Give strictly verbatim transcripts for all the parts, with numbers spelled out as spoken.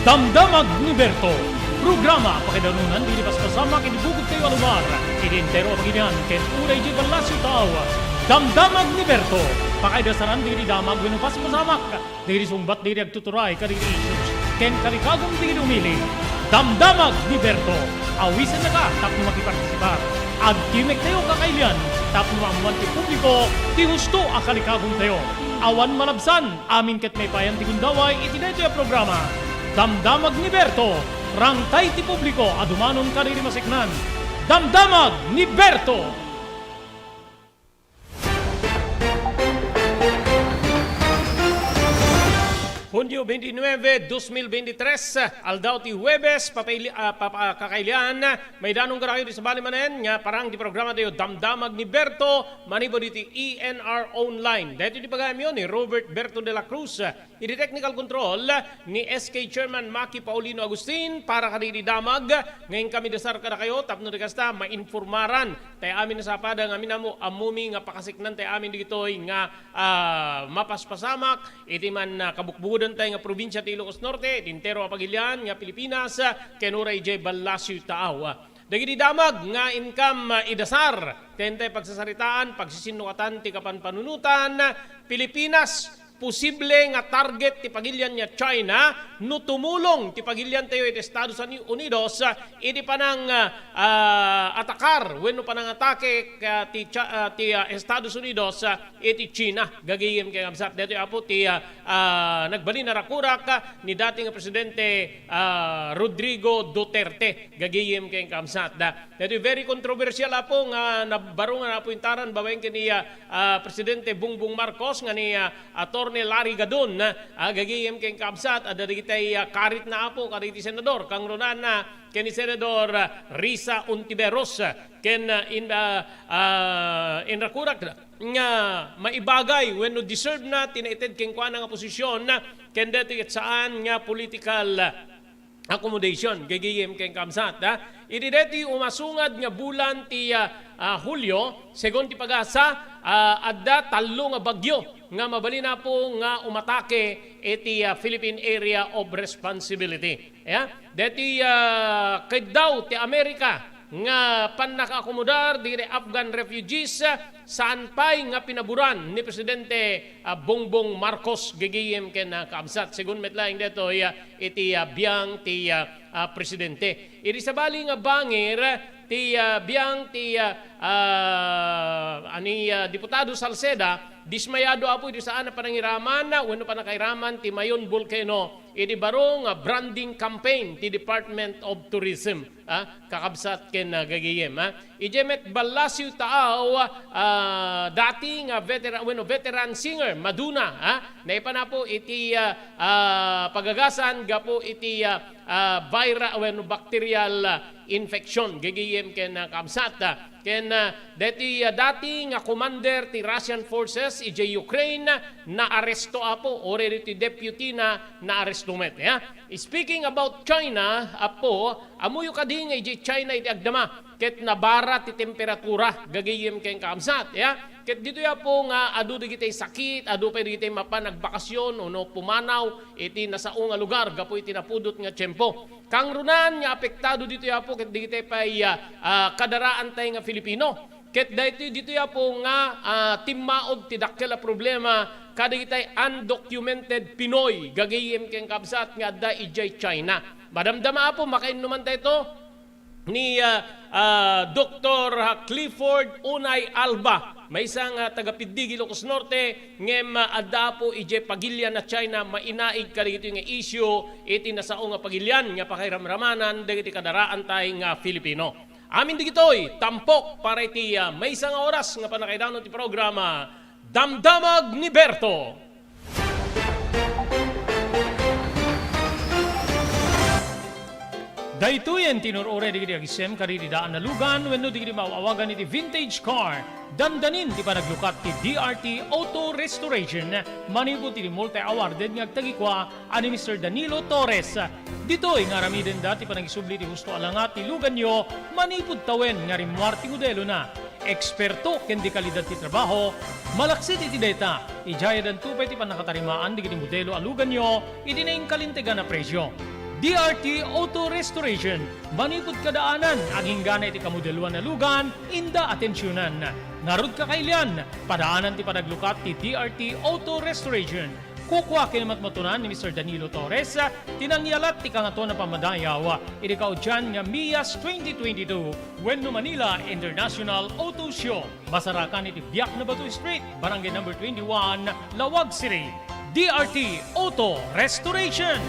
Damdamag ni Berto, programa a pakaidanunan dagiti paspasamak iti bugogtayo a lugar, iti entero a pagilian ken uray idiay ballasiw taaw. Damdamag ni Berto, pakaidasaran dagiti damag wenno paspasamak, dagiti sungbat dagiti agtuturay kadagiti issues, ken kalikagum dagiti umili. Damdamag ni Berto, awisennaka tapno makipartisipar. Agtimek tayo kakailian tapno maammuan ti publiko ti husto a kalikagumtayo. Awan malabsan, amin ket maipayan ti gundaway iti daytoy a programa. Damdamag ni Berto, rangtay ti publiko a dumanon kadagiti maseknan. Damdamag ni Berto! Hunio twenty-nine, dos mil veintitrés, aldaw ti Huwebes, papaili-, ah, papa-, kakailian, maidanon kadakayo iti sabali manen nga parang ti programa tayo, Damdamag ni Berto, manipud iti E N R Online. Daytoy ti pagayamyo ni Robert Berto de la Cruz, iti technical control ni S K Chairman Maki Paulino Agustin para kadagiti damag nga inkami dasar kadakayo tapno di kasta mainformaran tay amin a sapada nga amin ammo ammomi nga pakaseknan tay amin digitoy nga, ah, mapaspasamak iti man, ah, kabukbukodan tay nga probinsia ti Ilocos Norte, iti entero a pagilian nga Pilipinas, ah, ken uray idiay ballasiw taaw. Dagiti damag nga inkam, ah, idasar, ken tay pagsasaritaan, pagsisinnukatan ti kapanpanunotan, Pilipinas, posible nga target ti pagilian nga China no tumulong ti pagiliantayo iti Estados Uni-, Unidos, ah, iti panang, ah, ah, atakar wenno panangatake, ah, ti Cha-, ah, ti, ah, Estados Unidos, ah, iti China. Gagayem ken kabsat, daytoy apo ti, ah, ah, nagbalin a rakurak, ah, ni dati nga Presidente, ah, Rodrigo Duterte. Gagayem ken kabsat, da. Daytoy very controversial apo nga nabaro nga napuentaran babaen ken ni, ah, ah, Presidente Bongbong Marcos nga ni, ah, Attorney Larry Gadon, ah, gagayem ken kabsat, adda dagitay, ah, karit na apo kadagiti senador, kangrunaan na ken ni Senador, ah, Risa Ontiveros, ah, ken, ah, in, ah, ah, inrakurak nga maibagay wenno deserve na ti naited kenkuana nga posisyon, ken daytoy ket saan nga political, ah, accommodation, gagayem ken kabsat, ha? Iti daytoy umasungad nga bulan ti, ah, ah, Hulio, segun ti PAGASA, ah, adda tallo nga bagyo nga mabalin apo nga umatake iti, ah, Philippine Area of Responsibility. Ya? Daytoy, ah, kiddaw ti Amerika nga pannakaakomodar dagiti Afghan refugees, ah, saan pay nga pinaboran ni Presidente, ah, Bongbong Marcos, gagayem ken, ah, kabsat. Segun met laeng daytoy, ah, iti, ah, biang ti, ah, ah, Presidente. Iti sabali nga bangir ti, ah, biang ti, ah, ah, ani, ah, Diputado Salceda, dismayado apo iti saan a panangiraman, ah, wenno pannakairaman ti Mayon Volcano iti baro nga branding campaign ti Department of Tourism. Ah, kakabsat ken, ah, gagayem, ah. Idiay met ballasiw taaw, ah, dati nga veteran, wenno veteran singer, Madonna, ah, naipan apo iti, ah, ah, pagagasan gapu iti, ah, ah, vira-, wenno bacterial, ah, infection, gagayem ken, ah, kabsat, ah. Ken, ah, deti, ah, dati nga commander ti Russian forces idiay Ukraine, naaresto apo, uray deti deputy na, naaresto met, ya. Speaking about China, apo, ammoyo kadi nga idiay China iti agdama, ket nabara ti temperatura, gagayem ken kabsat, ya. Ket ditoy apo nga adu dagiti sakit, adu pay dagiti mapan agbakasyon, ono pumanaw iti nasao nga lugar gapu iti napudot nga tiempo. Kangrunaan nga apektado ditoy apo ket dagiti pay, ah, ah, kadaraantay nga Filipino. Ket daytoy ditoy apo nga, ah, timmaog ti dakkel a problema kadagitay undocumented Pinoy, gagayem ken kabsat nga adda idiay China. Madamdama apo, makainnuman dayto ni, ah, ah, Doktor Clifford Unay Alba, maysa nga taga Piddig, Ilocos Norte, ngem, ah, adda apo idiay pagilian a China, mainaig kadagitoy nga isyu iti nasao nga pagilian nga pakairamramanan dagiti kadaraantay nga Filipino. Amin dagitoy, tampok para iti, ah, maysa nga oras nga pannakaidanon ti programa, Damdamag ni Berto. Daytoyen ti inur-uray dagiti agisem kadagiti daan a lugan wenno dagiti maaw-awagan iti vintage car. Dandanin ti panaglukat ti D R T Auto Restoration manipud iti multi-awarded nga agtagikua a ni Mister Danilo Torres. Ditoy nga aramidenda ti panagisubli ti husto a langat ti luganyo manipud tawen nga rimmuar ti modelona. Eksperto ken dekalidad ti trabaho, malaksid iti dayta, idiayadanto pay ti pannakatarimaan dagiti modelo a luganyo iti nainkalintegan a presio. D R T Auto Restoration. Manipud kadaanan, agingga iti kamodeloan a lugan, inda atensionan. Ngarud, kakailian, padaanan ti panaglukat ti D R T Auto Restoration. Kukua ken matmatunan ni Mister Danilo Torres ti nangyalat ti Kangatoan a Pammadayaw iti kaudian nga Mias twenty twenty-two wenno Manila International Auto Show. Masarakan iti Biak na Batu Street, Barangay Number twenty-one, Laoag City. D R T Auto Restoration.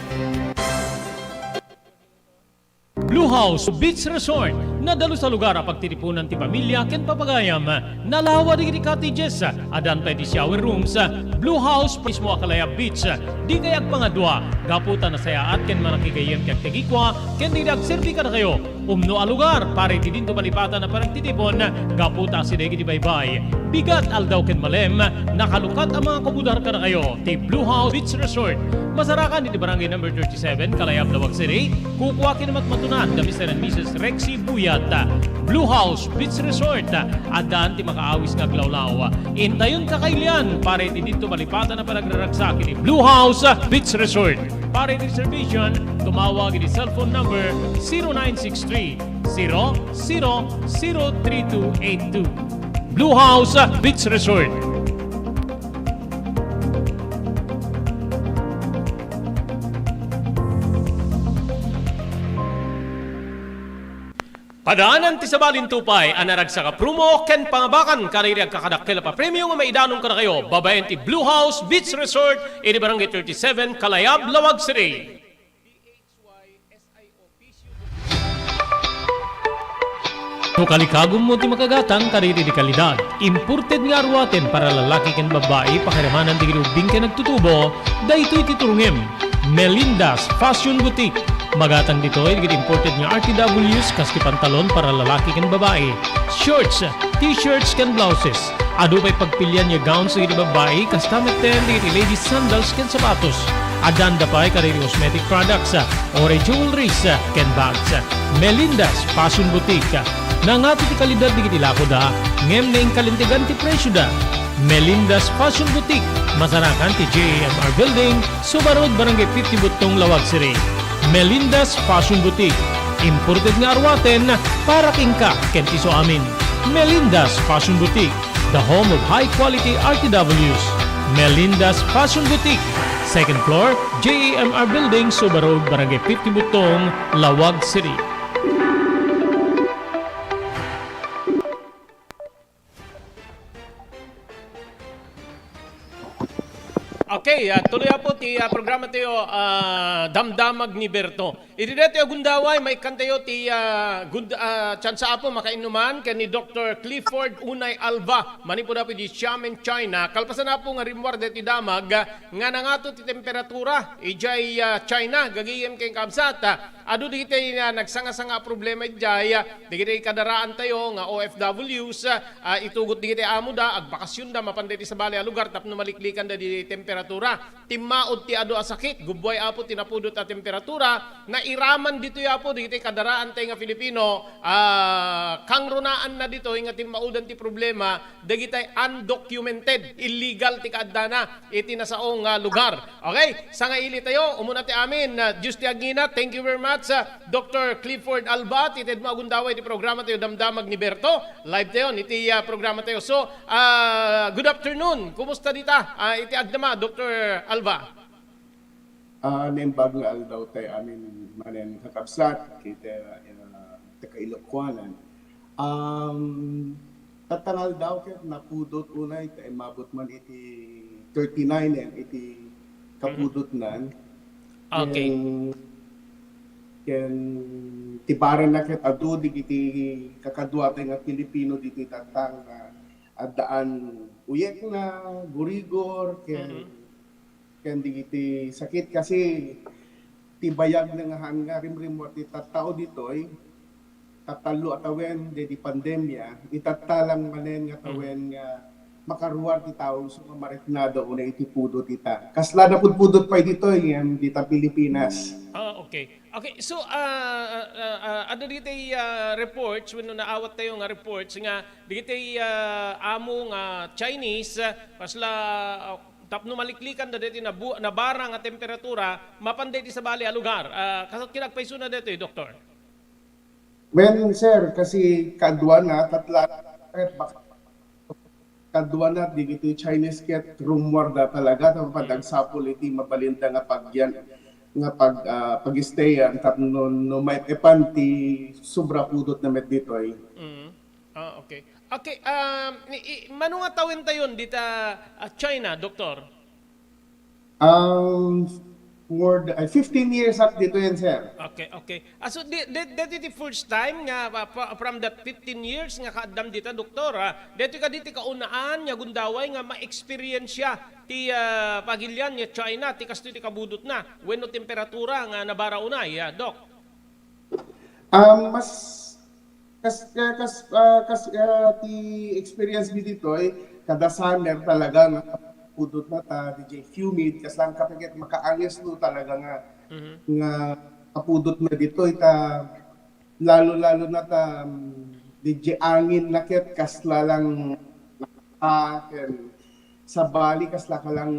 Blue House Beach Resort, nadalus a lugar a pagtitipunan ti pamilia ken papagayam. Nalawa dagiti cottages, addan pay ti shower rooms. Blue House mismo a Kalayab Beach, dikay agpangadua, gapu ta nasayaat ken manakigayyem ti agtagikua ken dagiti agserbi kadakayo. Umno a lugar para iti dinto malipatan a panagtitipon, gapu ta asideg iti baybay. Bigat, aldaw ken malem, nakalukat a mangakubudar kadakayo ti Blue House Beach Resort. Masarakan iti Barangay Number thirty-seven, Kalayab, Laoag City. Kukua ken matmatunan da Mister and Missus Rexy Buyat. Blue House Beach Resort, addan ti makaawis nga aglawlaw. Intayon, kakailian, para iti dinto malipatan a panagraragsak iti Blue House Beach Resort. Para iti reservation, tumawag iti cellphone number zero nine six three, zero zero zero three two eight two. Blue House Beach Resort. Padaanan ti sabalin tupay a naragsak a promo ken pangabakan kadagiti agkakadakkel a papremio nga maidanon kadakayo babaen ti Blue House Beach Resort iti Barangay thirty-seven, Kalayab, Laoag City. No kalikagummo ti makagatang kadagiti kalidad, imported nga aruaten para lalaki ken babbai, pakiramanan dagiti ubbing ken agtutubo, daytoy ti turongem. Melinda's Fashion Boutique. Magatang ditoy dagiti imported nga R T Ws kas ti pantalon para lalaki ken babai, shorts, t-shirts ken blouses. Adu pay pagpilian nga gowns dagiti babbai, kasta metten dagiti ladies sandals ken sapatos. Addanda pay kadagiti cosmetic products, ore jewelries, ken bags. Melinda's Fashion Boutique. Nangato ti kalidad dagiti lakoda, ngem naingkalintegan ti presioda. Melinda's Fashion Boutique, masarakan ti J A M R Building, Suba Road, Barangay fifty Buttong, Laoag City. Melinda's Fashion Boutique, imported nga aruaten para kenka ken ti isuamin. Melinda's Fashion Boutique, the home of high quality R T Ws. Melinda's Fashion Boutique, second floor, J A M R Building, Suba Road, Barangay fifty Buttong, Laoag City. Okay, ah, tuloy po ti, ah, programa tayo, ah, Damdamag ni Berto. Iti daytoy a gundaway, maikkan tayo ti, ah, gund-, ah, tsansa po makainuman ken ni Doktor Clifford Unay Alba, manipud po di Xiamen, China. Kalpasan po nga rimmuar daytoy damag, ah, nga nangato ti temperatura, idiay, ah, China, gagayem ken kabsat, ah, adu dagiti, ah, nagsanga-sanga a problema idiay, ah, dagiti kadaraan tayo nga O F Ws, ah, itugot dagiti amoda, agbakasyonda, mapan daytoy sabali a lugar tapno maliklikanda di temperatura. Timmaod ti adu a sakit, gubbuay apo ti napudot a temperatura, nairaman ditoy apo dagiti kadaraan tayo nga Filipino, ah, kangrunaanna ditoy nga timmaodan ti problema, dagitay undocumented, illegal ti kaaddana iti nasao nga lugar. Okay, sangaili tayo, umuna ti amin, ah, Diyos ti agngina. Thank you very much, ah, Doktor Clifford Alba, ti tedmo a gundaway ti programa tayo, Damdamag ni Berto. Live tayo iti, ah, programa tayo. So, ah, good afternoon. Kumusta dita, ah, iti agdama, Doktor Alba? Ah, naimbag nga aldaw tayo amin manen kakabsat, kita, ah, taga Ilocos. Um, tatta nga aldaw ket napudot unay ta immabot man iti thirty-nine, eh, iti kapudotnan. Okay. Ken, ken ti barana ket adu dagiti kakaduatayo nga Pilipino ditoy tatta nga addaan uyekna, gurigor, ken Mhm. ken dagiti sakit kasi ti bayag na nga han nga rimrimmuar ti tattao ditoy, tatallo a tawen daydi pandemia, itatta lang manen nga tawen nga makaruar ti tao isu nga mariknada unay iti pudot ita. Kasla napudpudot pay ditoy ngem dita Pilipinas. Ah, okay. Okay, so, ah, ah, ah, ah, adda dagiti, ah, reports, wenno naawat tayo nga reports nga dagiti, ah, amo nga Chinese, ah, kasla, ah, tapno maliklikan da daytoy nabu-, nabara nga temperatura, mapan daytoy sabali a lugar. Ah, kasano ti agpaysona daytoy, Doktor? Well, sir, kasi kaduana, tatla, baka kaduana, digitoy Chinese ket rumor da talaga, ta mapan agsapul iti mabalinda nga pagyan, nga pag, ah, pag-stayan, tapno, no, maipan ti sobra pudot na met ditoy. Mm. Ah, okay. Okay, um, i-, i-, mano nga tawen tayon dita, ah, China, Doktor? Um, more than, ay, fifteen years ak ditoy, sir. Okay, okay. Ah, so, di, di, that is the first time nga, ah, pa-, from that fifteen years nga kaaddam dita, Doktor, ah, daytoy kadi ti kaunaan nga gundaway nga ma-experience ti, ah, pagilian nga China, ti kastoy ti kapudotna, wenno temperatura nga nabara unay, ah, Doc? Um, mas, kas, kas, ah, kas, ah, ti experience mi ditoy, kada summer talaga nga kapudotna ta, D J, humid, kasla kapiket makaangesno talaga nga, Mhm. nga kapudotna ditoy ta, lalo-lalo na ta, um, D J, anginna ket kasla lang, ah, ken sabali, kasla ka lang,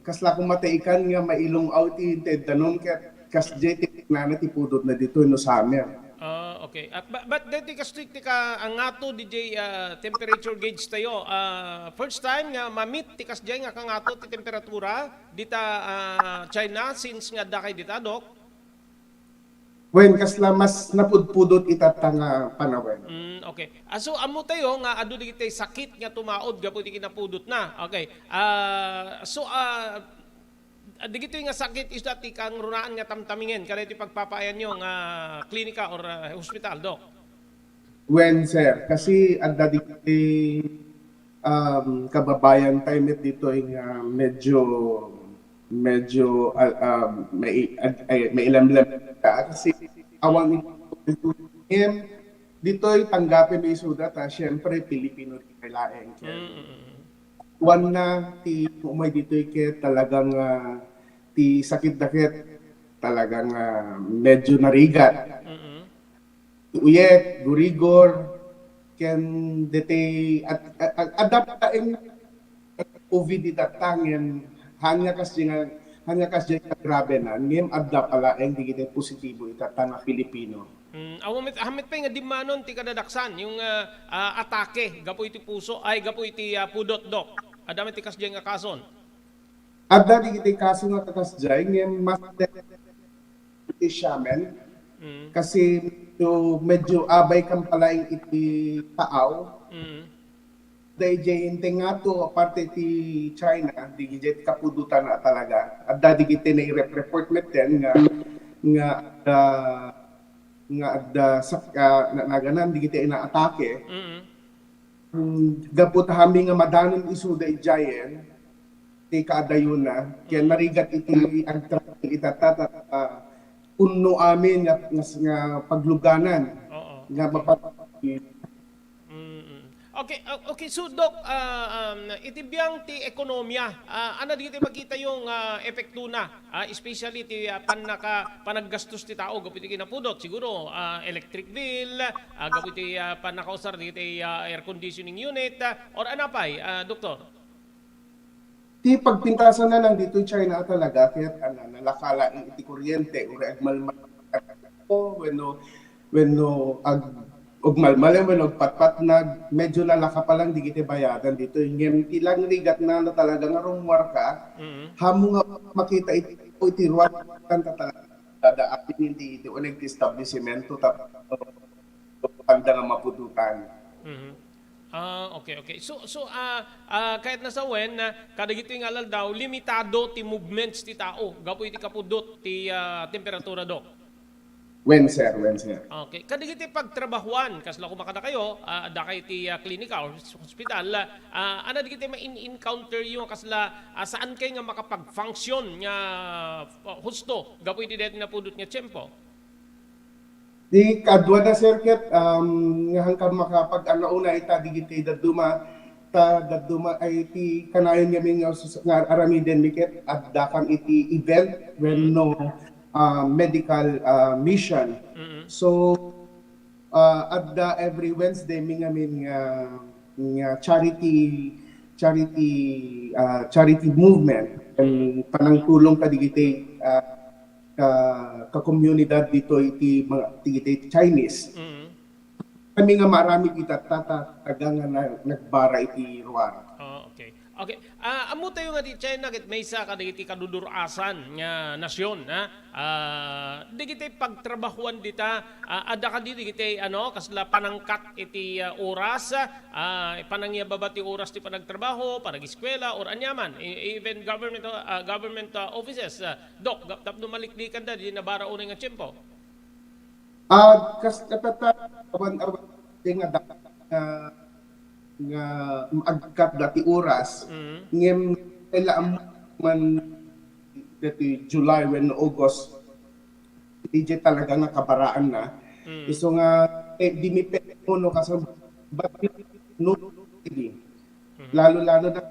kasla ko mataikan nga mailung-aw ti inteddanom ket kasdiay ti tiknana ti pudotna ditoy no summer. Ah, okay. At ba-, but daytoy kastoy ti ka-, kangato, D J, ah, temperature gauge tayo. Ah, first time nga ma-meet ti kasdiay nga kangato ti temperatura dita, ah, China since nga adda kay dita, Doc? Wen, kasla mas napudpudot itatta nga panawen. Mm, okay. Ah, so, ammo tayo nga adu digiti sakit nga tumaud gapu iti kinapudotna. Okay. Ah, so, ah, digitoy nga sakit, isu ti kangrunaan nga tamtamingen kadagiti pagpapaayanyo nga klinika or, ah, hospital, Doc? Wen, sir, kasi adda digiti, um, kababayan tayo met ditoy nga medyo, medyo, ah, um, may, ad-, ay, mailamlam ka kasi awan in-, em, ditoy tanggapen mi isuda ta, siyempre, Pilipino ti laeng. Mm, mm, mm. Awan na ti umay ditoy ket talagang, ah, ti sakit da ket talagang, ah, medyo narigat. Mm-mm. Uyek, gurigor, ken deti at, at, at, adda pa laeng COVID itatta ngem haan nga kasdi nga, haan nga kasdi nga grabe na, ngem adda pa laeng digiti positibo itatta nga Pilipino. Mm, awan met, awan met pay nga dimmanon ti kadadaksan, yung, ah, ah, atake gapu iti puso, ay, gapu iti, ah, pudot, Doc. Adda met ti kasdiay nga kason. Adda digiti kaso nga kakasdiay, ngem mas iti Xiamen. Mm. Kasi medyo, medyo abay kan palaeng iti taaw. Mm. Dayjay inteng ngato, aparte ti China, digiti kapudotan a talaga. Adda digiti nairep-report metten nga, nga adda, nga adda sak-, ah, na-, naganan digiti inaatake. Mm. Mm, gapu ta amin nga madanon isuda idiayen, ti kaadayona, ken narigat iti agtravel itatta, ta, ah, unno amin nga, nga, nga pagluganan, Oo. nga mapat-, Mm-mm. Okay, o-, okay, so, Doc, ah, um, iti biang ti ekonomiya, ah, ania dagiti makitayo nga epektona, ah, especially ti, ah, pannaka-, panaggastos ti tao gapu iti kinapudot, siguro, ah, electric bill, ah, gapu iti, ah, pannakausar dagiti, ah, air conditioning unit, ah, or ania pay, ah, Doktor? Ti pagpintasan na lang ditoy China talaga, ket, ano, nalaka laeng iti kuryente, uray agmalmal, wenno, wenno ag-, agmalmal, wenno agpatpatnag, medyo nalaka pa lang digiti bayadan ditoy. Ngem ti langrigat na, na talaga nga rummuar ka, Mm. Ammom nga makita iti, iti ruar, ta talaga dadaak iti, iti uneg ti establisimento, tapno anda nga mapudotan. Mhm. Ah, okay, okay. So, so, ah, ah, kayatna sawen, ah, kadagitoy nga aldaw, limitado ti movements ti tao gapu iti kapudot ti, ah, temperatura, Doc? Wen, sir, wen, sir. Okay. Kadagiti pagtrabahuan, kasla koma kadakayo, ah, adda kay ti, ah, klinika or s-, hospital, ah, ania dagiti ma-in-, encounter yo, kasla, ah, saan kay nga makapag-function nga, ah, husto gapu iti daytoy napudot nga tiempo? Di kadua na, sir, ket, um, nga hangkan makapag-anauna ita digiti dadduma, ta dadduma ay ti kanayon ngamin nga sus-, nga aramiden mi ket adda kam iti event wenno, ah, medical, ah, mission. Mm. So, ah, adda every Wednesday mi ngamin nga, nga charity, charity, ah, charity movement, ken panangtulong kadigiti, ah, ka, ka-komunidad ditoy iti mga, iti Chinese. Mm. Kami nga maaramid ita, ta, ta, taga nga na, nagbara iti ruar. Oh, okay. Okay. Ah, ammo tayo nga ti China ket maysa kadagiti kadudur-asan nga nasyon, ha? Ah, dagiti pagtrabahuan dita, ah, adda kadi dagiti, ano, kasla panangkat iti, ah, oras, ah, panangyababa ti oras ti panagtrabaho, panagiskwela, or aniaman, e-, even government, ah, government, ah, offices, ah, Doc, gap-, tapno maliklikan da, di nabara unay nga tiempo. Ah, kas-, katata-, awan, awan, di nga da-, nga, nga agkat dati oras, Mm. ngem kailangan man dati July, when August, di jay talaga nga kabaraan na. Mm. Isu nga, eh, di mi pe-, no, kasi, but, no, di. Mhm. Lalo-lalo na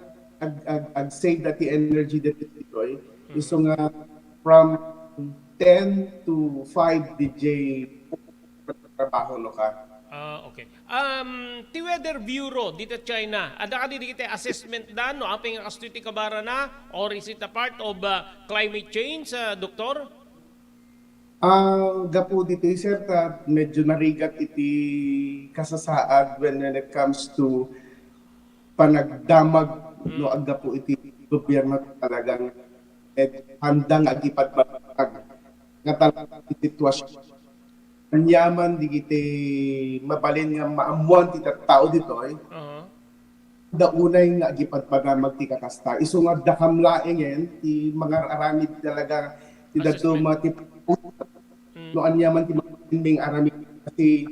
ag-, ag-, ag-save dati energy dati ditoy. Mhm. Isu nga from ten to five di jay trabaho no ka. Ah, okay. Um, ti Weather Bureau dita China, adda kadi dagiti assessment da no apay nga kastoy ti kabarana, or is it a part of, uh, climate change, uh, Doktor? Ah, gapu ditoy, sir, ta medyo narigat iti kasasaad when, when it comes to panagdamag, no, Mm. aggapu iti gobyerno, talagang medyo handang agipadpadaag nga talaga ti sitwasyon. Aniaman digiti mabalin nga maammuan ti tattao ditoy, Aha. da unay nga agipadpadamag ti kakasta. Isu nga dakam laengen ti mangar-aramid talaga ti daduma ti Mm. no aniaman ti mangming aramid kasi,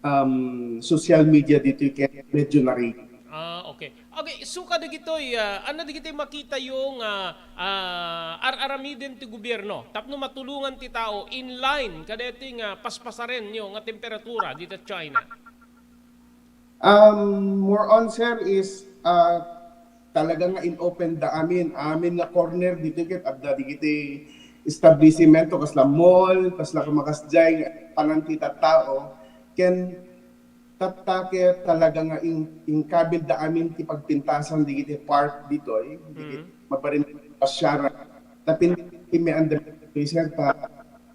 um, social media ditoy ket medyo nari. Ah, okay. Okay, so kadagitoy, ah, ano dagitoy makitayo nga, ah, ar-aramiden ti gobyerno tapno matulongan ti tao in line kadagitoy nga paspasarenyo nga temperatura dita China? Um, more on, sir, is, ah, talaga nga in-open da amin. Amin nga corner dito ket adda digiti establisimento, kasla mall, kasla kumakasjay, nga panan ti tattao. Ken tatta ket talaga nga in-, inkabil da amin ti pagpintasan digiti park ditoy, digiti Mm. mabarin pasyara. Tapin ti may andam, sir, ta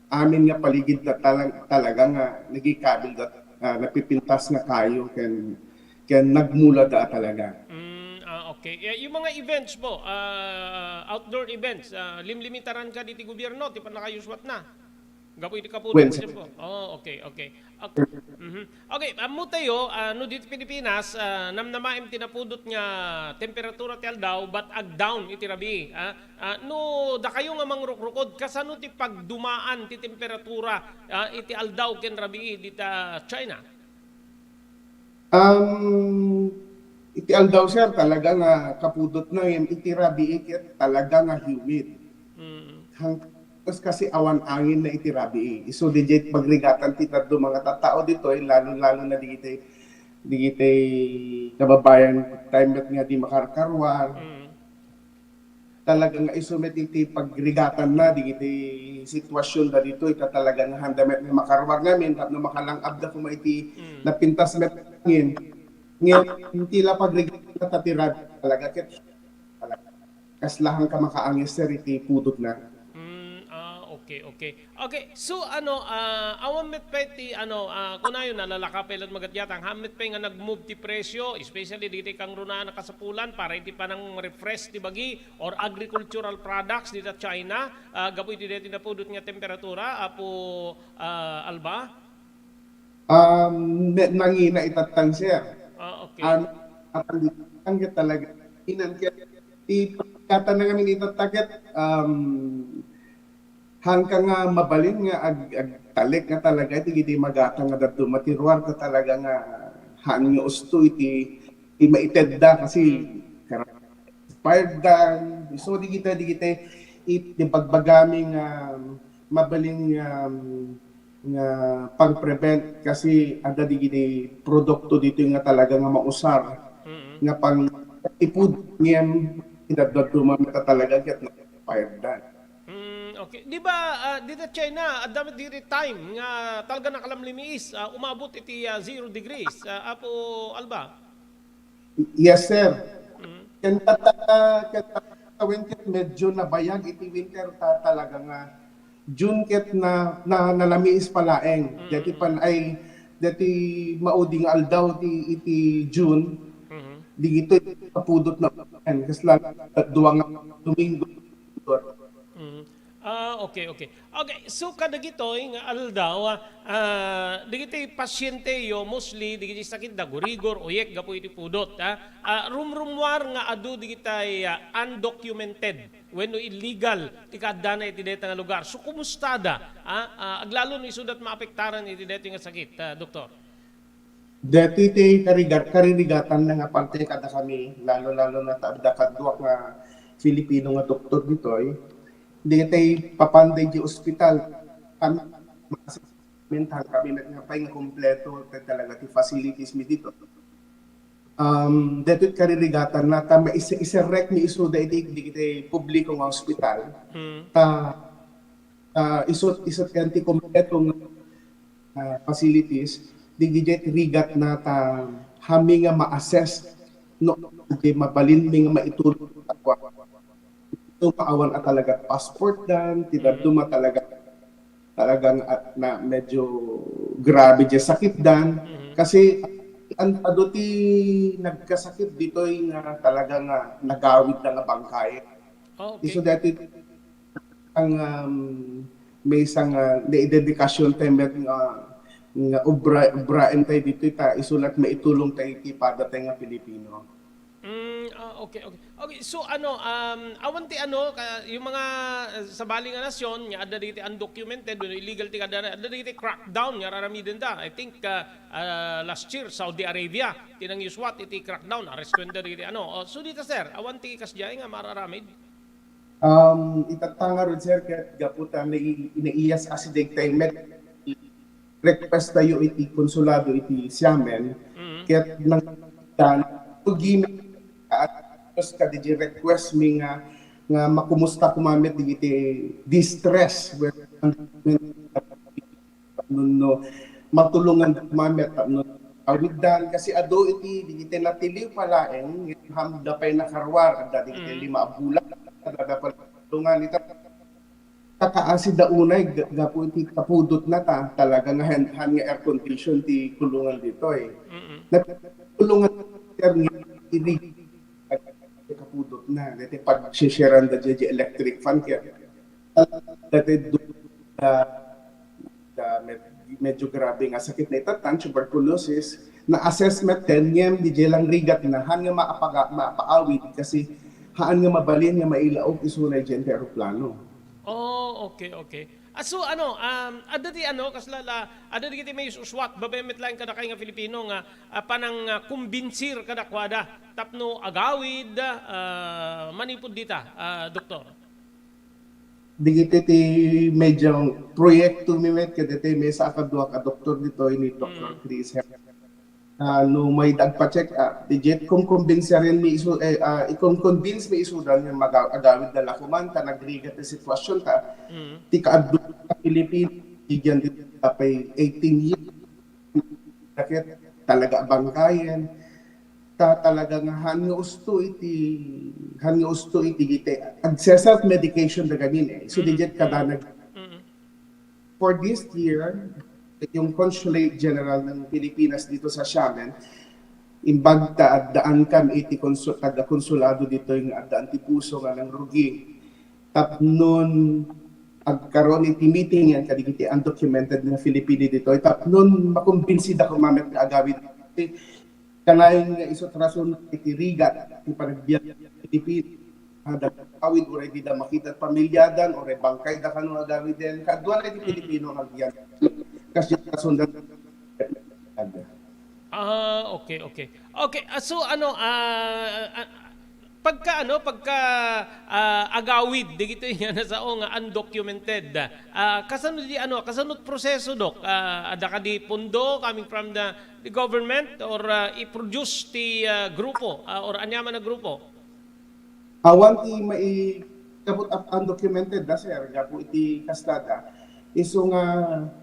amin nga paligid na talang-, talaga nga nagikabil da, ah, napipintas nga kayo ken, ken nagmula da talaga. Mm, ah, okay. Eh, yung mga events po, ah, outdoor events, ah, limlimitaran ka diti gobyerno, ti pannakayuswat na. Gapu iti kapudot Well, ti tiempo. Oh, okay, okay. Okay. Mhm. Okay, ammo tayo, ah, no, dito Pilipinas, ah, namnamaem ti napudot nga temperatura ti aldaw, but ag-down iti rabii, ah. Ah, no, dakayo nga mangrukrukod, kasano ti pagdumaan ti temperatura, ah, iti aldaw ken rabii dita China? Um, iti aldaw, sir, talaga nga kapudot na yan. Iti rabii ket talaga nga humid. Mm. Hang-, kas-, kasi awan angin na iti rabii. Isu di jay pagrigatan ti dadduma nga tattao ditoy, lalo-lalo na digiti, digiti kababayan time met nga di makarkarwar. Mm. Talaga nga isu met iti pagrigatan na digiti sitwasyon da ditoy, ta talaga nga handa met nga makaruar ngamin tapno makalang-ab da koma iti Mm. napintas met angin. Ngem, iti la pagrigatan na ta ti rabii talaga ket talaga. Kasla hangka makaangis, sir, iti pudot na. Mm, ah, okay, okay. Okay, so ano, ah, awan met pay ti, ano, ah, kunayo, nalalaka pay laeng magatgatang, haan met pay nga nag-move ti presyo, especially ditoy kangrunaan a kasapulan para iti panang-refresh ti bagi or agricultural products dita China, ah, gapu iti daytoy napudot nga temperatura, Apo, ah, Alba? Um, ne-, nangina itattang, sir. Ah, okay. An-, ang, ang talaga. Inan kaya, ipagkatan na kami itattaget, um, hangka nga mabalin nga ag-, agtalek nga talaga iti, iti magatang nga dadduma ti ruar ta talaga nga haan nga usto iti, iti maitedda kasi Mm. kara-, expired dan. So, di kita, di kita, it-, di bagbagami nga mabalin nga, nga pang-prevent kasi adda di gidi produkto dito nga talaga nga mausar Mm. nga pang-ipud ngem iti dadduma met a talaga ket na-expired dan. Mm, okay. Di ba, ah, dita China, adda met diri time nga talaga nakalamlimiis, ah, umabot iti, ah, zero degrees, ah, Apo Alba? Yes, sir. Mm. Ken tatta, ken tatta winter, medyo nabayag iti winter ta talaga nga June ket na, na, nalamiis pa laeng. Mm. Deti pan ay, deti maudi nga aldaw ti, iti June, Mhm. digitoy kapudot na, kasla dua nga Domingo. Mhm. Ah, okay, okay. Okay, so kadagitoy nga aldaw, ah, dagiti pasienteyo, mostly, dagiti sakit da gurigor, uyek, gapu iti pudot, ah, ah, rumrummuar nga adu dagitay, ah, undocumented wenno illegal ti kaaddana iti dayta nga lugar. So, kumusta da? Ah, ah, aglalo no isudat maapektaran iti daytoy nga sakit, ah, Doktor? Daytoy ti karigat-, karirigatan na nga parte kadakami, lalo-lalo na ta adda kaduak nga Filipino nga doktor ditoy. Daytoy papan daytoy ospital, kami, kami met nga pay nga kompleto, ta talaga ti facilities mi dito. Um, daytoy karirigatan na ta maisa-, iserrek mi isuda iti, iti publiko nga ospital. Mm. Ta, ah, isu-, isu-, ti kompleto nga, ah, facilities, digidiay rigat na ta hami nga ma-assess no di mabalin mi nga maitulong. Ito maawan a talaga passport dan, ti Mm. dadduma talaga, talagang at na medyo grabe diay sakit dan. Mhm. Kasi an-, adu ti nagkasakit ditoy nga talaga nga nagawid na nga bangkay. Oh, okay. Isu dati ang, um, may isang, ah, dedikasyon tayo met nga, nga obra, obraen tayo dito, ta isulat maitulong tayo iti padatay nga Pilipino. Mm, ah, okay, okay. Okay, so ano, um, awan ti ano, ka, yung mga, uh, sabali nga nasyon, nga adda dagiti undocumented, wenno illegal ti kada, adda dagiti crackdown nga raramiden da. I think, uh, uh, last year, Saudi Arabia, tinangyuswat iti crackdown, arrestuenda dagiti ano. Oh, so dita, sir, awan ti kasdiay nga mararamid? Um, itatta ngarud, sir, ket gapu ta nai-, naiyas a si daytay met request tayo iti konsulado iti Xiamen, Mhm. ket nang-, dan, rugi mi, at, kadi request mi nga, nga makumusta koma met dagiti distress, where no, no, matulongan koma met tapno awiddan, kasi adu iti, dagiti natiliw pa laeng, ngem haanda pay nakaruar, adda dagiti Mm. lima a bulan, adda pay tulongan ita. Kakaasi da unay ga-, gapu iti kapudot na ta, talaga nga han, han nga air condition ti kulungan ditoy. Mm-mm. Natulongan, sir, nga iri-, kapudot na, dati pag-share-sharean da dyan, dyan electric fan, kaya dati du-, da, da med-, medyo grabe nga sakit na itatan, tuberculosis, na-assessment ten, ngem di lang rigat na, han nga maapaga-, maapaawid, kasi haan nga mabalin nga mailaog isu na dyan ti aeroplano. Oh, okay, okay. Ah, so ano, um, adda ti ano, kasla la, adda dagiti may uswat, babaen met laeng kadakay nga Filipino nga, ah, panang, ah, kumbinsir kadakuada tapno agawid, ah, manipud dita, ah, Doktor? Dagiti ti medyo proyekto mi met, kadagiti may sa kadua ka doktor ditoy ni Doktor Mm. Chris Her-, ah, no may dagpa-check up, di jet kumkumbinsiren mi isu-, eh, ah, ikum-convince mi isudan nga maga-, agawid da la kuman ta nagrigat ti sitwasyon ta Mm. ti kaaddo ta Pilipino, diyan di tapay eighteen years, ket talaga bangkayen, ta talaga nga han nga usto iti, han nga usto iti, iti agse-self medication da gamin eh. So, Mm. di jet kada nag- Mm. For this year, yung Consulate General ng Pilipinas dito sa Xiamen, imbag ta addaan kami iti konsu-, taga-konsulado dito yung addaan ti puso nga nangrugi. Tapnon agkaroon iti meeting yan, kadagiti undocumented nga Filipino dito, tapnon makumbinsi da koma met nga agawid. Kanayon nga isu ti rason iti rigat ti panagbiag iti Pilipino. Adda awid uray dida makita pamilyadan, uray bangkay da kano agawiden. Kaduana iti Pilipino nga agyan. Kasi rason da. Ah, okay, okay. Okay, ah, so ano, ah, ah, pagka ano, pagka, ah, agawid, digito nga nasao nga undocumented. Ah, kasano di ano, kasano proseso, Dok? Ah, adda kadi pondo coming from the, the government or, ah, i-produce ti, ah, grupo, ah, or aniaman a grupo? Awan ti mai-, kaput ap-, undocumented da, sir, gapu iti kastada. Isu nga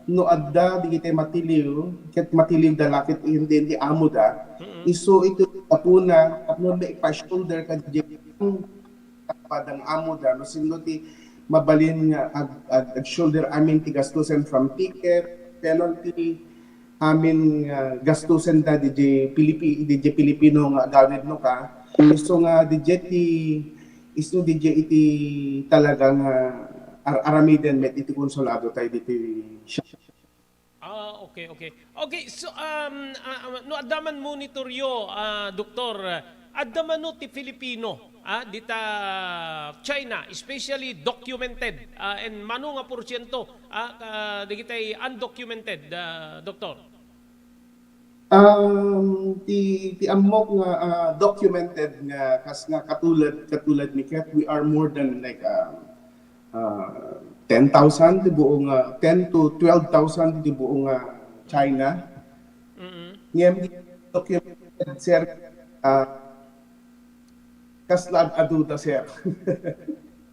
no adda digitay matiliw, ket matiliw da la ket indi, indi amo da. Mm-mm. Isu iti gapuna, tapno maipa-shoulder ka diay padang amo da, no sino ti mabalin nga ag-, ag-, ag-shoulder amin ti gastusen from ticket, penalty, amin nga gastusen da diay Pilipi-, diay Pilipino nga agawid no ka. Isu nga diay ti, isu diay iti talaga nga ar-, aramiden met iti konsulado tayo ditoy siya. Ah, okay, okay. Okay, so, um, ah, ah, no adda man monitoryo, ah, Doktor, ah, adda man no ti Filipino, ah, dita China, especially documented, ah, and mano nga porsyento, ah, ka-, dagitay undocumented, ah, Doktor? Um, ti, ti ammok nga, ah, documented nga kas nga katulad, katulad ni Kat, we are more than like, um, ah, ten thousand ti buong, ah, ten to twelve thousand ti buong, ah, China. Mm-mm. Ngem documented, sir, ah, kasla ad-adu da, sir.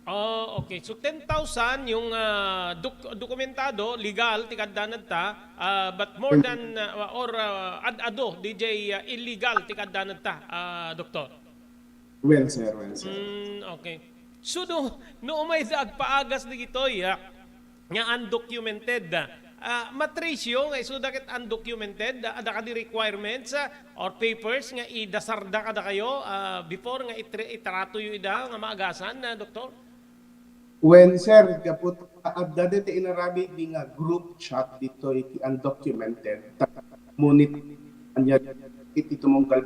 Oh, okay. So, ten thousand yung, ah, dok-, dokumentado, legal, ti kaddanad ta, ah, but more than, ah, or, ah, ad-adu, diay, ah, illegal, ti kaddanad ta, ah, Doktor? Well, sir, well, sir. Mm, okay. So, no, no umay da agpaagas dagitoy, ah, nga undocumented, ah, matrace-yo nga isuda ket undocumented, ah, adda kadi requirements, ah, or papers nga idasarda kadakayo, ah, before nga itre-, itratoyo ida nga maagasan, ah, Doktor? Wen, sir, gapu ta adda dayta inaramid mi nga group chat ditoy ti undocumented. Ta-, monit-, ania iti tumunggal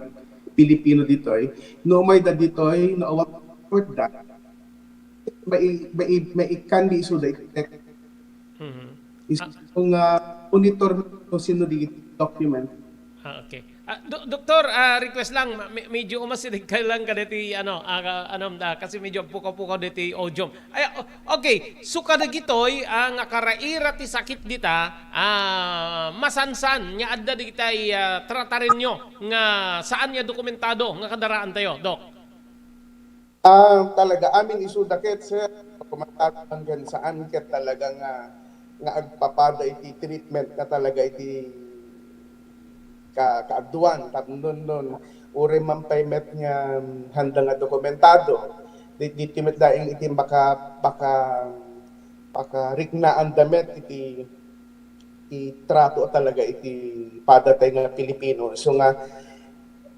Pilipino ditoy. No umay da ditoy, no awan report da, mai-, mai-, maikkan di isuda iti text. Mhm. Isu nga monitor no sino di document. Ah, okay. Ah, do-, Doktor, ah, request lang, ma-, me-, medyo umasideg kayo lang kaditi, ano, ah, ka-, ano, ah, kasi medyo pukaw-pukaw diti audio. Ay, o-, okay. So, kadagitoy, ah, nga karaira ti sakit dita, ah, masansan nga adda digitay, ah, tratarenyo nga saan nga dokumentado nga kadaraan tayo, Dok? Ah, talaga, amin isuda ket, sir, kumatagan ken saan ket talaga nga, nga agpapada iti treatment nga talaga iti ka-, kaaduan. Tapno no, uray man pay met nga, mm, handa nga dokumentado, di-, ditoy met laeng iti maka-, paka-, pakariknaanda met iti, iti trato a talaga iti padatay nga Pilipino. So nga,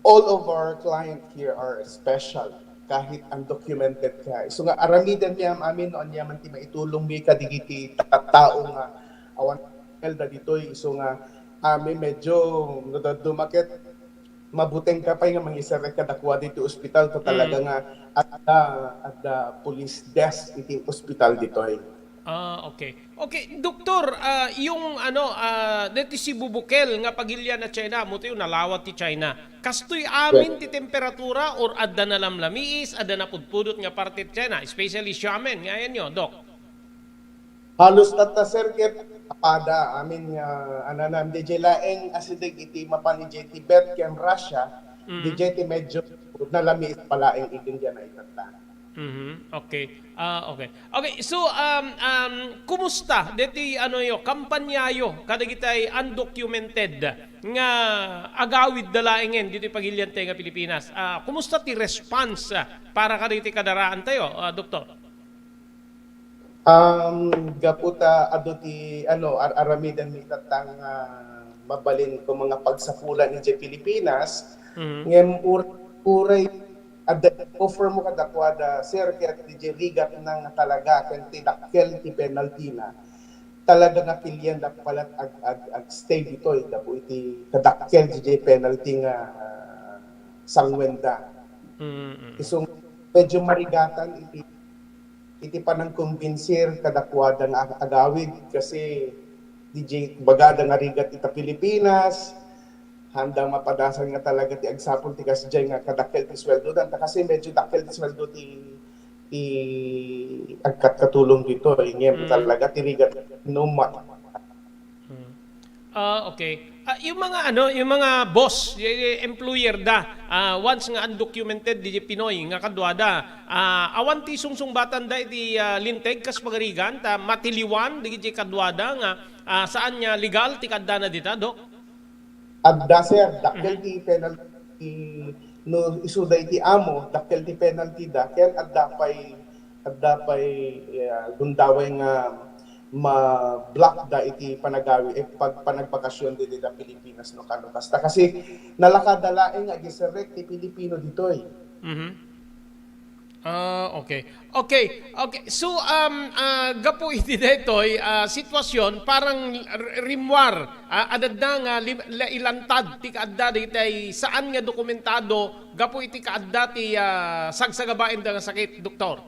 all of our client here are special, kahit undocumented ka. So nga, aramiden mi am-, amin no ania man ti maitulong mi kadigiti tattao nga awan da ditoy. So nga, ami medyo no dadduma ket mabuteng ka pay nga mangisarek kadakuada iti ospital ta talaga nga adda, adda police desk iti ospital ditoy. Ah, okay. Okay, Doktor, ah, yung ano, ah, deti Cebu Bukel nga pagilian a China, mo tayo nalawat ti China. Kastoy amin ti temperatura or adda nalamlamiis, adda napudpudot nga parte ti China, especially Xiamen, nga ayan nyo, Dok? Halos tatta, sir, ket apada amin nga, ananam, diay laeng asideg iti mapan idiay Tibet ken Russia, diay ti medyo nalamiis pa laeng idin diay naitatta. Mhm. Okay. Ah, okay. Okay, so, um, um, kumusta deti, ano yo, kampanyayo kadagitay undocumented nga agawid da laengen ditoy pagilian tayo nga Pilipinas? Ah, kumusta ti response, ah, para kadagiti kadaraan tayo, ah, Doktor? Um, gapu ta adu ti, ano, ar-, aramiden mi tatta nga mabalin ko nga pagsapulan idiay Pilipinas, ngem ur-, uray adda offer mo kadakuada, sir, ket diay rigatna nga talaga ken ti dakkel ti penalty na, talaga nga pilian da pala ag-, ag-, ag-stay ditoy gapu iti kadakkel diay penalty nga, ah, sangwenda. Mm, mm. Isu medyo marigatan iti iti panangkombinsir kadakuada nga ag-, agawid, kasi diay bagada nga rigat ita Pilipinas, handa mapadasan nga talaga ti agsapul ti kasdiay nga kadakkel ti sueldo da, ta kasi medyo dakkel ti sueldo ti, ti agkatkatulong ditoy, ngem talaga ti rigat no ma- Hmm. Ah, okay. Ah, yung mga ano, yung mga boss, y-, y-, employer da, ah, once nga undocumented di Pinoy nga kaduada, ah, awan ti sungsungbatanda iti, ah, linteg kas pagarigan ta matiliwan di kaduada nga, ah, saan nga legal ti kaddana dita, Dok? Adda, sir, dakkel Mhm. ti penalty no isuda iti amo, dakkel ti penalty da, ken adda pay, adda pay, ah, gundaway nga ma-block da iti panagawi, eh, pag-, panagbakasyon ditoy da Pilipinas no kano kasta. Kasi nalakada laeng nga agiserrek ti Pilipino ditoy. Mhm. Ah, okay. Okay, okay. So, um, ah, gapu iti daytoy, ah, sitwasyon, parang r-, rimmuar, ah, adda nga lim-, la-, ilantad ti kaadda daytay saan nga dokumentado gapu iti kaadda ti, ah, sagsagabaenda nga sakit, Doktor?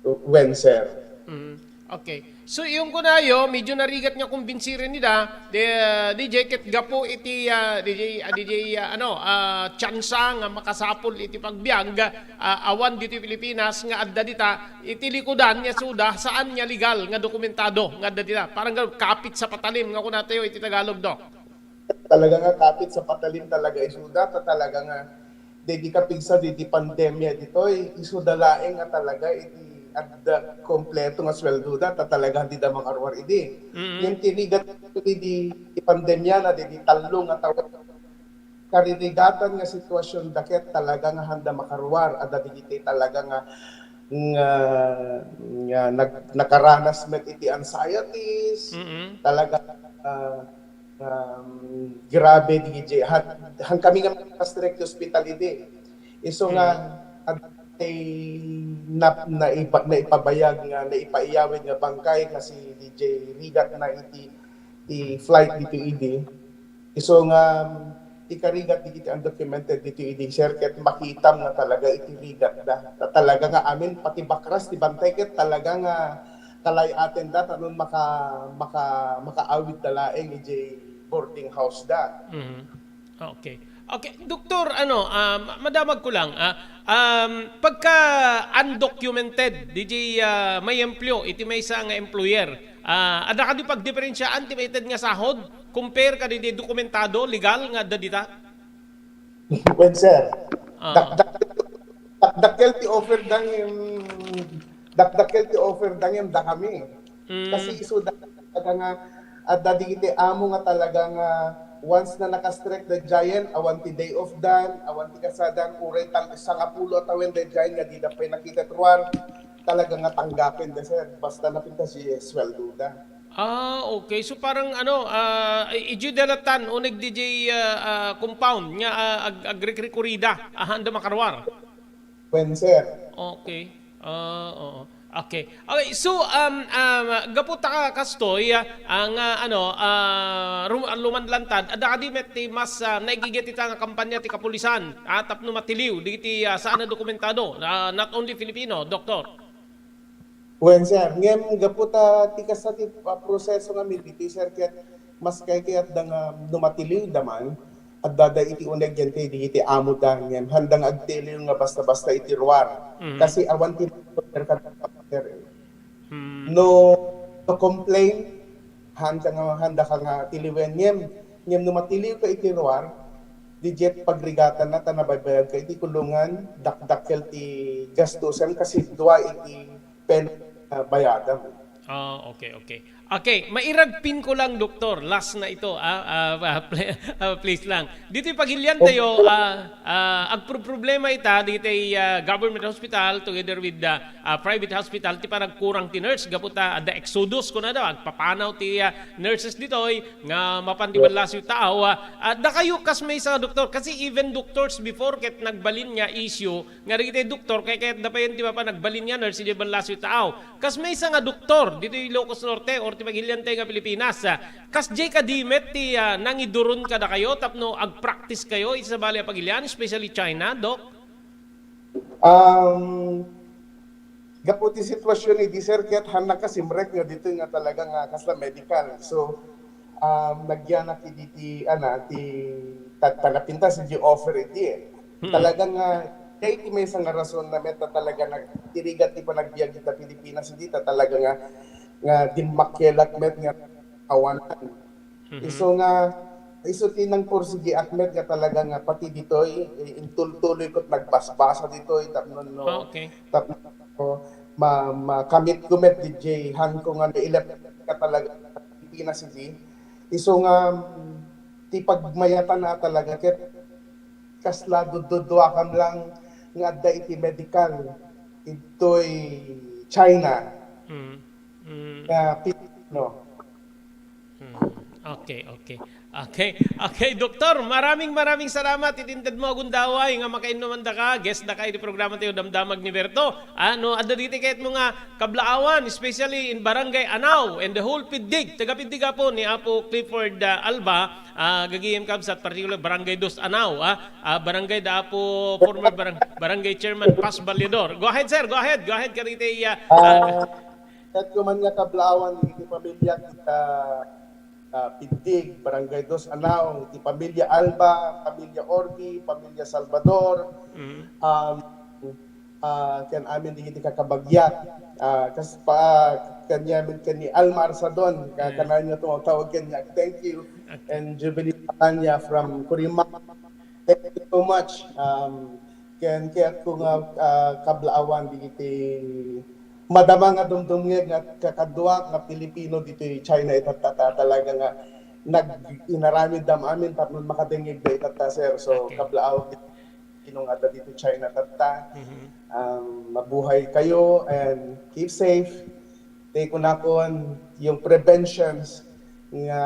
Wen, sir. Mm, okay. So, iyong kunayo, medyo narigat nga kumbinsiren ida, di, ah, D J, ket gapu iti, ah, D J, ah, D J, ah, ano, ah, tsansa nga makasapul iti pagbiag, ah, awan ditoy Pilipinas nga adda dita, iti likudan nga suda, saan nga legal nga dokumentado nga adda dita. Parang ganun, kapit sa patalim nga kunatayo iti Tagalog, Dok. Talaga nga kapit sa patalim talaga isuda, ta talaga nga, daydi kapigsa, daydi pandemya ditoy, isuda laeng nga talaga iti adda kompleto nga sweldo da, ta talaga dida makaruar idi. Mm. Ngem ti rigat idi, ti pandemya na, daydi tallo nga tawen, karirigatan nga sitwasyon da ket talaga nga handa makaruar, adda dagiti talaga nga, nga, nga nag-, nakaranas met iti anxieties, Mm. talaga, ah, um, grabe dagiti, han, han kami nga nakastrek ti ospital idi. Isu nga, Mm. ad-, ay nap-, naiba-, naipabayag nga, naipaiyawid nga bangkay nga si D J rigat na iti, ti flight dito idi. Isu nga, um, ti karigat dagiti undocumented dito idi, sir, ket makitam nga talaga iti rigat da. Ta-, talaga nga amin, pati bakras ti bantay ket talaga nga kalay-aten da, ta no maka-, maka-, makaawid da laeng idiay boarding house da. Mhm. Okay. Okay, Doktor, ano, ah, ma-, madamag ko lang, ah, um, pagka undocumented, D J, ah, may empleo, iti maysa nga employer, ah, adda kadi pagdiferensiaan ti maited nga sahod, compare kadi di dokumentado, legal nga adda dita? Wen, sir. Ah. Dak-, dak-, dakdakkel ti offer da ngem, dakdakkel ti offer da ngem dakami. Mm. Kasi isuda talaga nga, adda dagiti amo nga talaga nga once na nakastrek da giant, awan ti day off dan, awan ti kasadan, uray tal-, sangapulo a tawen da giant nga dida pay nakita ti ruar, talaga nga tanggapen da, sir. Basta napintas ti sweldo da. Ah, okay. So, parang ano, ah, i-, idiay dalatan, uneg D J, ah, ah, compound nga, ah, ag-, agrekrekurida, ah, handa makaruar. Wen, sir. Okay. Ah, oo. Okay. Okay, so, um, um, gapu ta ka-, kastoy, ah, nga, ano, ah, rum-, lumanlantad, adda kadi met ti mas, ah, naigiget ita nga kampanya ti kapulisan, ah, tapno matiliw, dagiti, ah, saan a dokumentado, ah, not only Filipino, Doktor. Wen, sir. Ngem gapu ta ti kasta ti, ah, proseso nga migiti, sir, ket mas kaykayatda nga no matiliwda man, addada iti uneg ken ti, dagiti amoda, ngem handa nga agtiliw nga basta-basta iti ruar. Mhm. Kasi awan ti, sir, kad-, sir, eh. Hmm. No, no complain, handa nga, handa ka nga tiliwen, ngem, ngem no matiliw ka iti ruar, di ket pagrigatanna ta nabaybayag ka iti kulungan, dakdakkel ti gastusan kasi dua iti pen-, ah, bayadam. Ah, okay, okay. Okay, mairagpin ko lang, Doktor. Last na ito, ah, ah, ah, pl-, ah, please lang. Ditoy pagilian tayo, Okay. ah, ah, agproproblema ita, ditoy, ah, government hospital together with the, ah, private hospital, ti panagkurang ti nurse, gapu ta, adda exodus, kuna daw, agpapanaw ti, ah, nurses ditoy, nga mapan ti Hmm. ballasyo tao, ah, ah, dakayo kas maysa nga doktor, kasi even doctors before, ket nagbalin nga issue, nga dagiti doktor, kaykayatda payen ti mapan agbalin nga nurse idiay ballasyo tao. Kas maysa nga doktor, ditoy Ilocos Norte or ti pagilian tayo nga Pilipinas, ah, kasdiay kadi met ti, ah, nangiduron kadakayo tapno agpractice kayo iti sabali a pagilian, especially China, Doc? Um, gapu ti sitwasyon idi, sir, ket han nakasimrek nga ditoy nga talaga nga kasla medical. So, um, nagyanak idi ti, ana, ti ta-, ta napintas idi offer idi, eh. Hmm. Talaga nga, kay ti maysa nga rason na met ta talaga nag-, ti rigat ti panagbiag ita Pilipinas idi, ta talaga nga, nga dimmakkelak met nga awanan. Mhm. Isu nga, isu ti nangpursigi ak met nga talaga nga pati ditoy, eh, intultuloy ko't nagbasbasa ditoy tapno no, Ah, okay. tapno ma, makamit ko met diay han ko nga nailep ka talaga Pilipinas idi. Isu nga, mm, ti pagmayatan na talaga ket kasla dudduduakam lang nga adda iti medical itoy China Mm. Mm. nga Pilipino. Mm. Okay, okay. Okay, okay, Doktor, maraming, maraming salamat. Itinded mo agundaway nga makainnuman daka, guest daka iti programa tayo, Damdamag ni Berto. Ano, adda diti kayat mo nga kablaawan, especially in Barangay Anao and the whole Piddig. Taga Piddig apo ni Apo Clifford, ah, Alba, ah, gagayem kabsat, particular Barangay Dos Anao, ah, ah, barangay da Apo, former barang-, barangay chairman Pas Baliador. Go ahead, sir. Go ahead. Go ahead, kadagiti, ah, ah, Ah, ket kuman nga kablaawan iti pamilya kita, ah, Piddig, Barangay Dos Anao, iti pamilya Alba, pamilya Orbi, pamilya Salvador, mm. um, ah, ken amin dagiti kakabagiak. Ah, kas pa, kaniamin ken ni Alma Arsadon, ka, Yes. Kananyo tumawtawag kaniak. Thank you. Okay. And Jubilee Patania from Kurimac. Thank you so much. Um, ken kayat ko nga, ah, kablaawan dagiti madama nga dumdumngeg nga kakaduak nga Pilipino ditoy China, itatta ta talaga nga nag-inaramid da amin tapno makadengngeg da itatta, sir. So, Okay. kablaawan Pilipino nga adda ditoy China tatta. Mhm. Um, mabuhay kayo and keep safe. Ti kunakon, yung preventions nga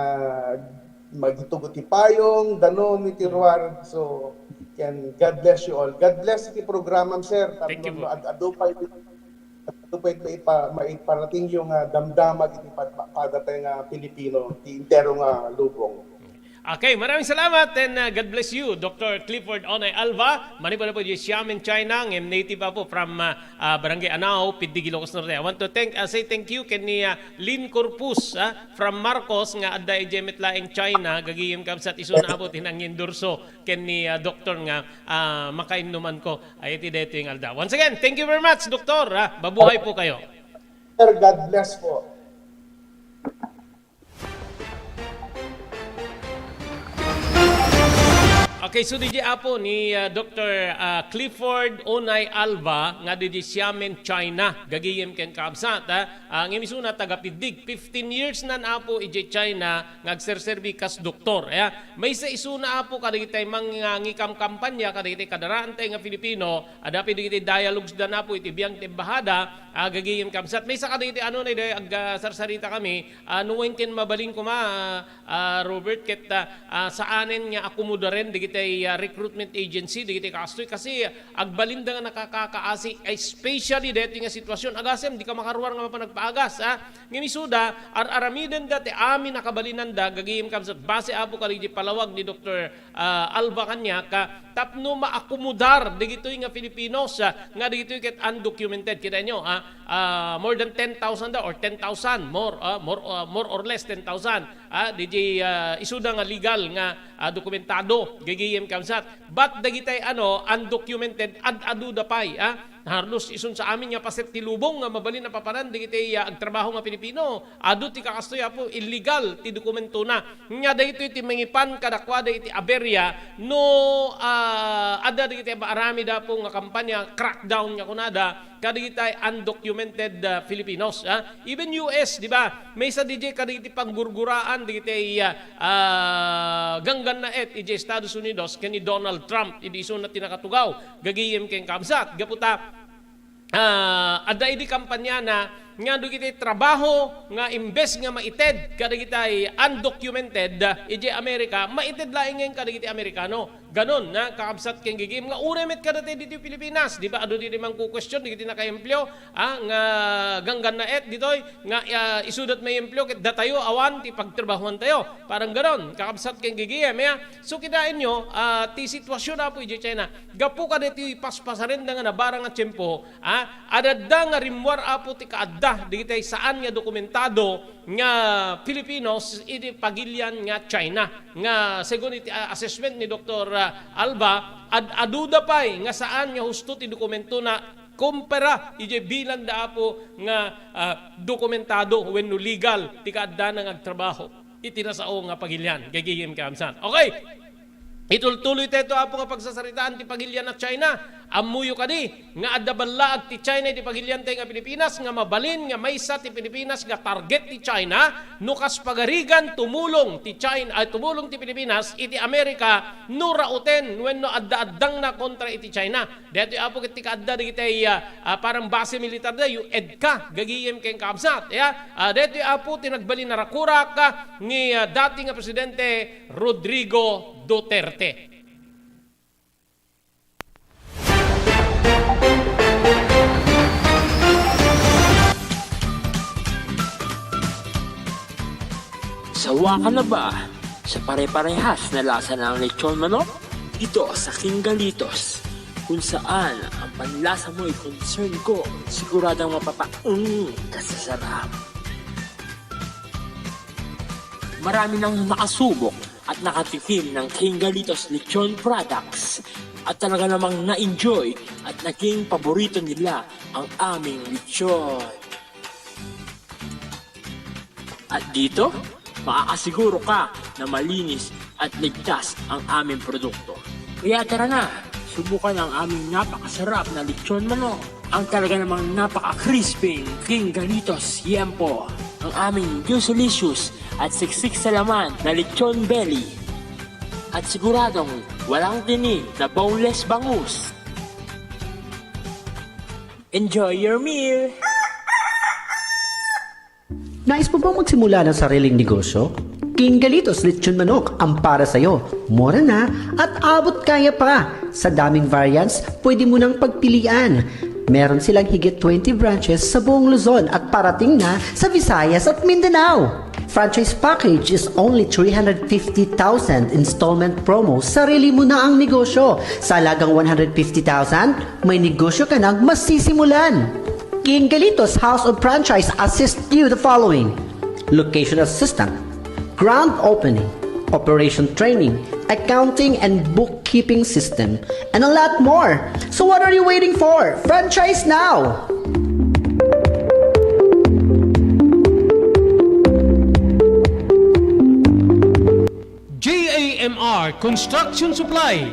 magitugot ti payong, danum iti ruar. So, ken God bless you all. God bless iti programam, sir. Thank you Tapno po. ad-, adu pay, adu pay maipa-, maiparating yung, ah, damdamag iti pad-, padatay nga Pilipino, ti entero nga lubong. Okay, maraming salamat and, uh, God bless you, Doctor Clifford Onay Alva. Manipud-ipud di Xiamen, China, ngem native apo from, uh, uh, Barangay Anao, Piddig, Ilocos Norte. I want to thank, uh, say thank you ken ni, uh, Lynn Corpus, uh, from Marcos nga adda idiay met laeng China, gagayem kabsat isuna apo ti nangindorso ken ni, uh, Doctor nga, uh, makainnuman ko. Ay, iti daytoy nga aldaw. Once again, thank you very much, Doctor. Uh, mabuhay po kayo. Sir, God bless po. Okay, so diay apo ni, ah, Doctor, ah, Clifford Onay Alva nga diay Xiamen, China. Gagayem ken kabsat, ah. Ah, ngem isuna taga Piddig. Fifteen years nan apo idiay China nga agserserbi kas doktor. Aya, maysa isuna apo kadagiti mangikamkampanya kadagiti kadaraan tayo nga Filipino. Adda pay dagiti dialogues da apo iti biag ti embahada. Ah, gagayem kabsat. Maysa kadagiti ano na ag, ah, sarsarita kami. Ah, no wen ken mabalin koma, ah, ah, Robert, ket, ah, ah, saanen nga akomodaren dagiti, ah, recruitment agency, dagiti kastoy, kasi agbalinda nga nakakakaasi, especially daytoy nga sitwasyon. Agasem, dika makaruar nga mapan agpaagas, ah. Ngem isuda, ar-aramidenda ti amin a kabalinanda, gagayem kabsat, base apo kadagiti palawag ni Doktor, ah, Alva kaniak, ah, tapno maakomodar dagitoy nga Filipinos, ah, nga dagitoy ket undocumented. Kitaenyo, ah, ah, more than ten thousand da or ten thousand, more, ah, more, ah, more or less ten thousand. Ah, diay, ah, isuda nga legal nga, ah, dokumentado, gagayem kabsat. But dagitay, ano, undocumented, ad-aduda pay, ah. Halos isun sa amin nga paset ti lubong nga mabalin a papanan dagitay, ah, agtrabaho nga Pilipino. Adu ti kakastoy, apo, illegal ti dokumentona. Nga daytoy ti mangipan kadakuada iti aberya no, ah, adda dagiti maaramid, apo, nga kampanya, crackdown nga kunada, kadagitay undocumented, ah, Filipinos, ah. Even U S, di ba? Maysa diay kadagiti panggurguraan dagitay, ah, ah, ganggannaet idiay Estados Unidos ken ni Donald Trump idi isuna ti nakatugaw, gagayem ken kabsat. Gapu ta, ah, adda idi kampanyana nga dagiti trabaho nga imbes nga maited kadagitay undocumented idiay Amerika, maited laeng kadagiti Amerikano. Ganon, na, kakabsat ken gagayem, nga uray met kadatayo ditoy Pilipinas, di ba? Adu ditoy mangkukuestion dagiti nakaempleo, ah, nga ganggannaet ditoy, nga, ah, isuda ti maiempleo ket datayo awan ti pagtrabahuantayo. Parang ganon, kakabsat ken gagayem, ya. So, kitaenyo, ah, ti sitwasyon, apo, idiay China. Gapu kadaytoy paspasarenda nga nabarang a tiempo, ah, adda nga rimmuar, apo, ti kaadda dagitay saan nga dokumentado nga Filipinos iti pagilian nga China. Nga segun iti, ah, assessment ni Doktor, ah, Alva, ad-aduda pay nga saan nga husto ti dokumentona kumpara idiay bilanda, apo, nga, ah, dokumentado wenno legal ti kaaddana nga agtrabaho. iti nasao nga pagilian, gagayem kakabsat. Okay. Itultuloy tayo, Apo, nga pagsasaritaan ti pagilian a China. Ammoyo kadi nga adda ballaag ti China iti pagilian tayo nga Pilipinas, nga mabalin nga maysa ti Pilipinas nga target ti China, no kas pagarigan tumulong ti China, ay, tumulong ti Pilipinas iti Amerika, no rauten wenno adda-addangna kontra iti China. Daytoy, Apo, ket ti kaadda dagiti, ah, ah, parang base militar da, U E D C A, gagayem ken kakabsat, ya. Ah, daytoy, Apo, ti nagbalin a rakurak, ah, ni, ah, dati nga Presidente Rodrigo Duterte. Sawa ka na ba sa pare-parehas na lasa ng lechon manok? Dito sa King Galitos, kung saan ang panlasa mo'y concern ko, siguradong mapapaeng ka sa sarap. Marami nang nakasubok at nakatikim ng King Galitos Lechon Products at talaga namang na-enjoy at naging paborito nila ang aming lechon. At dito, makakasiguro ka na malinis at ligtas ang aming produkto. Kaya tara na, subukan ang aming napakasarap na lechon manok. Ang talaga namang napaka-crispy King Galitos Yempo. Ang aming juicy-licious at siksik sa laman na lechon belly. At siguradong walang tinik na boneless bangus. Enjoy your meal! Nais mo bang magsimula ng sariling negosyo? King Galitos Lechon Manok ang para sa'yo. Mura na at abot kaya pa. Sa daming variants, pwede mo nang pagpilian. Meron silang higit twenty branches sa buong Luzon at parating na sa Visayas at Mindanao. Franchise package is only three hundred fifty thousand, installment promo, sarili mo na ang negosyo. Sa halagang one hundred fifty thousand, may negosyo ka nang masisimulan. King Galitos House of Franchise assist you the following: location assistant, grand opening, operation training, accounting and bookkeeping system, and a lot more. So what are you waiting for? Franchise now! J A M R Construction Supply.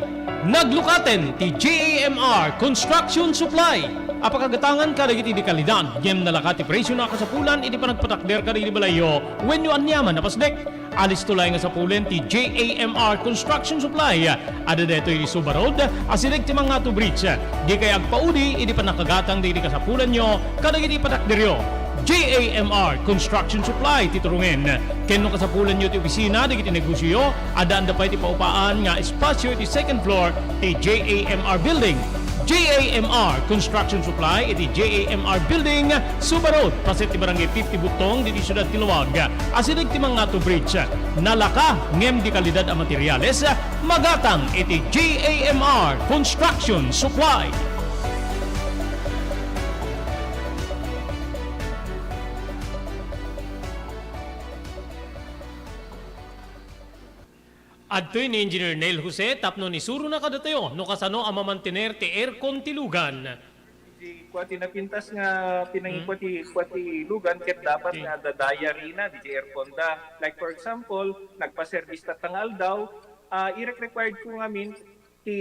Naglukaten ti J A M R Construction Supply a pakagatangan kadagiti di kalidad ngem nalaka ti presiona a kasapulan iti panagpatakder kadagiti balayyo wenno aniaman a pasdek. Alisto laeng a sapulen ti J A M R Construction Supply. Adda daytoy iti Suba Road, asideg ti Mangato Bridge. Dikay agpaudi iti pannakagatang dagiti kasapulanyo kadagiti patakderyo. J A M R Construction Supply ti turongen. Ken no kasapulanyo ti opisina dagiti negosioyo, addaan da pay ti paupaan nga espasio iti second floor ti J A M R Building. J A M R Construction Supply iti J A M R Building, Suba Road, paset ti Barangay fifty Butong, ditoy siudad ti Laoag. Asideg ti Mangato Bridge. Nalaka ngem di kalidad a materiales, magatang iti J A M R Construction Supply. Adtoy ni Engineer Neil Jose tapno isurona kadatayo no kasano a mamantener ti aircon ti lugan. Di kua ti napintas nga pinangikua ti, kua ti lugan ket dapat nga adda diary na diay aircon da. Like for example, nagpa-service tatta nga aldaw, ah, irek-required ko ngamin ti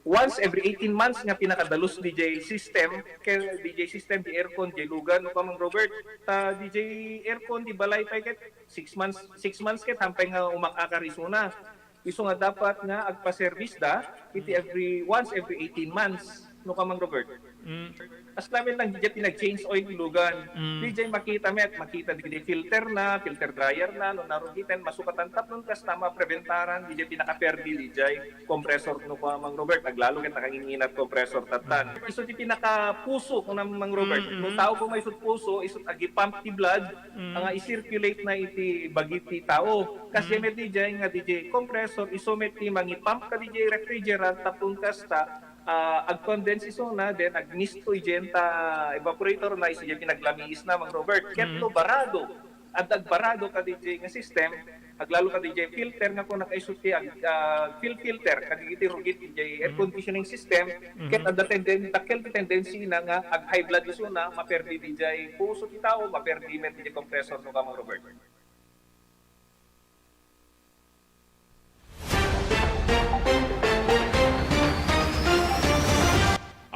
once every eighteen months nga pinakadalus diay system, ken diay system ti aircon diay lugan, no, Kamang Robert. Ta diay aircon ti balay pay ket six months, six months ket hampay nga umak-akar isuna. Isu nga dapat nga agpa-service da iti every, once every eighteen months, no, Kamang Robert. Mm. As lamin lang, diay pinag-change oil ti lugan. Mm. Diay makita met, makita diay filter na, filter dryer na, no, narugiten, masukatan tapno kasta mapreventaran diay pinakaperdi diay compressor, no, Kamang Robert, aglalo ket nakangin-inat compressor tattan. Mm. Isu ti pinakapuso, no, Mang Robert. Mm, mm. No tao ko may isut puso, isut agi-pump ti blood, Mm. nga i-circulate na iti bagi ti tao. Kas Mm. met diay nga diay compressor, isu met ti mangi-pump kadiay refrigerant, tapno kasta, ah, ag-condense isuna, then agmisto idiay ta evaporator na, isu diay pinaglamiis na, Mang Robert. Ket Mm. no barado, adda agbarado kadiay nga system, aglalo kadiay filter nga kunana isu ti ag-, ah, fil-, filter kadagiti rugit diay air Mm. conditioning system, Mm-hmm. ket adda tenden-, dakkel ti tendency na nga ag-high blood isuna, maperdi diay puso ti tao, maperdi met diay compressor, no, Kamang Robert.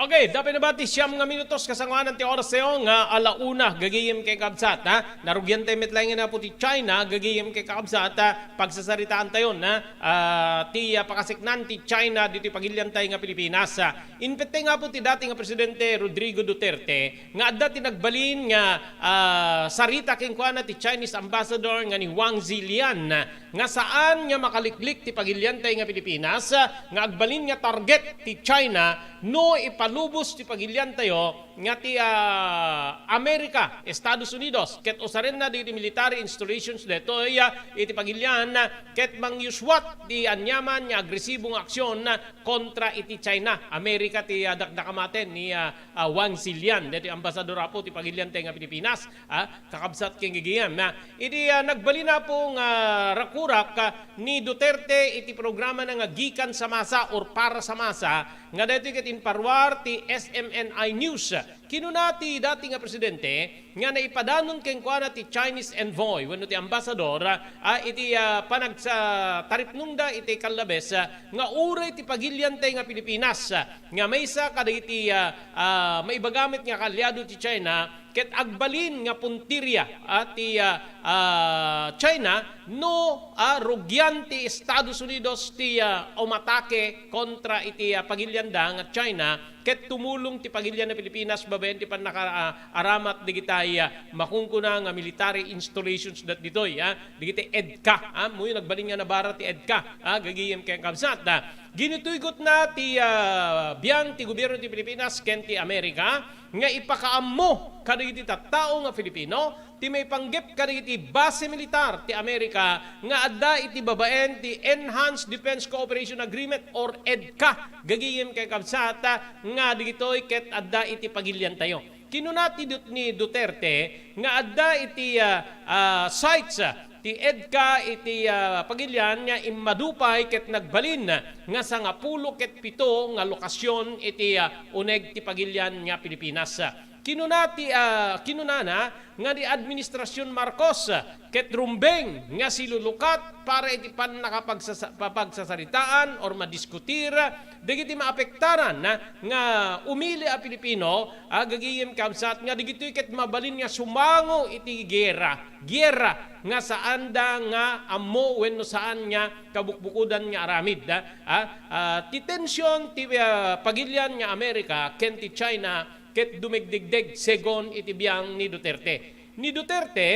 Okay, dapay nabati, siyam nga minutos kasangoanan ti oras tayo nga ala una, gagayem ken kakabsat, ha? Narugian tayo met laeng nga apo ti China, gagayem ken kakabsat, ha? Pagsasaritaan tayo, ha? Ah, ti, ah, pakasiknan ti China ditoy pagilian tayo nga Pilipinas, ha? Inpettay nga apo ti dati nga Presidente Rodrigo Duterte nga adda ti nagbalin nga, ah, sarita kenkuana ti Chinese ambassador nga ni Wang Zilian, nga saan nga makaliklik ti pagilian tayo nga Pilipinas, nga agbalin nga target ti China no ipalubos ti pagilian tayo nga ti, ah, Amerika, Estados Unidos, ket usarenna dagiti military installations detoy, ah, iti pagilian, ah, ket mangyuswat ti aniaman nga agresibo nga aksyon, ah, kontra iti China. Amerika ti, ah, dakdakamaten ni, ah, ah, Wang Zilian, detoy ambassador apo ti pagilian tayo nga Pilipinas, ah, kakabsat ken gagayem, na idi, ah, nagbalin apo nga rakurak, ah, ni Duterte iti programana nga Gikan sa Masa or Para sa Masa, nga daytoy ket imparuar ti S M N I News. Kinuna ti dati nga presidente nga naipadanon kenkuana ti Chinese envoy wenno ti ambassador, ah, iti, ah, panagsa-, taripnongda iti Kallabes, ah, nga uray ti pagilian tayo nga Pilipinas, ah, nga maysa kadagiti, ah, ah, maibaga met nga kaalyado ti China, ket agbalin nga puntirya, ah, ti, ah, ah, China no, ah, rugian ti Estados Unidos ti, ah, umatake kontra iti, ah, pagilianda nga China, ket tumulong ti pagilian nga Pilipinas babaen ti pannaka-, ah, aramat digitay, ah, makunkuna nga military installations dat ditoy, ah, digiti EDCA, ah, muyo nagbalin nga nabara ti EDCA, ah, gagayem ken kabsat, ah. Ginituygotna ti, ah, biang ti gobierno ti Pilipinas ken ti Amerika nga ipakaammo kadagiti tattao nga Filipino ti maipanggep kadagiti base militar ti Amerika nga adda iti babaen ti Enhanced Defense Cooperation Agreement or EDCA, gagayem ken kabsat, nga digitoy ket adda iti pagilian tayo. Kinuna ti Dut-, ni Duterte nga adda iti, ah, ah, sites, ah, ti EDCA iti, ah, pagilian nga immadu pay ket nagbalin nga sangapulo ket pito nga lokasyon iti, ah, uneg ti pagilian nga Pilipinas. Kinuna ti, ah, kinunana nga ni Administrasyon Marcos ket rumbeng nga silulukat para iti pannakapagsasa-, papagsasaritaan or madiskutir dagiti maapektaran nga umili a Pilipino, ah, gagayem kabsat, nga digitoy ket mabalin nga sumango iti gera, gera nga saanda nga ammo wenno saan nga kabukbukodan nga aramid, ah, ah, ti tension ti, ah, pagilian nga Amerika ken ti China ket dumegdegdeg segun iti biang ni Duterte. Ni Duterte,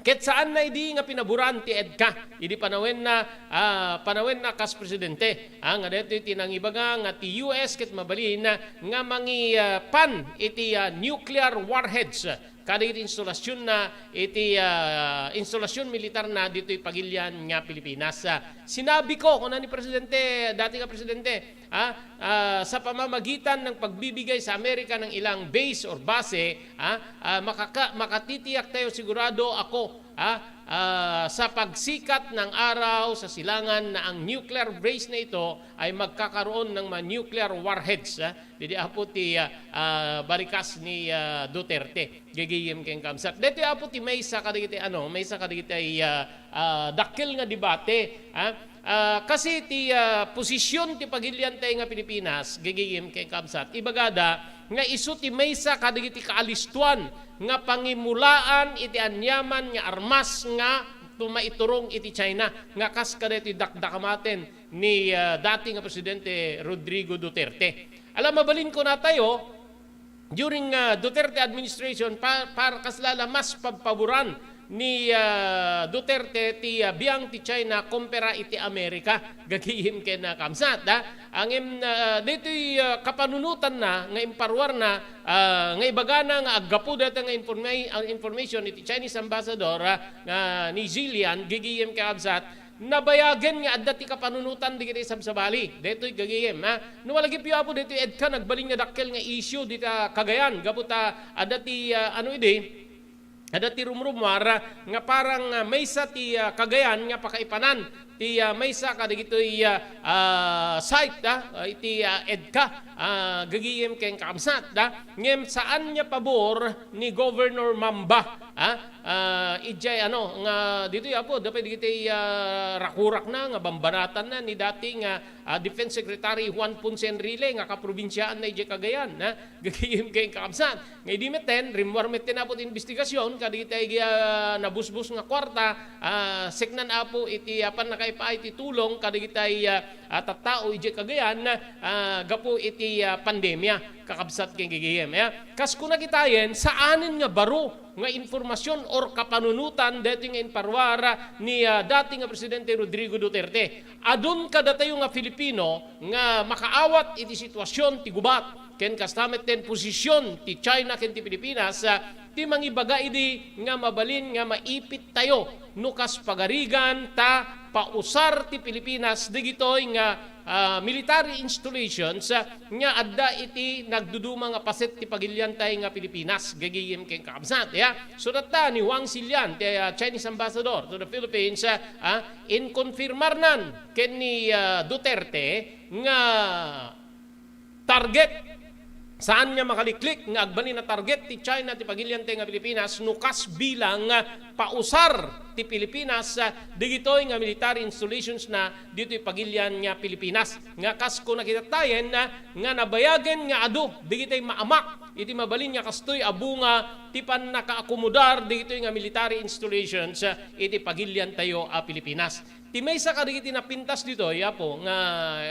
ket saanna idi nga pinaboran ti EDCA idi panawenna, ah, panawenna kas presidente, ah, nga daytoy ti nangibaga nga ti U S ket mabalin nga mangipan iti, ah, nuclear warheads kadagiti installationna iti, ah, installation militarna ditoy pagilian nga Pilipinas. Ah, sinabi ko, kuna ni Presidente, dati nga Presidente, ah, ah, sa pamamagitan ng pagbibigay sa Amerika ng ilang base or base, ah, ah, makaka-, makatitiyak tayo sigurado ako, ah, ah, sa pagsikat ng araw sa silangan na ang nuclear base na ito ay magkakaroon ng mga nuclear warheads, ah, didi apo ti, ah, ah, barikas ni, ah, Duterte. Gagayem ken kabsat. Daytoy apo ti maysa kadagiti, ano, maysa kadagiti, ah, ah, dakkel nga debate, ah. Ah, kasi ti, ah, posisyon ti pagilian tayo nga Pilipinas, gagayem ken kabsat, ibagada nga isu ti maysa kadagiti kaalistuan nga pangimulaan iti aniaman nga armas nga tu-, maiturong iti China, nga kas kadaytoy dakdakamaten ni, ah, dati nga Presidente Rodrigo Duterte. Ala, mabalin kunatayo, during, ah, Duterte administration, pa-, para kasla la mas pabpaboran ni, ah, Duterte ti, ah, biang ti China kumpara iti Amerika. Gagayem ken, ah, kabsat, ah. Ngem, ah, daytoy, ah, kapanunotanna nga imparuarna, ah, nga ibagana nga aggapu dayta nga informa-, ah, information iti Chinese ambassador, ah, nga ni Zilian, gagayem ken kabsat, nabayagen nga adda ti kapanunotan dagiti sabsabali. Daytoy gagayem, ha? No, malagipyo, apo, daytoy EDCA, nagbalin nga dakkel nga issue dita Cagayan. Gapu ta adda ti, ah, ano idi, adda ti rumrumar, ah, nga parang, ah, maysa ti, ah, Cagayan nga pakaipanan ti, ah, maysa kadagitoy, ah, ah, site, ah, ah, iti, ah, EDCA, ah, gagayem ken kabsat, ah. Ngem saan nga pabor ni Governor Mamba, ah, ah, idiay ano, nga ditoy, Apo, dapay dagiti, ah, rakurakna nga bambanatanna ni dati nga, ah, Defense Secretary Juan Ponce Enrile nga kaprobinsiaanna idiay Cagayan, ha? Gagayem ken kakabsat. Nga idi metten, rimmuar metten, Apo, ti investigasyon kadagiti, ah, nabusbos nga kuarta, ah, seknan, Apo, iti, ah, pannakaipaay ti tulong kadagiti, ah, ah, tattao idiay Cagayan, ah, gapu iti, ah, pandemia, kakabsat ken gagayem, ya. Kas kuna kitayen, saanen nga baro nga impormasyon or kapanunotan daytoy nga imparuar ni, ah, dati nga Presidente Rodrigo Duterte. Adun kadatayo nga Filipino nga makaawat iti sitwasyon ti gubat, ken kasta metten posisyon ti China ken ti Pilipinas, ah, ti mangibaga idi nga mabalin nga maipit tayo no kas pagarigan ta pausar ti Pilipinas dagitoy nga, ah, military installations, ah, nga adda iti nagduduma nga paset ti pagiliantay nga Pilipinas, gagayem ken kakabsat, ya. So, datta ni Wang Xilian, ti, ah, Chinese ambassador to the Philippines, ah, ah, inkonfirmarnan ken ni, ah, Duterte nga target. Saan nga makaliklik nga agbalin a target ti China ti pagiliantay nga Pilipinas no kas bilang, ah, pausar ti Pilipinas, ah, digitoy nga military installations na ditoy pagilian nga Pilipinas. Nga kas kuna kitayen, ah, nga nabayagen nga adu digitoy maamak iti mabalin nga kastoy a bunga ti pannakaakomodar digitoy nga military installations, ah, iti pagiliantayo a Pilipinas. Ti maysa kadagiti napintas ditoy, Apo, nga,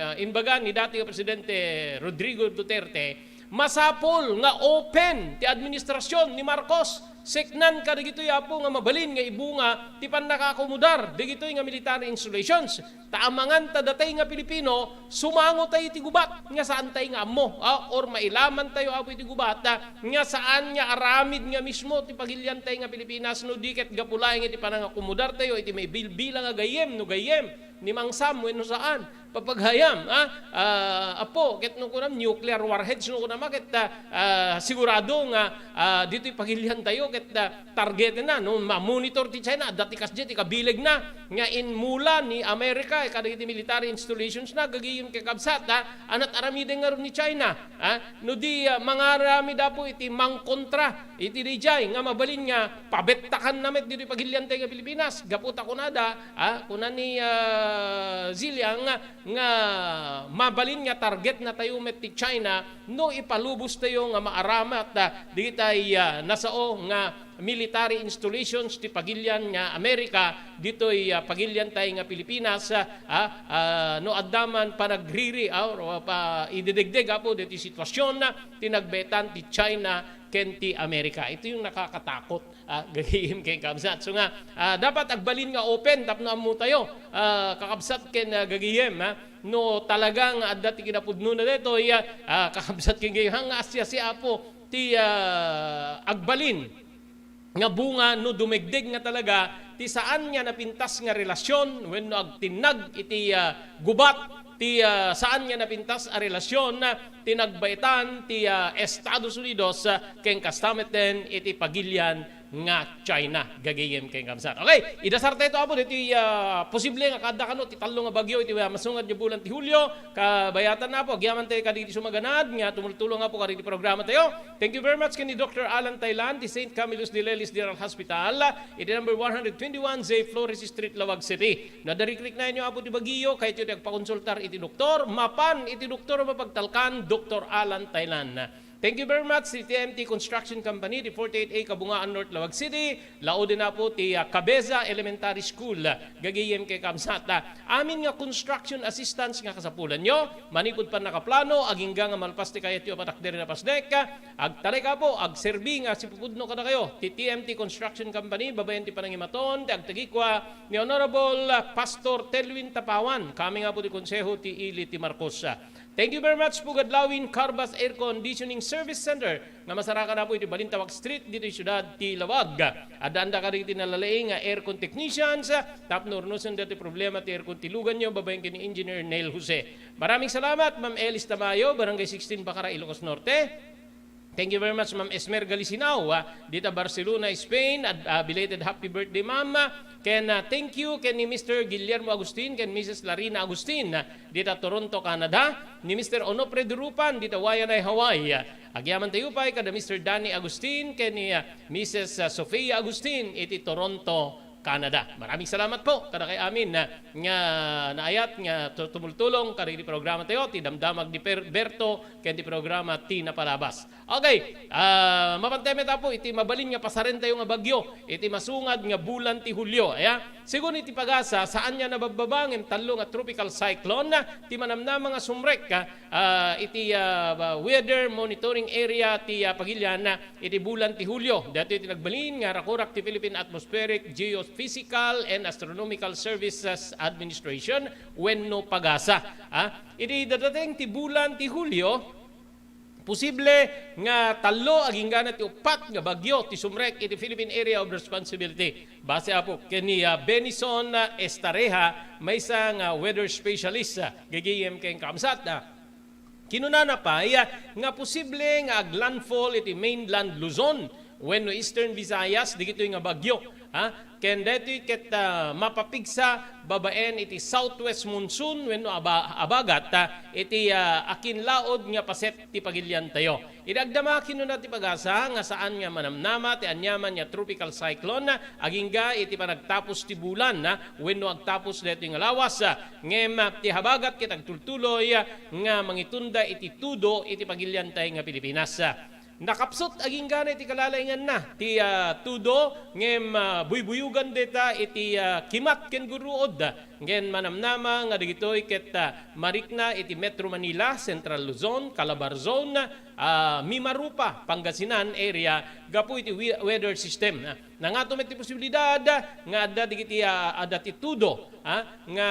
ah, imbaga ni dati nga Presidente Rodrigo Duterte, masapul nga open ti administrasyon ni Marcos. Seknan kadagitoy, Apo, nga mabalin nga ibunga ti pannakaakomodar dagitoy nga military installations. Ta amangan ta datay nga Pilipino, sumango tayo iti gubat nga saan tayo nga ammo, ah, or mailaman tayo, Apo, iti gubat, ah, nga saan nga aramid nga mismo ti pagilian tayo nga Pilipinas, no di ket gapu laeng iti panangakomodar tayo iti maibilbilang a gayyem, no gayyem ni Mang Sam wenno saan. Papaghayam, ah, ah, Apo, ket no kunam nuclear warheads, no kunam, ket, ah, ah, sigurado nga, ah, ditoy pagilian tayo ket, ah, targeten na, no, ma-monitor ti China, adda ti kasdiay ti kabilegna nga inmula ni Amerika kadagiti military installations na, gagayem ken kakabsat, ah, anat aramiden ngarud ni China, ah, no di, ah, mangaramid, Apo, iti mangkontra iti dijay nga mabalin nga pabettakanna met ditoy pagilian tayo nga Pilipinas. Gapu ta kunada, ah, kuna ni, ah, Ziliang nga mabalin nga target na tayo met ti China no ipalubos tayo nga maaramat, ah, digitay, ah, nasao nga military installations ti pagilian nga Amerika ditoy, ah, pagilian tayo nga Pilipinas, ah, ah, no adda man panagriri, ah, or, ah, pa, ididegdeg, Apo, ditoy sitwasyon, ah, ti nagbetan ti China ken ti Amerika. Ito yung nakakatakot, ah, gagayem ken kakabsat. So nga, ah, dapat agbalin nga open tapno ammo tayo, ah, kakabsat ken, ah, gagayem, ah, no talaga nga adda ti kinapudnona daytoy, ah, ah, kakabsat ken gagayem, nga asyasi, Apo, ti, ah, agbalin nga bunga no dumegdeg nga talaga ti saan nga napintas nga relasyon wenno agtinnag iti, ah, gubat ti, ah, saan nga napintas a relasyon, ah, ti nagbaetan ti, ah, Estados Unidos, ah, ken kasta met den iti pagilian nga China, gagayem ken kakabsat. Okay, idasar tayo to, Apo, ditoy, ah, posible nga kaadda kano ti tallo nga bagyo iti, ah, masungad nga bulan ti Hulio. Kabayatan na, Apo, agyaman tayo kadagiti sumaganad nga tumultulong, Apo, kadagiti programa tayo. Thank you very much ken ni Doctor Alan Thailand, ti Saint Camillus de Lelis General Hospital, iti number one hundred twenty-one J Flores Street, Laoag City. No adda rikriknaenyo, Apo, ti bagyo, kayatyo ti agpakonsultar iti doktor, mapan iti doktor a mapagtalkan, Doctor Alan Thailand. Thank you very much ti T M T Construction Company, ti forty-eight A Kabungaan North, Laoag City, laoden, Apo, ti, ah, Cabeza Elementary School, gagayem ken kakabsat. Amin nga construction assistance nga kasapulanyo, manipud pannakaplano, agingga nga malpas ti kayatyo a patakder a pasnek, agtalek, Apo, agserbi nga sipupudno kadakayo ti T M T Construction Company, babaen ti panangimaton ti agtagikua ni Honorable, ah, Pastor Telwin Tapawan, coming, Apo, ti Konseho ti Ili ti Marcos. Thank you very much, Pugad Lawin Carbas Air Conditioning Service Center, nga masarakan, Apo, iti Balintawak Street, ditoy siudad ti Laoag. Addaanda kadagiti nalalaing nga aircon technicians, tapno urnosen daytoy problema ti aircon ti luganyo, babaen ken ni Engineer Neil Jose. Maraming salamat, Ma'am Elis Tamayo, Barangay sixteen, Bacara, Ilocos Norte. Thank you very much, Ma'am Esmer Galisinao, ah, dita Barcelona, Spain. Ad-, ah, belated happy birthday, Ma'am. Ken, ah, thank you ken ni Mister Guillermo Agustin ken Missus Larina Agustin, ah, dita Toronto, Canada. Ni Mister Onofre Durupan dita Waianae, Hawaii. Ah, agyamanen tayo pay kada Mister Danny Agustin ken ni, ah, Missus, ah, Sofia Agustin iti Toronto, Canada. Maraming salamat po kadakay amin, ah, nga naayat nga tu-, tumultulong kadagiti programa tayo, ti Damdamag ni Per-, Berto ken ti programa Ti Napalabas. Okay, ah, mapantay met, Apo, iti mabalin nga pasaren tayo nga bagyo, iti masungad nga bulan ti Hulio, aya? Segun iti pag-asa, saan nga nababbaba ngem tallo nga tropical cyclone ti manamnama nga sumrek, ah, iti, ah, weather monitoring area ti, ah, pagilian, ah, iti bulan ti Hulio. Daytoy ti nagbalin nga rakurak ti Philippine Atmospheric, Geophysical and Astronomical Services Administration wenno pagasa. Ah, iti dadateng ti bulan ti Hulio, posible nga tallo agingga ti uppat nga bagyo ti sumrek iti Philippine Area of Responsibility. Base, Apo, ken ni, ah, Benison, ah, Estareja, maysa nga weather specialist, ah, gagayem ken kakabsat, ah. Kinunana pay, ah, nga posible nga aglandfall iti mainland Luzon wenno Eastern Visayas dagitoy nga bagyo, ha? Ken daytoy ket, ah, mapapigsa babaen iti southwest monsoon wenno aba-, abagat, ah, iti, ah, akinlaod nga paset ti pagiliantayo. Idi agdama, kinuna ti pagasa nga saan nga manamnama ti aniaman nga tropical cyclone, ah, agingga iti panagtapos ti bulan, ah, wenno agtapos daytoy nga lawas, ah, ngem, ah, ti habagat ket agtultuloy, ah, nga mangitunda iti tudo iti pagiliantay nga Pilipinas, ah. Nakapsut agingga iti kalalainganna ti, ah, tudo, ngem, ah, buybuyugan dayta iti, ah, Kimat ken Guruod, ah, ngem manamnama nga dagitoy ket, ah, marikna iti Metro Manila, Central Luzon, Calabar Zone, ah, Mimaropa, Pangasinan area gapu iti we-, weather system, ah. Nangato met ti posibilidad nga adda dagiti, ah, adda ti tudo, ah, nga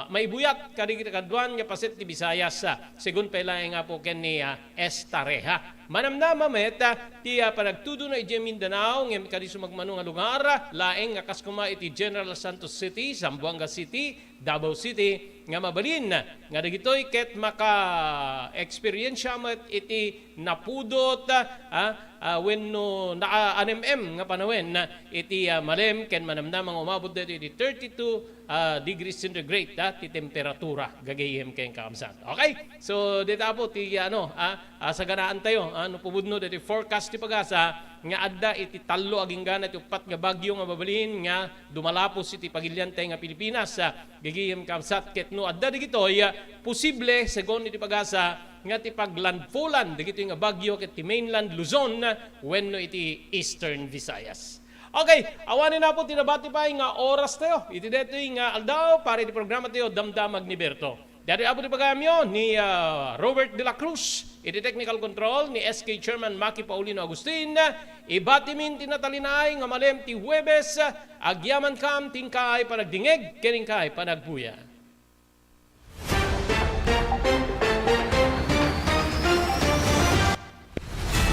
maibuyat kadagiti kaduan nga paset ti Visayas, ah, segun pay laeng, Apo, ken ni, ah, Estareja. Manamnama met, ah, ti, ah, panagtudona idiay Mindanao ngem kadi sumagmamano nga lugar, laeng nga kas koma iti General Santos City, Zamboanga City, Davao City, nga mabalin nga dagitoy ket maka-experience met iti napudot, ah, ah, wenno naanem-em nga panawen iti, ah, malem ken manamnama nga umabot daytoy iti thirty-two, ah, degrees centigrade, ah, ti temperatura, gagayem ken kakabsat. Okay? So, dita, Apo, ti, ano, ah, ah, saganaantayo, ah, no pupudno daytoy forecast ti pagasa nga adda iti tallo agingga ti uppat nga bagyo nga mabalin nga dumalapos iti pagiliantay nga Pilipinas, ah, gagayem kakabsat, ket no adda dagitoy, ah, posible, segun iti pagasa, nga ti paglandfallan dagitoy nga bagyo ket ti mainland Luzon, ah, wenno iti Eastern Visayas. Okay, awanen, Apo, ti nabati pay nga oras tayo iti daytoy nga aldaw para iti programa tayo, Damdamag ni Berto. Daytoy, Apo, ti pagayamyo ni, ah, Robert de la Cruz iti technical control, ni S K Chairman Maki Paulino Agustin. Ibatimin ti natalinaay nga malem ti Huwebes, agyamankam ti inkay panagdingeg ken inkay panagbuya.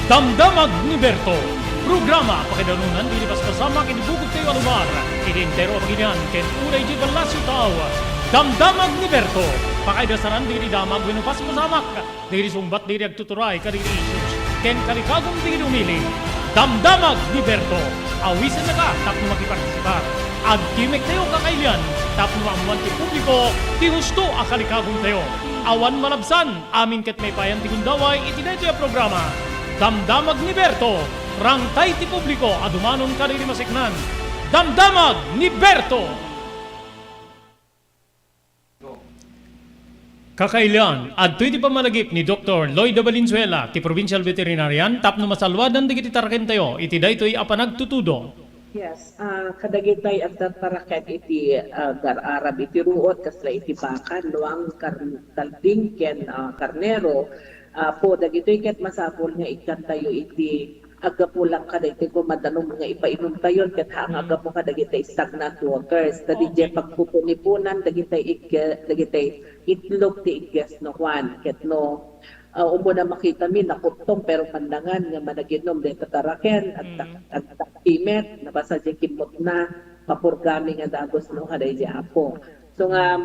Damdamag ni Berto, programa pakaidanunan iti paspasamak iti bukod tayo a lugar, iti entero a pagilian ken unay iti Palacio Tao. Damdamag ni Berto, pakaidasaran iti damag wenno paspasamak, dagiti sungbat dagiti agtuturay kadagiti issues ken kalikagum dagiti umili. Damdamag ni Berto, awisennaka tapno makipartisipar. Agtimek tayo kakailian tapno maammoan ti publiko ti husto a kalikagum tayo. Awan malabsan, amin ket maipayan ti gundaway iti daytoy a programa. Damdamag ni Berto, rangtay ti publiko a dumanon kadagiti maseknan. Damdamag ni Berto! Kakailian, adtoy ti pammalagip ni Doktor Lloyda Valenzuela ti Provincial Veterinarian tapno masalwadan dagiti tarakentayo iti daytoy a panagtutudo. Yes, ah, kadagitay agtartaraken iti, ah, agar-arab iti ruot, kasla iti baka, luang, kar-, kalding, ken, ah, karnero. Apo, dagitoy ket masapul nga ikkantayo iti aggapu lang kadagiti koma danum nga ipainumtayon ket haan nga aggapu kadagiti stagnant waters. Ta didiay pagpupunipunan dagiti ig-, dagiti itlog ti igges no kuan. Ket no, ah, umuna makitami, nakuttong, pero pandangan nga managinum dayta taraken, agtak-, agtaktimet, nabasa diay kimmutna, mapurgami nga dagus no kadaydi Apo. So nga,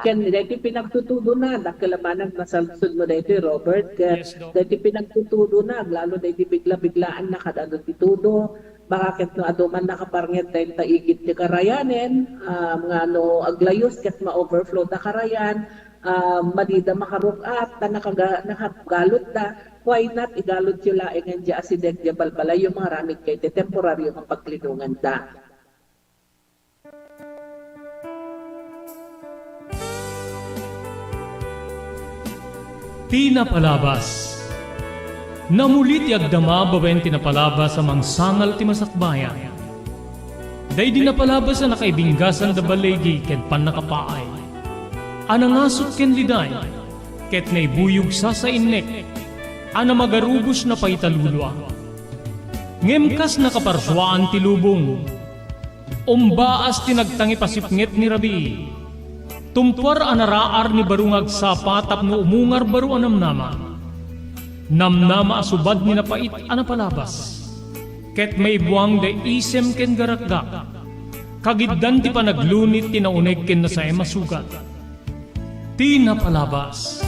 Ken daytoy pinagtutudona, dakkel a banag masalsod mo daytoy, Robert, ket Yes, Doc. daytoy pinagtutudona, aglalo daytoy bigla-biglaan na kadano ti tudo. Baka ket no adu man nakaparnget dayta igid ti karayanen, ah, nga no aglayus ket ma-overflow da karayan, ah, madida makarug-at, ta nakaga-, nakagalutda. Why not igalutyo laengen diay asideg diay balbalayyo, mangaramidkayo iti temporario nga paglinonganda? Ti napalabas. Namuli ti agdama babaen ti napalabas a mangsangal ti masakbayan. Daydi napalabas a nakaibinggasan da baligi ken pannakapaay. A nangasut ken liday, ket naibuyog sasainnek, a namagarubos na pay ta lulua. Ngem kas nakaparsuaan ti lubong, umbaas ti nagtangipasipnget ni rabii. Tumpuar a naraar ni baro nga agsapa tapno umungar baro a namnama. Namnama a subad ni napait a napalabas. Ket maibuang da isem ken garakgak. Kagiddan ti panaglunit ti nauneg ken nasaem a sugat. Ti napalabas.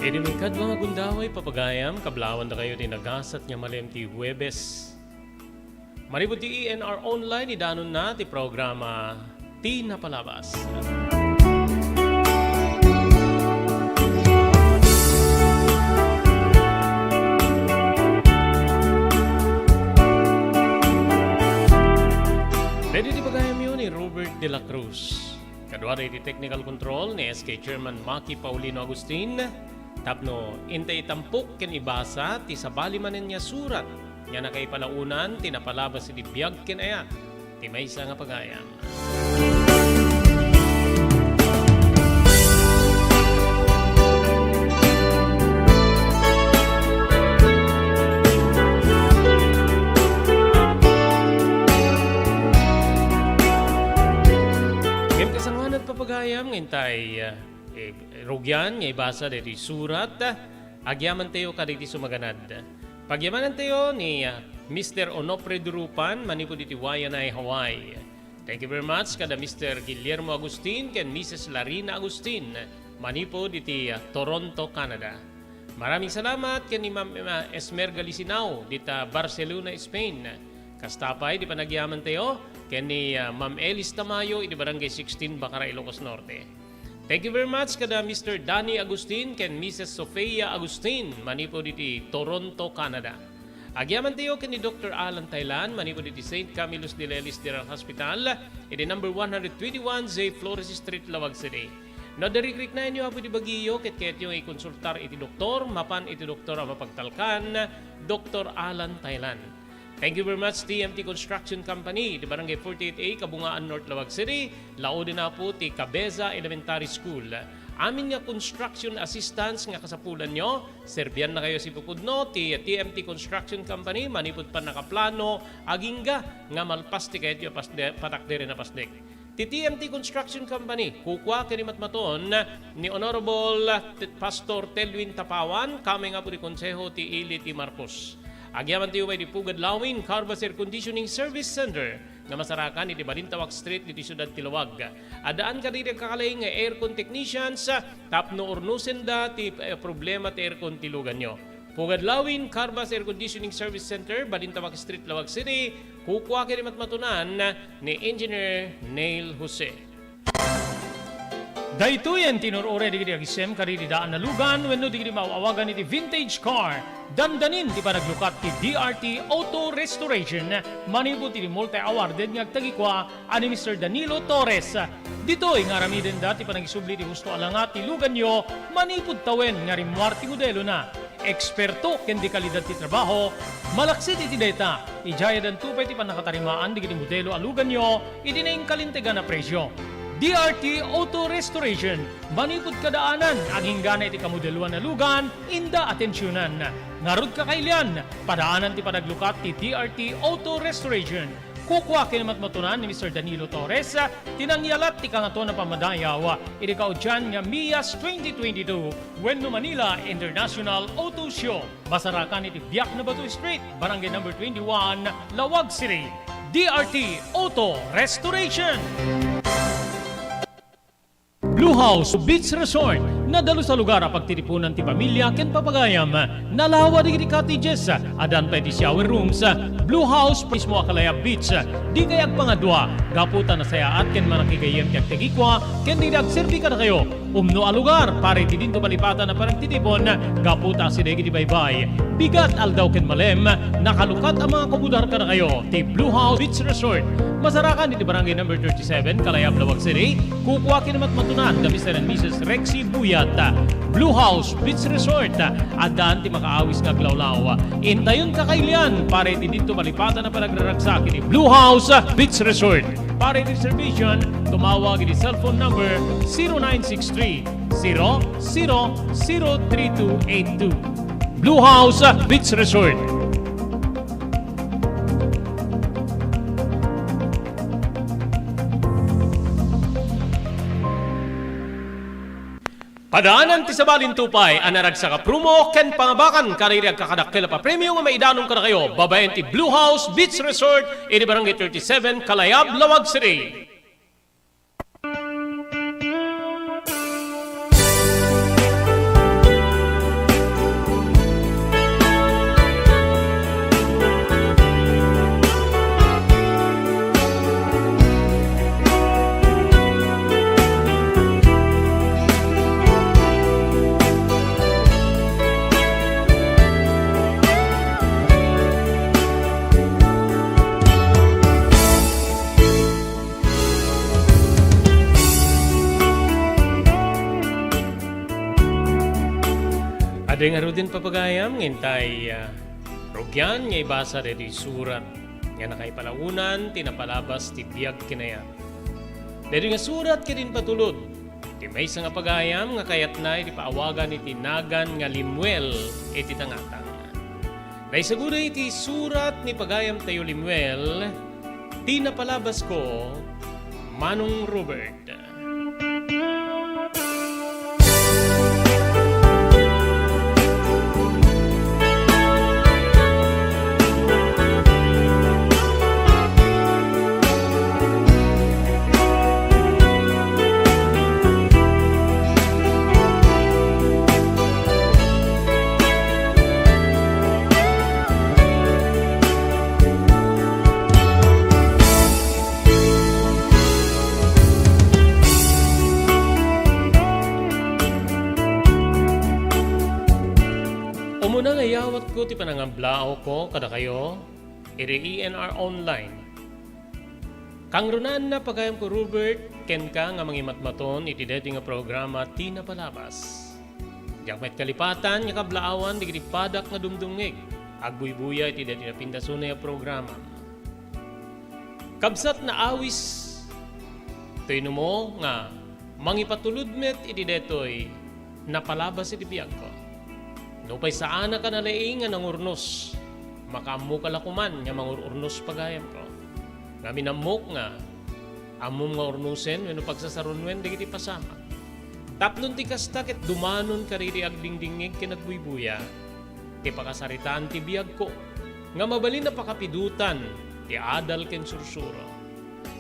Idi maikadua nga gundaway, papagayam, kablawandakayo ti nagasat nga malem ti Huwebes. Manipud ti E N R Online, idanonna ti programa Ti Napalabas. Daydi ti pagayamyo ni Robert de la Cruz. Kaduada iti technical control ni S K Chairman Maki Paulino Agustin, tapno inta itampok ken ibasa ti sabali manen nga surat nga nakaipanaonan ti napalabas iti biag ken ayat ti maysa nga pagayam. Ngem kasangoanan, papagayam, nga intay, eh, rugian nga ibasa daytoy surat, agyamantayo kadagiti sumaganad. Pagyamanantayo ni, ah, Mister Onofre Durupan manipud iti Waianae, Hawaii. Thank you very much kada Mister Guillermo Agustin ken Missus Larina Agustin manipud iti, ah, Toronto, Canada. Maraming salamat ken ni Ma'am, ah, Esmerga Lisinao dita Barcelona, Spain. Kasta pay ti panagyamantayo ken ni, ah, Ma'am Elis Tamayo iti Barangay sixteen, Bacara, Ilocos Norte. Thank you very much kada Mister Danny Agustin ken Missus Sofia Agustin manipud iti Toronto, Canada. Agyamantayo ken ni Doctor Alan Thailan manipud iti Saint Camillus de Lellis General Hospital iti number one hundred twenty-one J Flores Street, Laoag City. No adda rikriknaenyo, Apo, iti bagiyo ket kayatyo nga ikonsultar iti doktor, mapan iti doktor a mapagtalkan, Doctor Alan Thailan. Thank you very much, T M T Construction Company, iti Barangay forty-eight A, Kabungaan, North Laoag City, laoden, Apo, ti Cabeza Elementary School. Amin nga construction assistance nga kasapulanyo, serbiannakayo sipupudno ti T M T Construction Company manipud pannakaplano agingga nga malpas ti kayatyo a pasde-, patakderen a pasdek. Ti T M T Construction Company, kukua ken imatmaton ni Honorable T-, Pastor Telwin Tapawan, kamay nga Apo ti Konseho ti Ili ti Marcos. Agyamantayo pay iti Pugad Lawin Carvas Air Conditioning Service Center nga masarakan iti Balintawak Street iti siudad ti Laoag. Addaan kadagiti agkakalaing nga aircon technicians, ah, tapno urnosenda ti, eh, problema ti aircon ti luganyo. Pugad Lawin, Carvas Air Conditioning Service Center, Balintawak Street, Laoag City, kukua ken imatmatonan ni Engineer Neil Jose. Daytoyen ti inur-uray dagiti agisem kadagiti daan a lugan wenno dagiti maaw-awagan iti vintage car. Dandanin ti panaglukat ti D R T Auto Restoration manipud iti multi-awarded nga agtagikua a ni Mister Danilo Torres. Ditoy nga aramidenda ti panagisubli ti husto a langat ti luganyo manipud tawen nga rimmuar ti modelona. Eksperto ken dekalidad ti trabaho, malaksid iti dayta, idiay addanto pay ti pannakatarimaan dagiti modelo a luganyo iti nainkalintegan a presio. D R T Auto Restoration, manipud kadaanan, aginggana iti kamodeloan a lugan, inda atensionan. Ngarud, kakailian, padaanan ti panaglukat ti D R T Auto Restoration. Kukua ken matmatunan ni Mister Danilo Torres ti nangyalat ti Kangatoan a Pammadayaw iti kaudian nga MIAS twenty twenty-two wenno Manila International Auto Show. Masarakan iti Biak na Bato Street, Barangay Number twenty-one, Laoag City. D R T Auto Restoration. Blue House Beach Resort, nadalus a lugar a pagtitipunan ti pamilya ken papagayam. Nalawa dagiti cottages, addan pay ti shower rooms. Blue House mismo a Kalayab Beach, dikay agpangadua, gapu ta nasayaat ken manakigayyem ti agtagikua ken dagiti agserbi kadakayo. Umno a lugar para iti dinto malipatan a panagtitipon, gapu ta asideg iti baybay, bigat aldaw ken malem, nakalukat a mga kumudar kadakayo ti Blue House Beach Resort. Masarakan iti Barangay Number thirty-seven, Kalayab, Laoag City. Kukua ken matmatunan da Mister and Missus Rexy Buyat. Blue House Beach Resort, addan ti makaawis nga aglawlaw. Intayon, kakailian, para iti dinto malipatan a panagraragsak iti Blue House Beach Resort. Para iti reservation, tumawag iti cellphone number zero nine six three, zero zero zero three two eight two. Blue House Beach Resort. Padaanan ti sabali a tupay a naragsak a promo ken pangabakan kadagiti agkakadakkel a papremio nga maidanon kadakayo babaen ti Blue House Beach Resort iti Barangay thirty-seven, Kalayab, Laoag City. Adda ngaruden, papagayam, nga intay, ah, rugian nga ibasa daytoy surat nga nakaipalaonan ti napalabas ti biag ken ayat. Daytoy nga surat ket impatulod ti maysa nga pagayam nga kayatna iti paawagan iti nagan nga Lemuel iti tangatang. Naisaguda iti surat ni pagayamtayo Lemuel, ti napalabasko, Manong Robert. Umuna nga iyawatko ti panangablaawko kadakayo iti E N R Online. Kangrunaan, pagayamko Robert, kenka nga mangimatmaton iti daytoy nga programa ti napalabas. Diak met kalipatan nga kablaawan dagiti padak nga dumdumngeg, agbuybuya iti daytoy a pindasonay a programa. Kabsat, naawis toy numo nga mangipatulod met iti daytoy napalabas iti biagko. Nupay saanak a nalaing nga nangurnos, makaammoka la koman nga mangur-urnos, pagayamko. Ngamin, ammok nga ammom nga urnosen wenno pagsasarunuen dagiti pasamak. Tapno ti kasta ket dumanon kadagiti agdingdingngeg ken agbuybuya ti pakasaritaan ti biagko, nga mabalin a pakapidotan ti adal ken sursuro.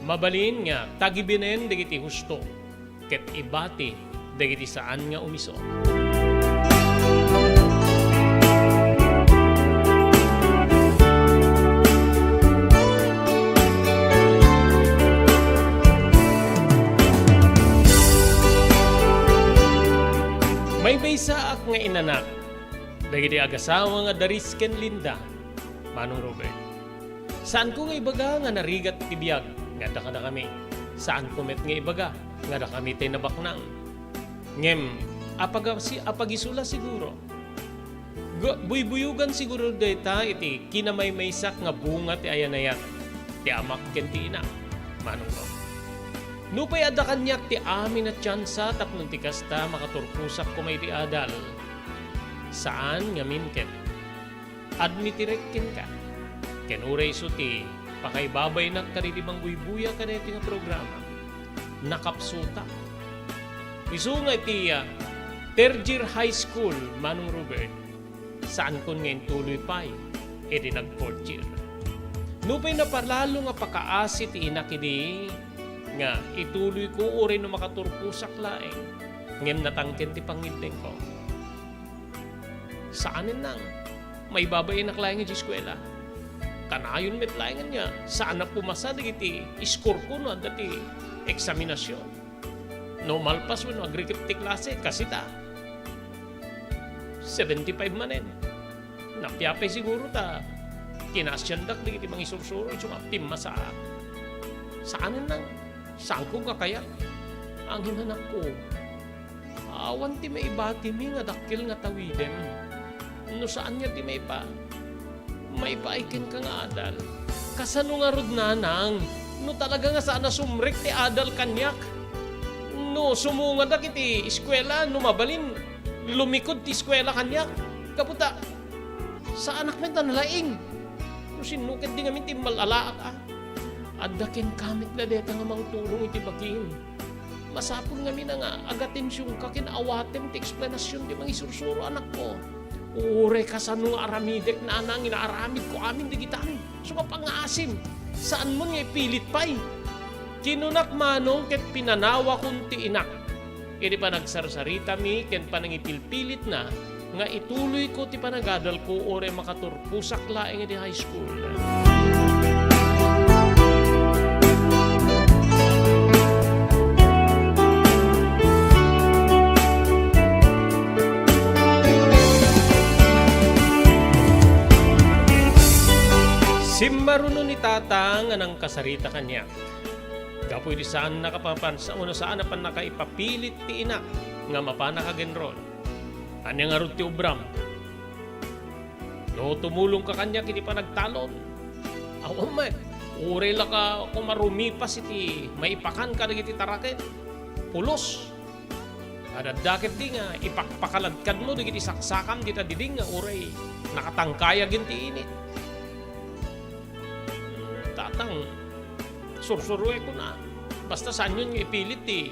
Mabalin nga tagibinen dagiti husto ket ibati dagiti saan nga umiso. Maymaysaak nga inanak dagiti agasawa nga Daris ken Linda, Manong Robert. Saanko nga ibaga nga narigat ti biag nga adda kadakami. Saanko met nga ibaga nga dakami tay nabaknang. Ngem, apagasi-, apagiso la siguro. Gu-, buybuyogan siguro dayta iti kinamaymaysak nga bunga ti ayanayat ti amak ken ti inak, Manong Rob. Nupay adda kaniak ti amin a tiansa tapno ti kasta, makaturposak koma iti adal. Saan ngamin ket admitirek kenka. Ken uray isu ti pakaibabainak kadagiti mangbuybuya kadaytoy nga programa, nakapsutak. Isu nga iti, ah, third year high school, Manong Robert, saankon nga intuloy pay idi nag-fourth year. Nupay napalalo nga pakaasi ti inak idi nga ituloyko uray no makaturposak laeng, ngem natangken ti pangngipnengko. Saanen nang, maibabainak laeng iti eskuela. Kanayon met laeng ania, saan a pumasa dagiti score ko no adda ti eksaminasion. No malpas wenno agrikep ti klase, kasita. Seventy-five manen. Napiapay siguro ta kinasiandak dagiti mangisursuro isu nga pimmasaak. Saanen nang, saanko nga kayat. Angin anakko. Awan ti maibatimi nga dakkel nga tawidem. No saan nga ti maipa-, maipaay kenka nga adal. Kasano ngarud, nanang, no talaga nga saan a sumrek ti adal kaniak? No sumungadak iti eskuela, no mabalin, lumikod ti eskuela kaniak. Gapu ta, saanak met a nalaing. No sinno ketdi ngamin ti immal-alaak, a? Adda kenka met la dayta nga mangturong iti bagim. Masapul ngamin a nga agatensionka ken awatem ti eksplanasion ti mangisursuro, anakko. Uray kasano nga aramidek, nanang, inaaramidko amin digitan. Isu nga pangngaasim, saanmon nga ipilit pay. Kinunak manong ket pinanawakon ti inak. Iti panagsarsarita mi ken panangipilpilitna nga ituloyko ti panagadalko uray makaturposak laeng iti high school. Simmaruno ni Tata nga nangkasarita kaniak. Gapu iti saan nakapapansa-, wenno saan a pannakaipapilit ti inak nga mapan a kag-enroll. Ania ngarud ti obram? No tumulongka kaniak iti panagtalon, awan met, uray la ka koma rumipas iti maipakan kadagiti taraken, pulos. Adda ketdi nga ipakpakaladkadmo dagiti saksakam dita diding nga uray nakatangkayag iti init. Tatang, sursuruekon a. Basta saanyon nga ipilit ti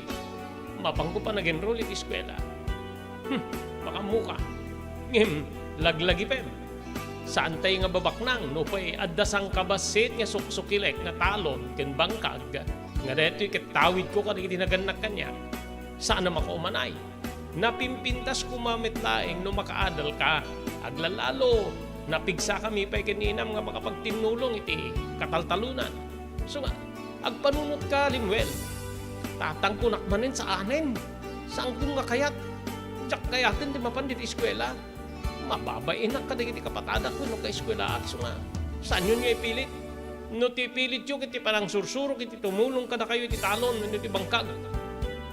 mapanko pay nag-enroll iti eskuela. Hmm, makaammoka. Ngem, laglagipem. Saantay nga babaknang, nupay adda sangkabassit nga suksukilek nga talon ken bangkag, nga daytoy ket tawidko kadagiti nagannak kaniak. Saan a makaumanay. Napimpintas koma met laeng no makaadalka. Aglalalo, napigsakami pay ken ni inam nga makapagtinnulong iti kataltalonan. Isu nga, agpanunotka, Limuel. Tatang, kunak manen, saanen. Saankon nga kayat. Diak kayaten ti mapan ditoy eskuela. Mababainak kadagiti kapatadak wenno kaeskuelaak, isu nga, saanyon nga ipilit. No ti ipilityo ket ti panangsursurok iti tumulong kadakayo iti talon wenno iti bangkag,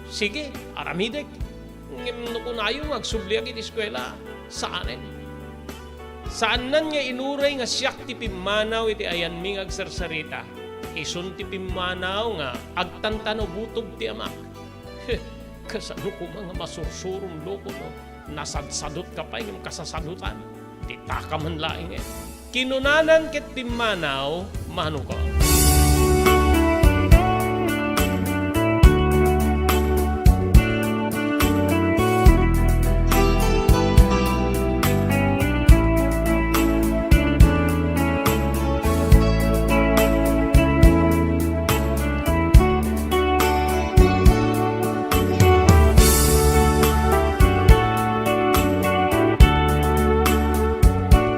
sige, aramidek. Ngem no kunayo nga agsubliak iti eskuela, saanen. Saannan nga inuray nga siak ti pimmanaw iti ayanmi nga agsarsarita. Isun ti pimmanaw nga agtantano butog ti amak. Kasano koma nga masursurom loko no nasadsadutka pay ngem kasasadutan? Ti takaman laengen. Kinunanan ket pimmanaw, Manong Rob.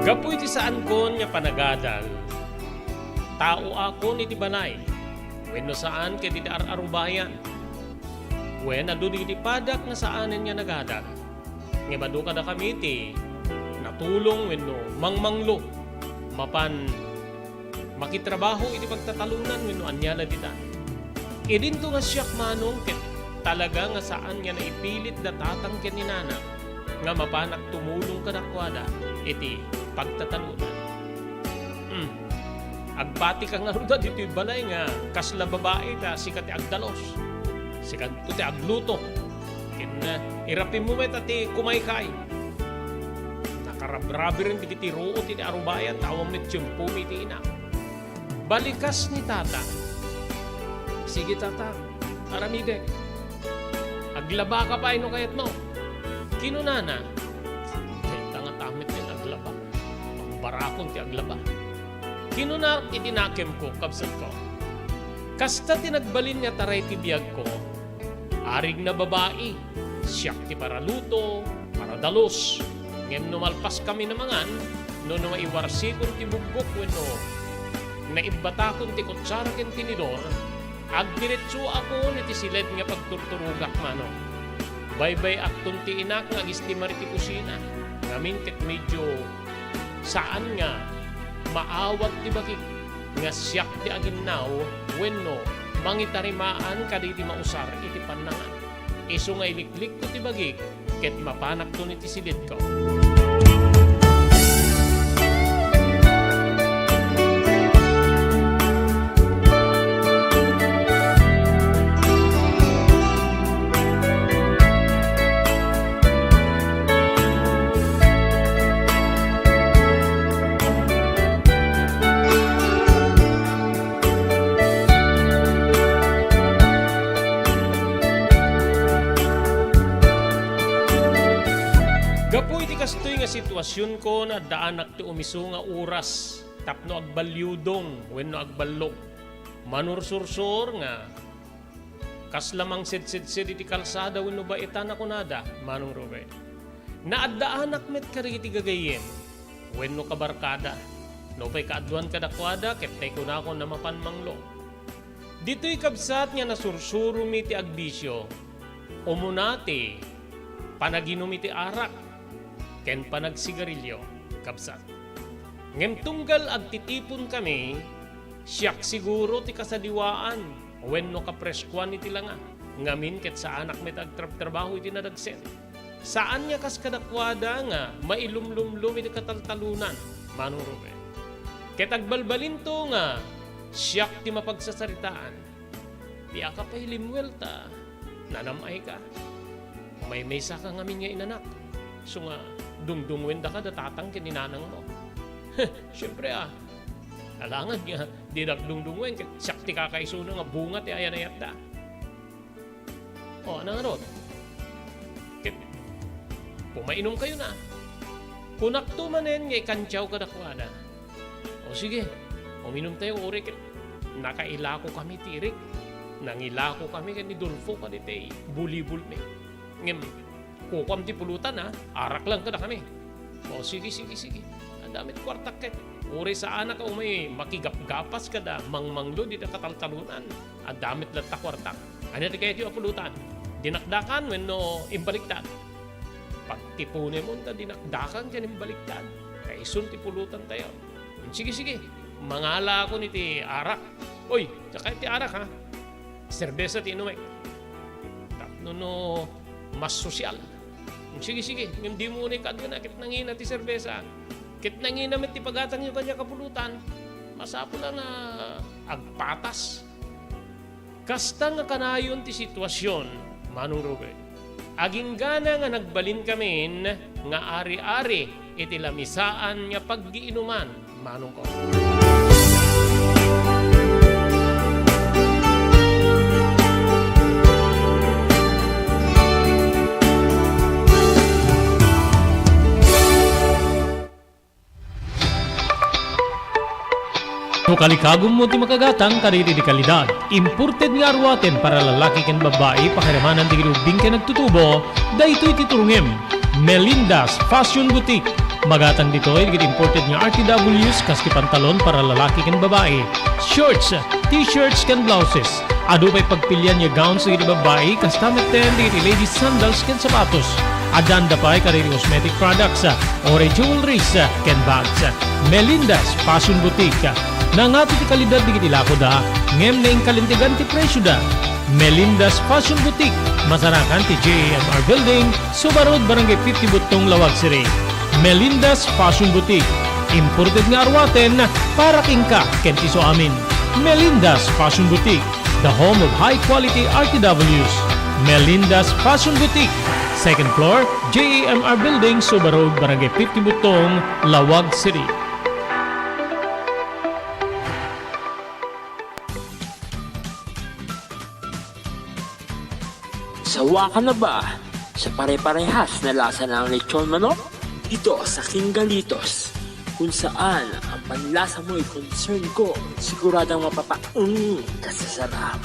Gapu iti saankon nga panagadal, taoakon iti balay, wenno saan ket iti ar-arubayan, wen adu dagiti padak nga saanen nga nagadal. Ngem adu kadakami ti natulong wenno mangmanglo mapan makitrabaho iti pagtatalonan wenno ania la ditan. Idinto nga siak, Manong, ket talaga nga saan nga naipilit da tatang ken ni nana nga mapanak tumulong kadakuada iti pagtatalonan. Hmm. Agbatika ngarud ditoy balay nga kasla babai ta sika ti agdalos. Sikanto ti agluto. Ken, eh, irapimmo met a ti kumaykay. Nakarabrabiren dagiti ruot iti arubayan ta awan met tiempomi iti ina. Balikas ni tata. Sige, tata, aramidek. Aglabaka pay no kayatmo. Kinunana, dayta ngata met ti aglaba. Pambarakon ti aglaba. Kinunak iti nakemko, kabsatko. Kasta ti nagbalin nga taray ti biagko, Arigna babai, siak ti paraluto, paradalus. Ngem no malpaskami a mangan, no, no maiwarsikon ti bugbok wenno naibbatakon ti kutsara ken tinidor, agdiretsoakon iti siled nga pagturturogak, Manong. Baybay-akton ti inak nga agistimar iti kusina, ngamin ket medio saan nga maawat ti bagik nga siak ti aginnaw wenno mangitarimaan kadagiti mausar iti pannangan. Isu nga iliklikko ti bagik ket mapanakton iti silidko. Gapu iti kastoy nga situasionko, naaddaanak ti umisu nga oras tapno agballiudong wenno agballog. Manursursor nga kasla mangsedsedsed iti kalsada wenno baetan a kunada, Manong Ruben. Naaddaanak met kadagiti gagayyem wenno kabarkada. Nupay kaaduan kadakuada, ket tay kunakon a mapan manglo. Ditoy kabsat nga nasursuromi ti agbisio, umuna ti panaginum iti arak ken panagsigarilio, kabsat. Ngem tunggal agtitiponkami, siak siguro ti kasadiwaan wenno kapreskuan iti langa, ngamin ket saanak met agtrabtrabaho iti nadagsen. Saan nga kas kadakuada nga mailumlumlum iti kataltalonan, Manong Ruben. Ket agbalbalinto nga siak ti mapagsasaritaan. Diaka pay limmuel ta nanam-ayka. Maymaysaka ngamin nga inanak. Isu nga dungdunguendaka da tatang ken ni nanangmo. Siempre a, alangan nga didak dungdunguen ket siak ti kakaisuna nga bunga ti ayan-ayatda. O, ania ngarud? Ket, pumainumkayo na. Kunakto manen nga ikantiaw kadakuada. O sige, uminumtayo uray ket nakailakokami ti irik. Nangilakokami ken ni Dolfo kaditay bulibulmi. Ngem, kukuam ti pulutan, a. Arak lang kadakami. O, sige, sige, sige. Adda met kuartak ket. Uray saanak a umay makigapgapas kada mangmanglo dita kataltalonan. Adda met latta kuartak. Ania ti kayatyo a pulutan? Dinakdakan wenno imbaliktad? Pagtiponem unta dinakdakan ken imbaliktad. Kaisun ti pulutantayo. Sige, sige. Mangalakon iti arak. Oy, diak kayat ti arak, ha? Serbesa ti inumek. Tapno no mas sosyal. Sige, sige. Ngem dimo unay kaaduna ket nangina ti serbesa. Ket nangina met ti pagatangyo kaniak a pulutan. Masapul a nga agpatas. Kasta nga kanayon ti situasion, Manong Ruben. Aginggana nga nagbalinkamin nga ari-ari iti lamisaan nga paggiinuman, manongko. No kalikagummo ti makagatang kadagiti kalidad, imported nga aruaten para lalaki ken babbai, pakiramanan dagiti ubbing ken nagtutubo, daytoy ti turongem. Melinda's Fashion Boutique. Magatang ditoy dagiti imported nga R T Ws kas ti pantalon para lalaki ken babbai, shorts, t-shirts ken blouses. Adu pay pagpilian nga gowns dagiti babbai, kasta metten dagiti ladies sandals ken sapatos. Addaan da pay kadagiti cosmetic products, uray jewelries, ken bags. Melinda's Fashion Boutique. Nangati ti kalidad dagiti lakoda, ngem naingkalintegan ti presioda. Melinda's Fashion Boutique, masarakan ti J A M R Building, Suba Road, Barangay fifty Buttong, Laoag City. Melinda's Fashion Boutique, imported nga aruaten para kenka ken ti isuamin. Melinda's Fashion Boutique, the home of high-quality R T Ws. Melinda's Fashion Boutique, second floor, J A M R Building, Suba Road, Barangay fifty Buttong, Laoag City. Sawa ka na ba sa pare-parehas na lasa ng lechon manok? Dito sa King Galitos, kung saan ang panlasa mo'y concern ko, siguradong mapapaeng ka sa sarap.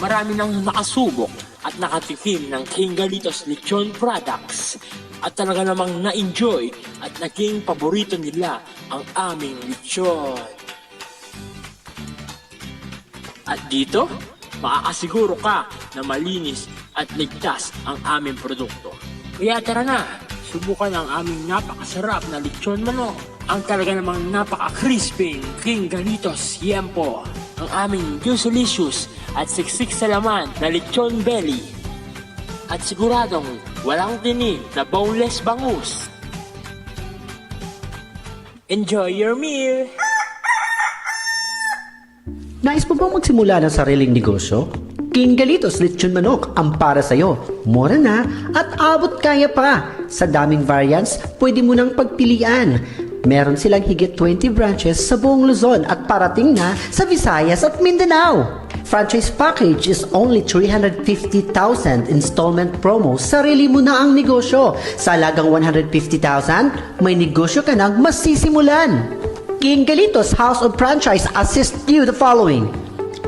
Marami nang nakasubok at nakatikim ng King Galitos Lechon Products at talaga namang na-enjoy at naging paborito nila ang aming lechon. At dito, maaasiguro ka na malinis at ligtas ang aming produkto. Kaya tara na, subukan ang aming napakasarap na lechon manok, ang talaga namang napaka-crispy King Galitos Yempo, ang aming juicylicious at siksik sa laman na lechon belly. At siguradong walang tinik na boneless bangus. Enjoy your meal! Nais mo bang magsimula ng sariling negosyo? King Galitos Lechon Manok ang para sa'yo. Mura na at abot kaya pa. Sa daming variants, pwede mo nang pagpilian. Meron silang higit twenty branches sa buong Luzon at parating na sa Visayas at Mindanao. Franchise package is only three hundred fifty thousand installment promo, sarili mo na ang negosyo. Sa halagang one hundred fifty thousand, may negosyo ka nang masisimulan. King Galitos House of Franchise assist you the following: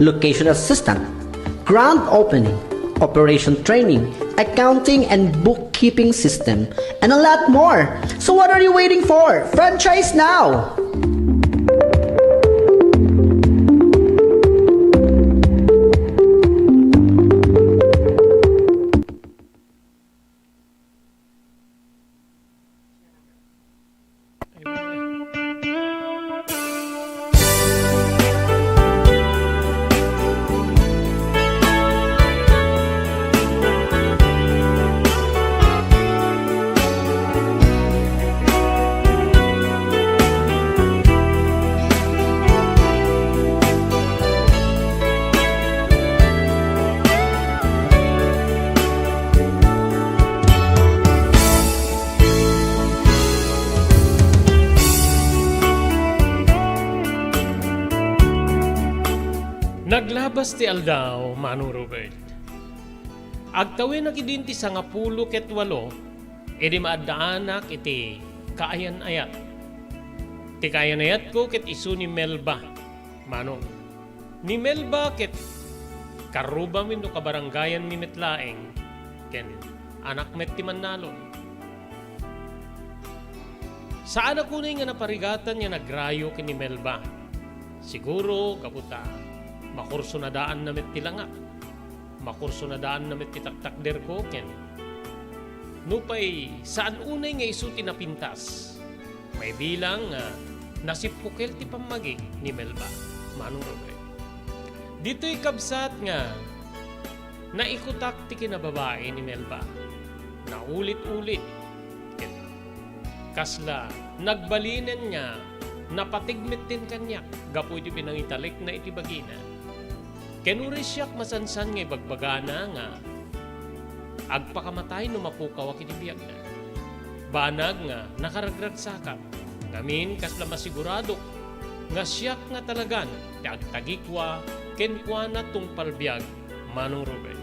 location assistant, grand opening, operation training, accounting and bookkeeping system, and a lot more. So what are you waiting for? Franchise now! Naglabas ti aldaw, Manong Robert. Agtawenak idin ti sangapulo ket walo, idi maaddaanak iti kaayan-ayat. Ti kaayan-ayatko ket isu ni Melba, Manong. Ni Melba ket karrubam wenno kabarangayanmi met laeng, ken anak met ti mannalon. Saanak unay nga naparigatan nga nagrayo ken ni Melba. Siguro gapu ta makursunadaanna met ti langak. Makursunadaanna met ti taktakderko ken nupay saan unay nga isu ti napintas, maibilang nga nasippukel ti pammagi ni Melba, Manong Robert. Ditoy kabsat nga naikutak ti kinababain ni Melba. Naulit-ulit ket kasla nagbalinen nga napatigmetten kaniak gapu iti pinangitalikna iti bagina. Ken uray siak masansan nga ibagbagana nga agpakamatay no mapukawak iti biagna. Banag nga nakaragragsakak, ngamin kasla masiguradok nga siak nga talagan ti agtagikua kenkuana tungpal biag, Manong Robert.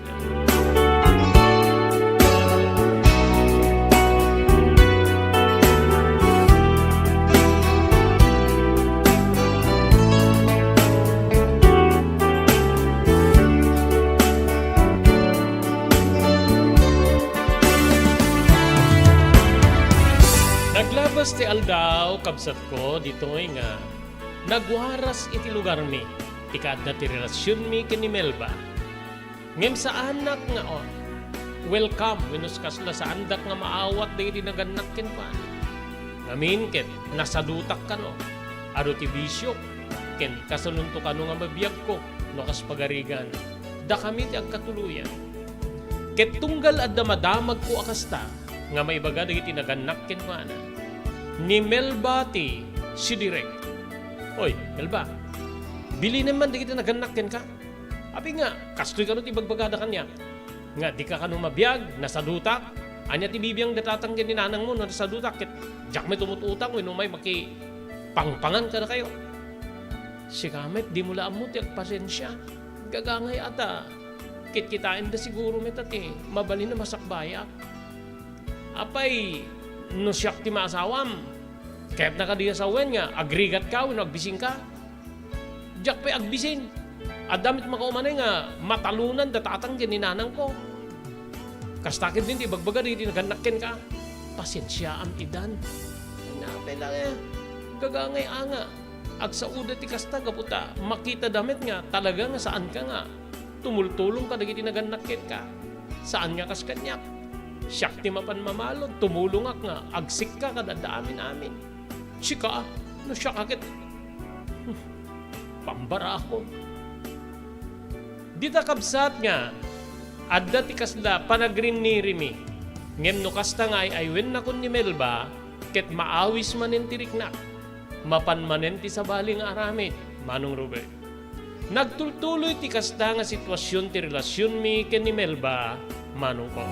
Naglabas ti aldaw, kabsatko, ditoy nga nagwaras iti lugarmi ti kaadda ti relasionmi ken ni Melba. Ngem saanak nga, o, welcome wenno kasla saandak nga maawat dagiti nagannak kenkuana. Ngamin ket nasadutak kano. Adu ti bisiok ken kasanonto kano nga mabiagko no kas pagarigan, dakami ti agkatuloyan. Ket tunggal adda madamagko a kasta nga maibaga dagiti nagannak kenkuana, ni Melba ti sidirek. Oy, Melba, bilinem man dagiti nagannak kenka. Apay nga, kastoy kano ti ibagbagada kaniak, nga dika kano mabiag, nasadutak. Ania ti bibiangda tatang ken ni nanangmo no nasadutak, ket diak met umut-utang wenno umay makipangpangan kadakayo. Sika met, dimo la ammo ti agpasensia. Gagangay ata, kitkitaenda siguro met a ti mabalin a masakbayak. Apay, no siak ti maasawam, kayatna kadi a sawen nga agrigatka wenno agbisinka? Diak pay agbisin. Adda met makaumanay nga matalonanda tatang ken ni nanangko. Kasta ketdin ti ibagbaga dagiti nagannak kenka, "Pasensiaam idan." Napay la nga, gagangay anga. Agsaoda ti kasta gapu ta makitada met nga talaga nga saanka nga tumultulong kadagiti nagannak kenka. Saan nga kas kaniak. Siak ti mapan mamalud, tumulongak nga agsikka kadada amin-amin. Sika, no siak a ket, hmm, pambarako. Dita, kabsat, nga adda ti kasla panagrinnirimi. Ngem no kasta nga ay-aywennakon ni Melba, ket maawis manen ti riknak. Mapan manen ti sabali nga aramid, Manong Robert. Nagtultuloy ti kasta nga situasion ti relasionmi ken ni Melba, manongko.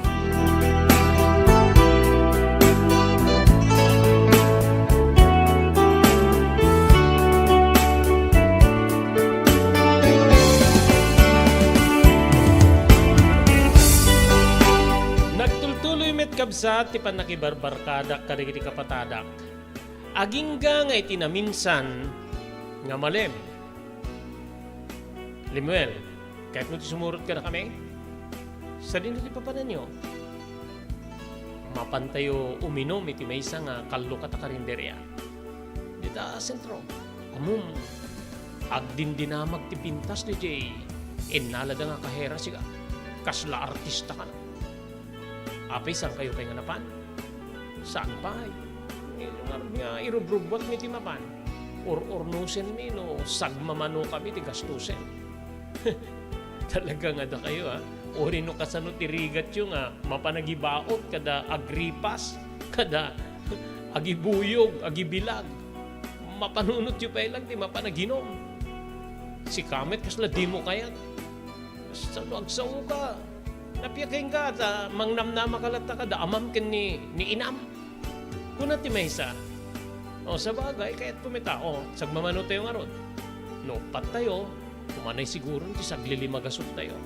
Nagtultuloy met, kabsat, ti pannakibarbarkadak kadagiti kapatadak. Agingga nga iti naminsan nga malem, Lemuel, kayatmo ti sumurot kadakami? Sadino ti papananyo? Mapantayo uminum iti maysa nga kallukat a karinderia. Dita sentro, ammom, agdindinamag ti pintas daydiay innalada nga kahera, sika. Kasla artista kano. Apay, saankayo pay nga napan? Saan pay? Ngarud nga irubrubbuatmi ti mapan. Ur-urnosenmi no sagmamanokami ti gastusen. Talaga nga dakayo, a. Uray no kasano ti rigatyo nga mapan agibaut kada agripas, kada agibuyog, agibilag. Mapanunotyo pay lang ti mapan aginum. Sika met, kasla dimo kayat. Sano agsaoka? Napia kenka ta mangnamnamaka latta kada amam ken ni, ni inam? Kuna ti maysa, "O, sabagay, kayatko met a. O, sagmamanotayo ngarud. No umpattayo, umanay siguro ti saglilima gasottayo.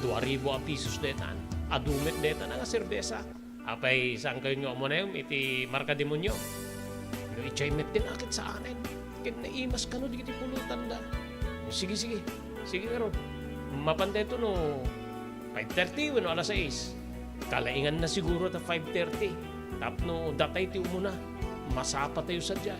Dua ribu a pisos detan. Adu met detan a nga serbesa." Apay, saankayon nga umunayom iti markademonio? No idiay met ti naket saanen, ket naimas kano dagiti pulotanda. Sige, sige. Sige ngarud. Mapan dayto no five thirty wenno alas sais. Kalainganna siguro ta five thirty. Tapno datay ti umuna, masapatayo sadiay.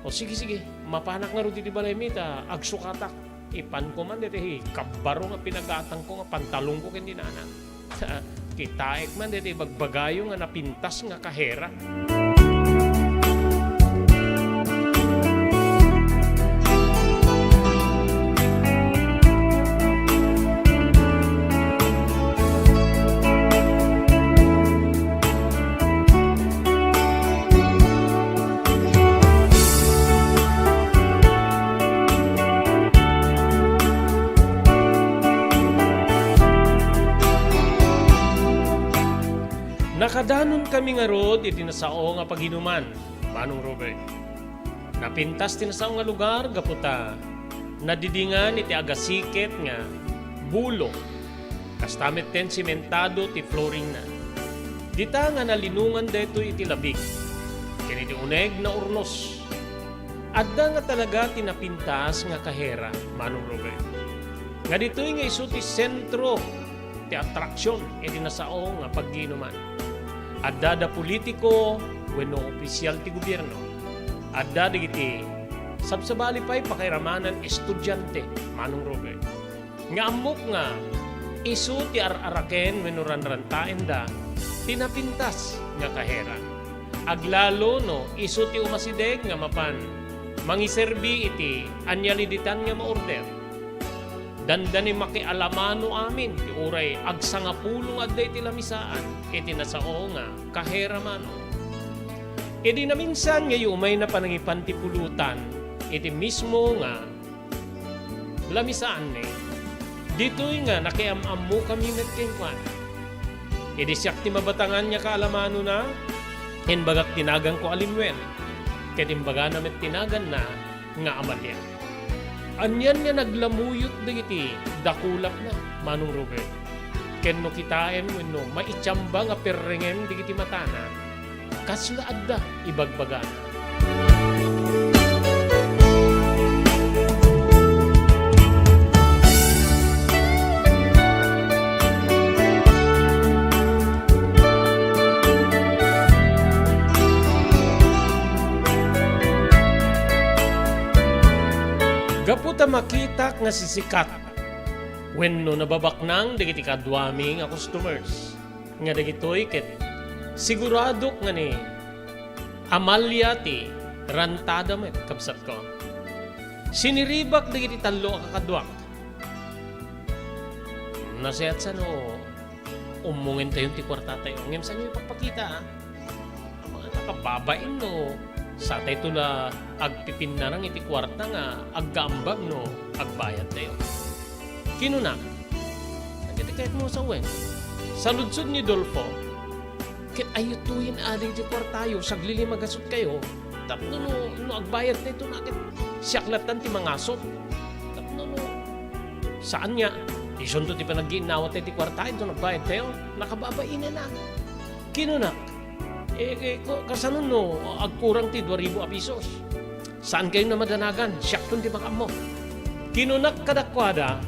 O sige, sige. Mapanak ngarud iti balaymi ta agsukatak. Ipanko man daytoy kabbaro nga pinagatangko nga pantalongko ken ni nanang. Kitaek man daytoy ibagbagayo nga napintas nga kahera. Nakadanonkami ngarud iti nasao nga paginuman, Manong Robert. Napintas ti nasao nga lugar gapu ta nadidingan iti agasiket nga bulo. Kasta met ten simentado ti flooringna. Dita nga nalinongan daytoy iti labik ken iti uneg naurnos. Adda nga talaga ti napintas nga kahera, Manong Robert, nga ditoy nga isu ti sentro ti atraksion iti nasao nga pagginuman. Adda da politiko wenno ofisial ti gobierno. Adda dagiti sabsabali pay pakairamanan estudiante, Manong Robert. Nga ammok nga Isu ti ar-araken wenno ranrantaenda ti napintas nga kahera. Aglalo no isu ti umasideg nga mapan mangiserbi iti ania la ditan nga maorder. Dandani makialamano amin ti uray agsangapulo nga adda iti lamisaan iti nasao nga kahera mano. Idi naminsan nga yumayna panangipan ti pulutan iti mismo nga lamisaanmi, ditoy nga nakiam-ammokami met kenkuana. Idi siak ti mabatangan nga kaalamanona, imbagak ti naganko a Lemuel, ket imbagana met ti naganna nga Amalia. Anian nga naglamuyot dagiti dakulapna, Manong Robert? Ken no kitaem wenno maitamba nga perrengem dagiti matana, kasla adda ibagbagana. Gapu ta makitak nga sisikat wenno nababaknang dagiti kaduami nga customers, nga dagitoy ket siguradok nga ni Amalia ti rantada met, kabsatko. Siniribak dagiti tallo a kakaduak. Nasayaat sa no ummongentayon ti kuartatayo. Ngem saanyo ipakpakita, a? Mga nakababain no satayto la agpipinnarang iti kuarta nga aggaambag no agbayadtayo. Kinunak, "Dagiti kayatmo sawen, saludsod ni Dolfo, ket ayutoyen adi ti kuartayo, saglilimagasutkayo, tapno no, no agbayadtayto na ket siak lattan ti mangasut. Tapno no, saan nga, isunto ti panaggiinnawatayo ti kuarta, inton agbayadtayo, nakababainana." Kinunak, "Eh, eh, ko-, kasano no agkurang ti dua ribu a pisos? Saankayon a madanagan, siakton ti makaammo." Kinunak kadakuada,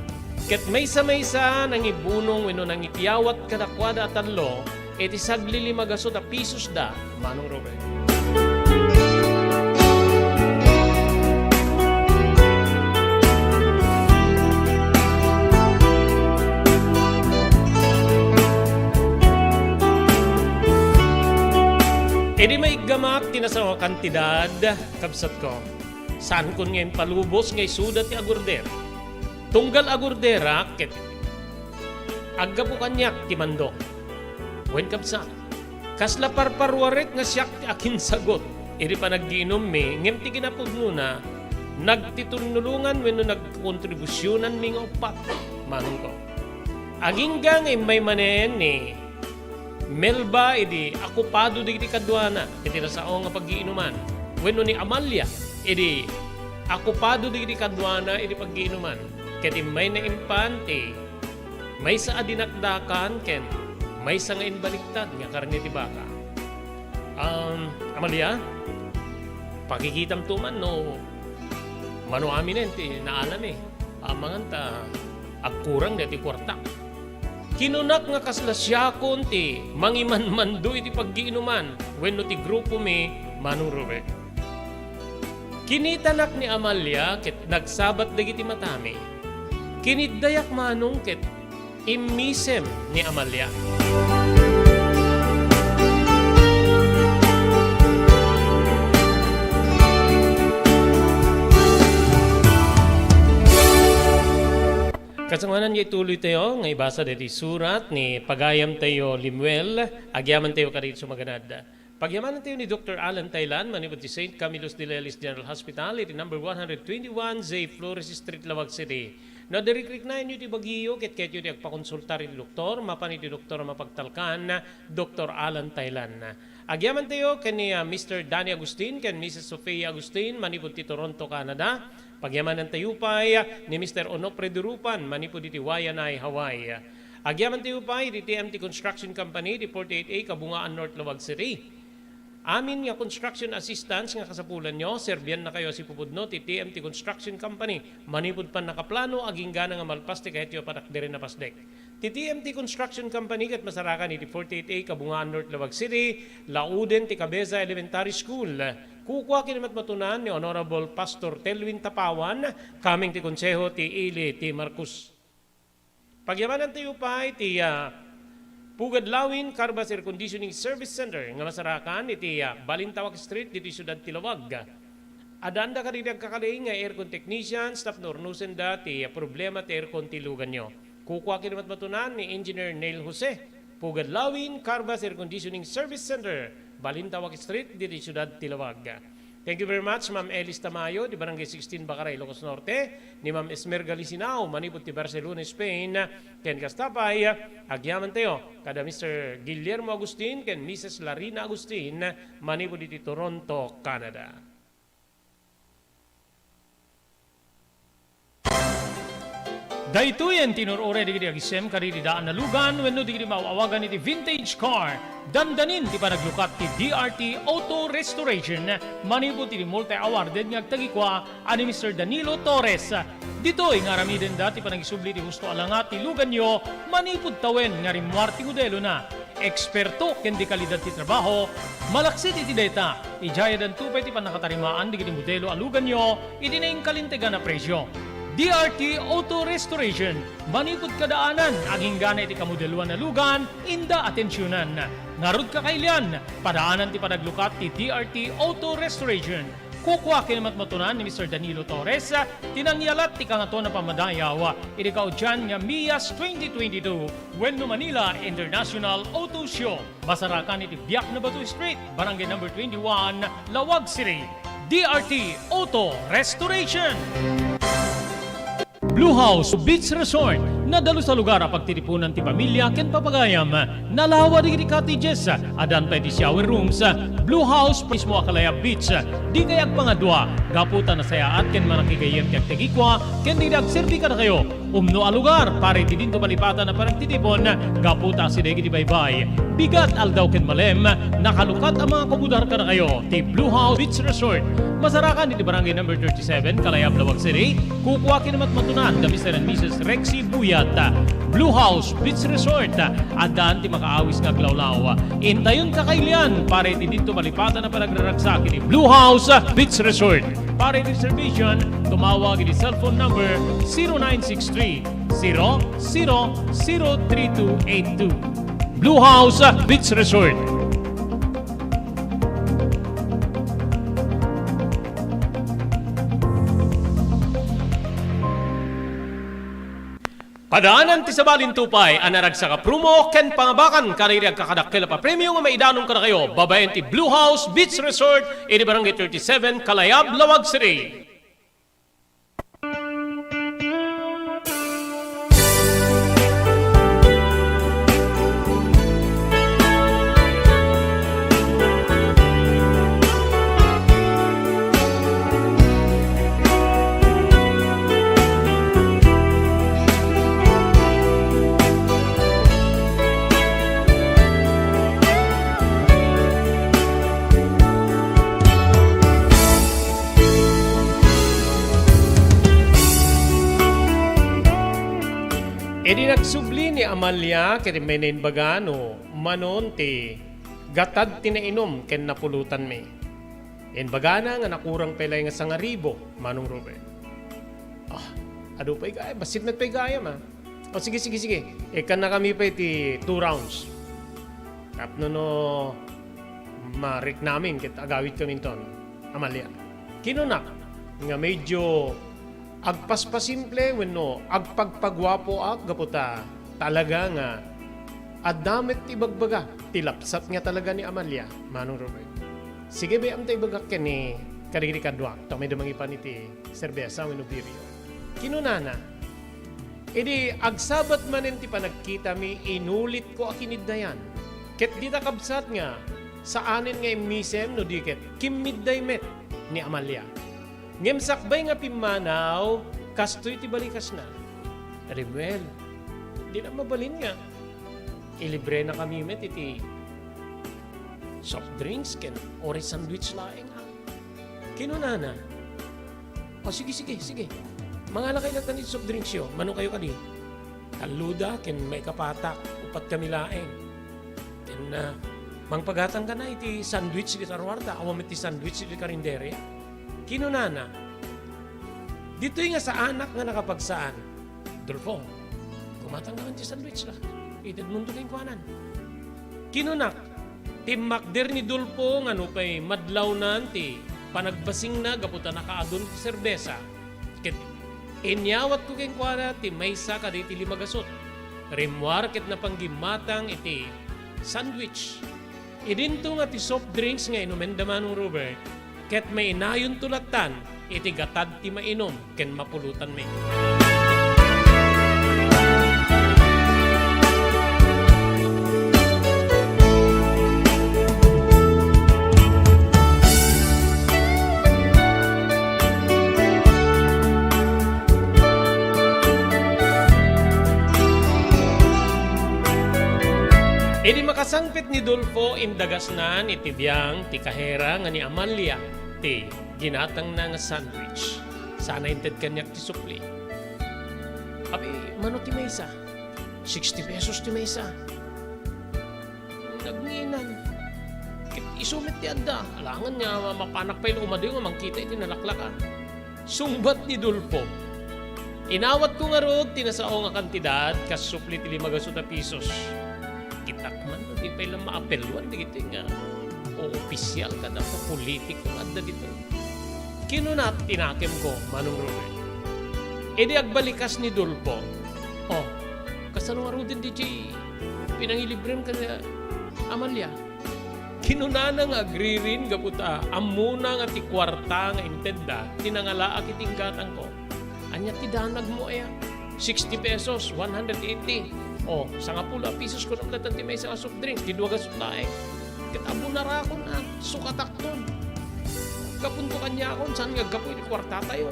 ket maysa-maysa nangibunong wenno nangipiyawat kadakuada a tallo iti saglilimagasut a pisosda, Manong Robert. Idi maiggamak ti nasao a kantidad, kabsatko, saankon nga impalubos nga isuda ti agorder. Tunggal agorderak ket aggapu kaniak ti mandok. Wen, kabsat, kasla parparuarek nga siak ti akinsagut iti panaggiinummi, ngem ti kinapudnona, nagtitinnulongan wenno nagkontribusionanmi nga uppat, manongko. Agingga nga immay manen ni Melba idi akupado dagiti kaduana iti nasao nga paggiinuman, wenno ni Amalia idi akupado dagiti kaduana iti paggiinuman, ket immay naimpan ti maysa a dinakdakan ken maysa nga imbaliktad nga karne ti baka. Um, Amalia, pakikitamto man no mano aminen ti naalami. Amangan ta agkurang daytoy kuarta. Kinunak nga kasla siakon ti mangimanmando iti paggiinuman wenno ti grupomi, Manong Robert. Kinitanak ni Amalia ket nagsabat dagiti matami. Kiniddayak manong ket immisem ni Amalia. Kasangoanan nga ituloytayo nga ibasa daytoy surat ni pagayamtayo Lemuel, agyamantayo kadagiti sumaganad. Pagyamanantayo ni Doktor Alan Taylan, manipud ti Saint Camillus de Lelis General Hospital, iti number one hundred twenty-one J Flores Street, Laoag City. No adda rikriknaenyo ti bagiyo, ket kayatyo ti agpakonsultar iti doktor, mapan iti doktor a mapagtalkan, Doktor Alan Taylan. Agyamantayo ken ni, ah, Mister Danny Agustin ken Missus Sofia Agustin, manipud ti Toronto, Canada. Pagyamanantayo pay, ah, ni Mister Onofre Durupan, manipud iti Waianae, Hawaii. Agyamantayo pay iti T M T Construction Company, iti forty-eight A Kabungaan North, Laoag City. Amin nga construction assistance nga kasapulanyo, serbiannakayo a sipupudno ti T M T Construction Company. Manipud pannakaplano, agingga nga malpas ti kayatyo a panagdiri a pasdek. Ti T M T Construction Company ket masarakan iti forty-eight A Kabungaan North, Laoag City, lauden ti Cabeza Elementary School. Kukua ken matmatunan ni Honorable Pastor Telwin Tapawan, kameng ti Konseho ti Ili ti Marcos. Pagyamanantayo pay ti, ah, Pugad Lawin Carvas Air Conditioning Service Center nga masarakan iti, ah, Balintawak Street ditoy siudad ti Laoag. Addaanda kadagiti agkakali nga aircon technicians tapno urnosenda ti, ah, problema ti aircon ti luganyo. Kukua ken matmatunan ni Engineer Neil Jose, Pugad Lawin Carvas Air Conditioning Service Center, Balintawak Street ditoy siudad ti Laoag. Thank you very much, Ma'am Elis Tamayo, di Barangay sixteen, Bacaray, Ilocos Norte, ni Ma'am Esmer Galisinao, manipud ti Barcelona, Spain, ken kasta pay, agyamantayo kada Mister Guillermo Agustin ken Missus Larina Agustin, manipud iti Toronto, Canada. Daytoyen ti inur-uray dagiti agisem kadagiti daan a lugan wenno dagiti maaw-awagan iti vintage car. Dandanin ti panaglukat ti D R T Auto Restoration manipud iti multi-awarded nga agtagikua a ni Mister Danilo Torres. Ditoy nga aramidenda ti panagisubli ti husto a langa ti luganyo manipud tawen nga rimmuar ti modelona. Eksperto ken di kalidad ti trabaho, malaksid iti deta, idiay danto pay ti pannakatarimaan dagiti modelo a luganyo iti nainkalintegan a presio. D R T Auto Restoration, manipud kadaanan, aginggana iti kamodeloan a lugan, inda atensionan. Ngarud kakailian, padaanan ti panaglukat ti D R T Auto Restoration. Kukua ken matmatunan ni Mister Danilo Torres ti nangyalat ti Kangatoan a Pammadayaw iti kaudian nga MIAS twenty twenty-two wenno Manila International Auto Show. Masarakan iti Biak na Bato Street, Barangay Number twenty-one, Laoag City. D R T Auto Restoration. Blue House Beach Resort, nadalus a lugar a pagtitipunan ti pamilya ken papagayam. Nalawa dagiti cottages, addan pay ti shower rooms. Blue House mismo a Kalayab Beach. Dikay agpangadua, gapu ta nasayaat ken manakigayyem ti agtagikua ken dagiti agserbi kadakayo. Umno a lugar para iti dinto malipatan a panagtitipon, gapu ta asideg iti baybay. Bigat, aldaw ken malem, nakalukat a mga kumudar kadakayo ti Blue House Beach Resort. Masarakan iti Barangay Number thirty-seven, Kalayab, Laoag City. Kukua ken matmatunan da Mister and Missus Rexy Buyat. Blue House Beach Resort, addaan ti makaawis nga aglawlaw. Intayon kakailian para iti dinto malipatan a panagraragsak iti Blue House Beach Resort. Para iti reservation, tumawag iti cellphone number zero nine six three, zero zero zero three two eight two. Blue House Beach Resort. Padaanan ti sabali ti upay a naragsak a promo ken pangabakan kadagiti agkakadakkel a papremio nga maidanon kadakayo babaen ti Blue House Beach Resort iti Barangay thirty-seven, Kalayab, Laoag City. Idi nagsubli ni Amalia ket immay naimbaga no manon ti gatad ti nainum ken napulutanmi. Imbagana nga nakurang pay laeng nga sangaribu, Manong Robert. Ah, adu pay gayam, bassit met pay gayam, ah. O, sige, sige, sige. Ikkannakami pay ti two rounds. Tapno no mariknamin ket agawidkaminton, Amalia. Kinunak nga medyo agpaspasimple wenno agpagpaguapoak gapu ta talaga nga adda met ti ibagbaga ti lapsat nga talaga ni Amalia, Manong Robert. Sige, bay-am ta ibagak ken ni kadagiti kaduak, ta mayda mangipan iti serbesa wenno biryo. Kinunana, idi agsabat manen ti panagkitami, inulitko a kiniddayan. Ket dita kabsat nga, saanen nga immisem no di ket kimmidday met ni Amalia. Ngem sakbay nga pimmanaw, kastoy ti balikasna. Adi, well, di na mabalin nga ilibrenakami met iti soft drinks ken orange sandwich laeng, a. Kinunana, "O, sige, sige, sige. Mangalakayo latta iti soft drinksyo. Mano kayo kadi?" Talloda ken maikapatak, upat kami laeng. Ken, ah, mangpagatangkana iti sandwich iti karuarda, awan met ti sandwich iti karinderia. Kinunana, "Ditoy nga saanak nga nakapagsaan, Dolfo, Matanggaman ti sandwich la. Itedmonto kenkuanan. Kinunak, timmakder ni Dolfo nga nupay madlawnan ti panagbasingna gapu ta nakaadun ti serbesa. Ket inyawatko kenkuana ti maysa kadagiti lima gasut. Rimmuar ket napanggimatang iti sandwich. Idinto nga ti soft drinks nga inumenda, Manong Robert, ket mainayonto lattan iti gatad ti mainum ken mapulotanmi. Idi makasangpet ni Dolfo, indagasnan iti biang ti kahera nga ni Amalia ti ginatangna nga sandwich. Sana inted kaniak ti supli. Abi, mano ti maysa? Sixty pesos ti maysa. Nagnginan. Ket isu met ti adda. Alangan nga mapanak pay la umadayo nga mangkita iti nalaklaka. Sungbat ni Dolfo. Inawatko ngarud ti nasao nga kantidad kas supli ti lima gasut a pisos. Kitak man, di pay la maapelwan dagitoy nga o-, opisyal kada politiko nga adda ditoy. Kinuna ti nakemko, Manong Robert. Idi agbalikas ni Dolfo, "Oh, kasano ngaruden diay pinangilibrem ken ni Amalia?" Kinunana nga agririn gapu ta ammona nga ti kuarta nga intedda ti nangalaak iti inggatangko. Ania ti danagmo aya? Sixty pesos, one hundred eighty. O, sangapulo a pisos kunam lattan ti maysa nga soft drinks, ti dua gasut laeng. Ket abunarakon a, sukatakton. Gapunto kaniakon, saan nga aggapu iti kuartatayo?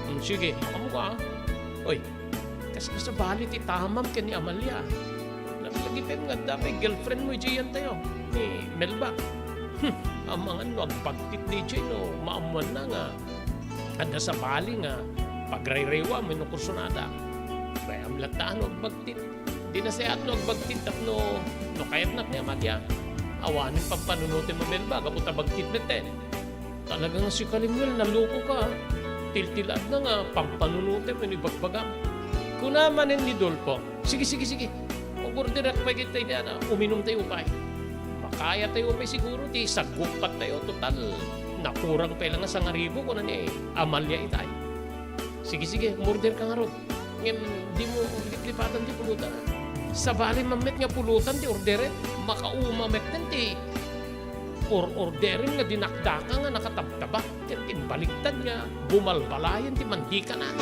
Hmm, sige, makamuka, ah. Oy, kas-, kasabali ti tamam ken ni Amalia. Laglagipen nga adda pay girlfriend mo idiay yan tayo, ni Melba. Hmm, amangan no agbagtit diay no maammuanna nga adda sabali nga pagrayraywa wenno kursunada. Kayam latta no agbagtit. Di nasayaat no agbagtit tapno, no kayatnak ni Amalia, awanen pampanunotem a Melba gapu ta bagtit metten. Talaga nga si Kalimuel, naloko ka, ah. Tiltilaadna nga pampanunotem wenno ibagbagam. Kuna manen ni Dolfo, "Sige, sige, sige. Umorderak pay kita iti, ano, uminumtayo pay. Makayatayo pay siguro ti saguppattayo. Total, nakurang pay la nga sangaribu," kuna ni Amalia itay. "Sige, sige, umorder ka ngarud. Ngem, dimo liplipatan ti pulutan, ah. Sabali man met nga pulutan ti orderem. Makauma metten ti or-orderem nga dinakdaka nga nakatabtaba ken imbaliktad nga bumalbalayen ti mandikana."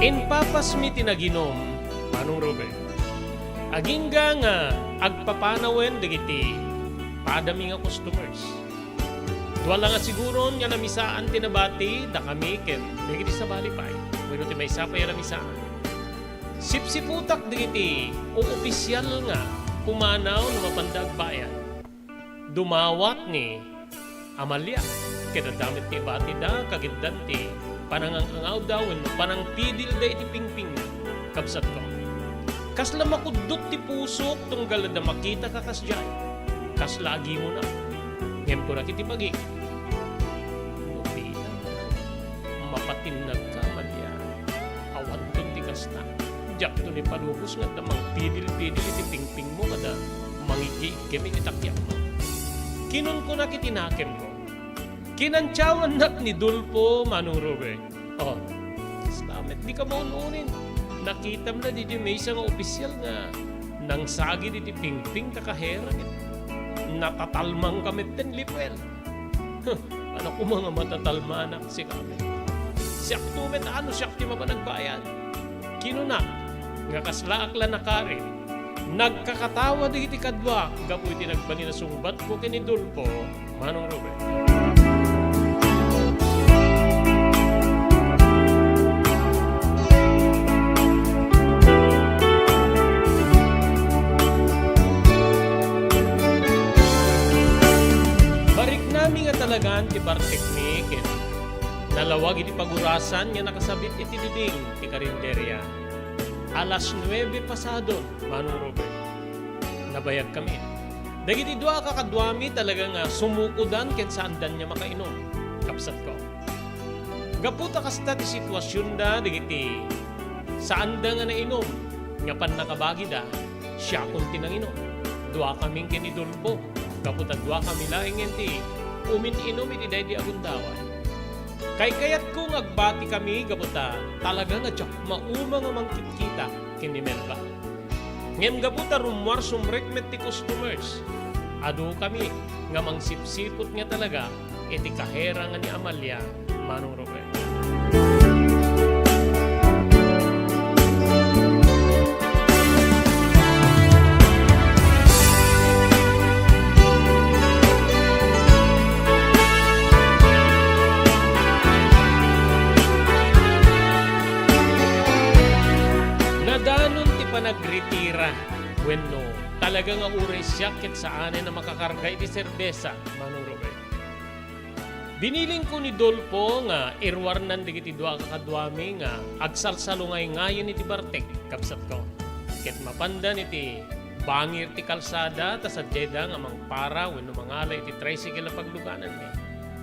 Impapasmi ti naginum, Manong Robert. Agingga nga agpapanawen dagiti padami nga customers. Dua la nga siguron nga namisaan ti nabati dakami ken dagiti sabali pay. Wenno ti maysa pay a namisaan. Sipsiputak dagiti oopisial nga pumanaw no mapanda agbayad. Dumawat ni Amalia, ket adda met ti ibatida, kagiddan ti panangang-angawda wenno panangpidilda iti pingpingna. Kabsatko, kasla makuddut ti pusok tunggal adda makitaka kasdiay. Kasla agimona. Ngem kunak iti bagik, "No bilang, mapatinnagka, Amalia. Awanton ti kasta. Diakton ipalubos nga adda mangpidil-pidil iti pingpingmo kada mangiggi-iggem iti takiakmo." Kinunkunak iti nakemko, "Kinantiawannak ni Dolfo, Manong Robert." Oh, kasta met, dika maunurin. Nakitam la diay maysa nga opisyal nga nangsagid iti pingping ta kahera ket natatalmangka metten, Lipuel. Huh, ania koma nga matatalmanak, sika met. Siakto met, ano, siak ti mapan agbayad. Kinuna nga kaslaak la nakarit. Nagkakatawa dagiti kaduak gapu iti nagbalin a sungbatko ken ni Dolfo, Manong Robert. Mariknami nga talagan ti bartekmi ken nalawag iti pagurasan. San nga nakasabit iti diding ti karinderia. Alas nuebe pasadon, Manong Robert. Nabayagkami. Dagiti dua a kakaduami talaga nga sumukodan ken saandan nga makainom, kabsatko. Gapu ta kasta ti situasionda dagiti saanda nga nainom nga pannakabagida, siakon ti nanginom. Duakami ken ni Dolfo, gapu ta duakami laeng ti umin-inom iti daydi a gundaway. Kaykayatko nga agbatikami gapu ta talaga nga diak mauma nga mangkitkita ken ni Melba. Ngem gapu ta rummuar sumrekmet ti customers, adukami nga mangsipsiput nga talaga iti kahera nga ni Amalia, Manong Robert. Nadanon ti panagritira wenno talaga nga uray siak ket saanen a makakarga iti serbesa, Manong Robert. Binilingko ni Dolfo nga iruarnan dagiti dua a kakaduami nga agsalsalungayngay iti bartek, kabsatko. Ket mapandan iti bangir ti kalsada ta sadiayda nga mangpara wenno mangala iti tricycle a paglugananmi.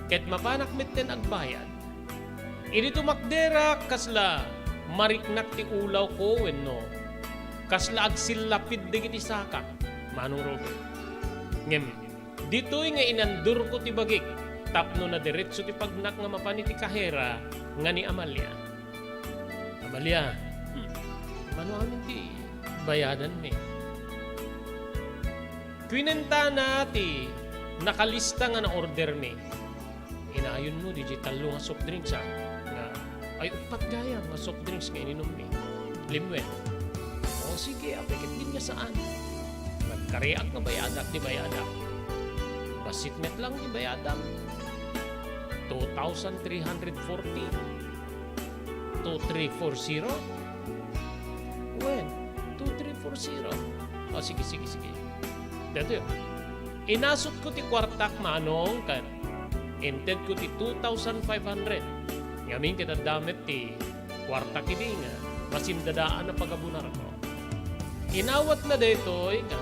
Ket mapanak metten agbayad. Idi tumakderak, kasla mariknak ti ulawko wenno kasla agsillapid dagiti sakak, Manong Robert. Ngem ditoy nga inandurko ti bagik tapno nadiretso ti pagnak nga mapan iti kahera nga ni Amalia. "Amalia, hmm, mano amin ti bayadanmi?" Kuinentana ti nakalista nga na-ordermi. "Inayonmo diay tallo nga soft drinks, a, nga, ay, uppat gayam nga soft drinks nga ininummi." Limuen. "O, sige, apay ket diay nga saan?" Nagkariak nga bayadak ti bayadak. Bassit met lang ti bayadam. Two thousand three hundred forty. Two three four zero? Wen, two three four zero. O, sige, sige, sige. Daytoy. Inasutko ti kuartak, Manong, ket intedko ti two thousand five hundred. Ngamin ket adda met ti kuartak idi nga masimdadaan a pagabunarko. Inawatna daytoy nga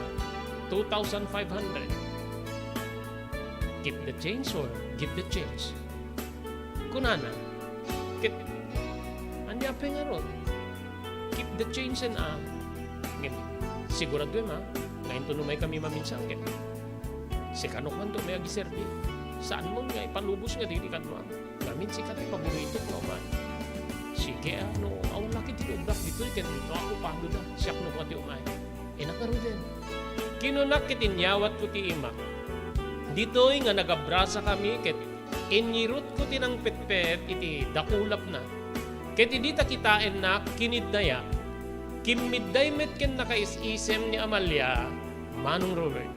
two thousand five hundred. "Keep the change or give the change?" kunana. Ket, "Ania pay ngarud? Keep the change and, a, ngem, siguraduem, a, nga inton umaykami maminsan ket sika no kuanto may agiserbi. Saanmon nga ipalubos nga diri kano, a. Ngamin sika ti paboritok nga umay." "Sige, a, no, awan la ket ti obrak ditoy ken no, a, okupado da. Siak no kua ti umay." Innak ngaruden. Kinunak ket inyawatko ti imak. Ditoy nga nagabrasakami ket inyirutko ti nangpetpet iti dakulapna. Ket idi ta kitaennak, kiniddayak. Kimmidday met ken nakais-isem ni Amalia, Manong Robert.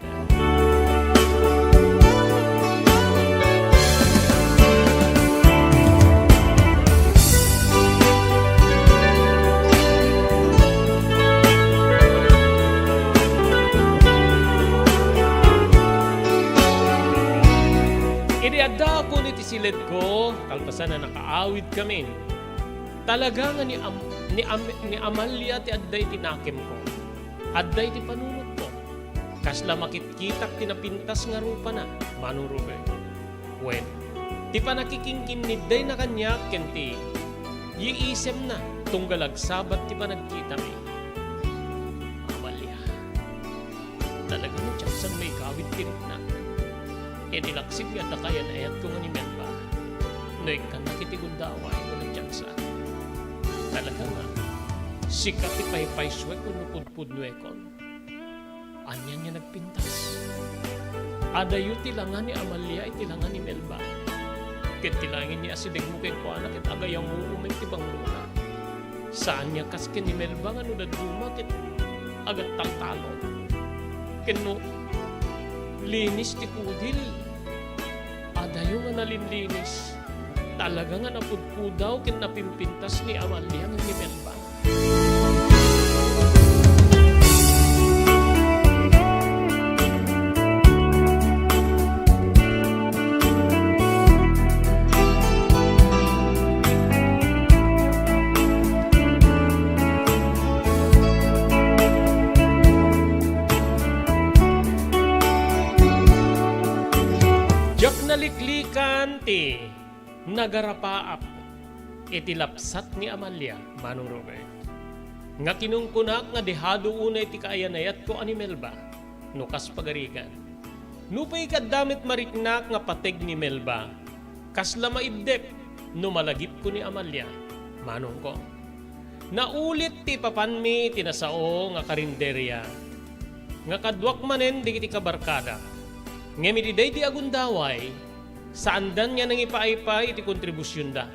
Idi addaakon iti siledko, kalpasan a nakaawidkamin, talaga nga ni Am-, ni Am-, ni Amalia ti adda iti nakemko. Adda iti panunotko. Kasla makitkitak ti napintas nga rupana, Manong Robert. Wen, ti pannakikingkinnidayna kaniak ken ti yiisemna tunggal agsabat ti panagkitami. Amalia, talaga nga diak sa maigawid ti rikna. Iti laksid nga adda kayan-ayatko nga ni Melba, no ikkannak iti gundaway, kuna diak sa. Talaga nga, sika ti paypaysuek wenno pudpudnuekon. Anian nga nagpintas? Adayo ti langa ni Amalia iti langa ni Melba. Ket ti langit ni asidegmo kenkuana ket agayamuo met ti banglona. Saan nga kas ken ni Melba nga no dadduma ket agattaltalon. Ken no linis ti kudil, adayo nga nalinlinis. Talaga nga napudpudaw ken napimpintas ni Amalia ken ni Melba. ti nagarapaap iti lapsat ni Amalia, Manong Robert, nga kinunkunak nga dehado unay ti kaayan-ayatko a ni Melba no kas pagarigan. Nupay ket adda met mariknak nga pateg ni Melba, kasla maiddep no malagipko ni Amalia, manongko. Naulit ti ipapanmi iti nasao nga karinderia nga kaduak manen dagiti kabarkadak. Ngem iti daydi a gundaway, saandan nga nangipaaypay iti kontribusionda.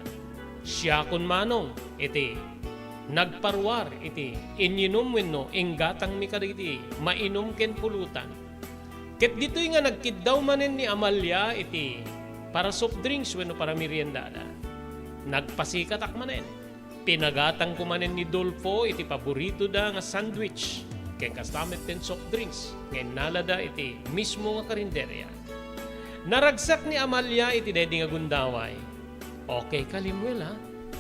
Siakon manong iti nagparuar iti inyinum wenno inggatangmi kadagiti mainum ken pulutan. Ket ditoy nga nagkiddaw manen ni Amalia iti para soft drinks wenno para meriendada, nagpasikatak manen. Pinagatangko manen ni Dolfo iti paboritoda nga sandwich ken kasta met ti soft drinks nga innalada iti mismo nga karinderia. Naragsak ni Amalia iti daydi nga gundaway. "Okay ka, Lemuel, ha?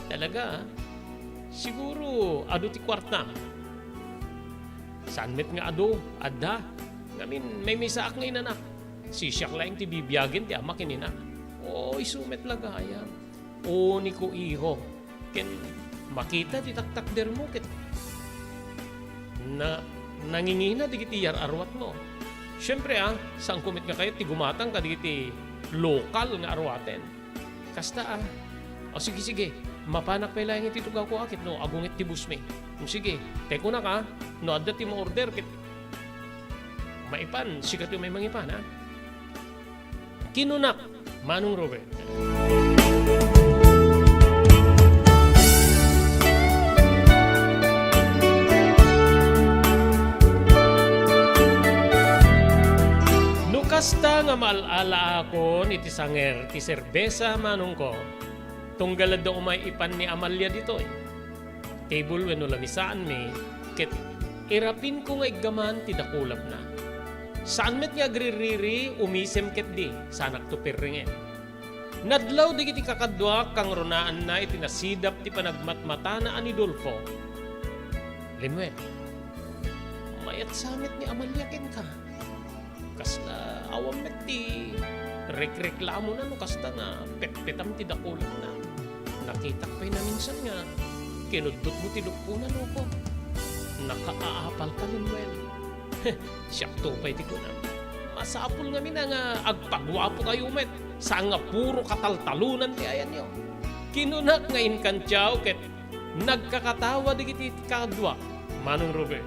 Talaga, ha? Siguro adu ti kuartam." "Saan met nga adu, adda. Ngamin, maymaysaak nga inanak. Sisiak laeng ti bibiagen ti ama ken ina." "O, isu met la gayam. Uniko, iho. Ken makita ti taktakdermo ket na-, nangingina dagiti yar-aruatmo. Siempre, a, saanko met nga kayat ti gumatang kadagiti lokal nga aruaten." "Kasta, a. O, sige, sige. Mapanak pay laeng iti tugawko, a, ket no agunget ti busmi. O, sige, tekunak, a, no adda ti ma-order ket maipan, sikato may mangipan, a." Kinunak, Manong Robert. No kasta nga maal-alaakon iti sanger ti serbesa, manongko, tunggal adda umay ipan ni Amalia ditoy table wenno lamisaanmi, ket irapinko nga iggaman ti dakulapna. Saan met nga agririri, umisem ketdi, saanakto pirringen. Nadlaw dagiti kakaduak, kangrunaanna iti nasidap ti panagmatmatana a ni Dolfo. "Lemuel, mayat sa met ni Amalia kenka. Kasla awan met ti rekreklamona no kasta nga petpetam ti dakulapna. Nakitak pay naminsan nga kinudtotmo ti lupona, loko. Nakaapalka, Lemuel." "Siakto pay ti kunam. Masapul ngamin a nga agpaguapokayo met, saan nga puro kataltalonan ti ayanyo." Kinunak nga inkantiaw ket nagkakatawa dagiti kakaduak, Manong Robert.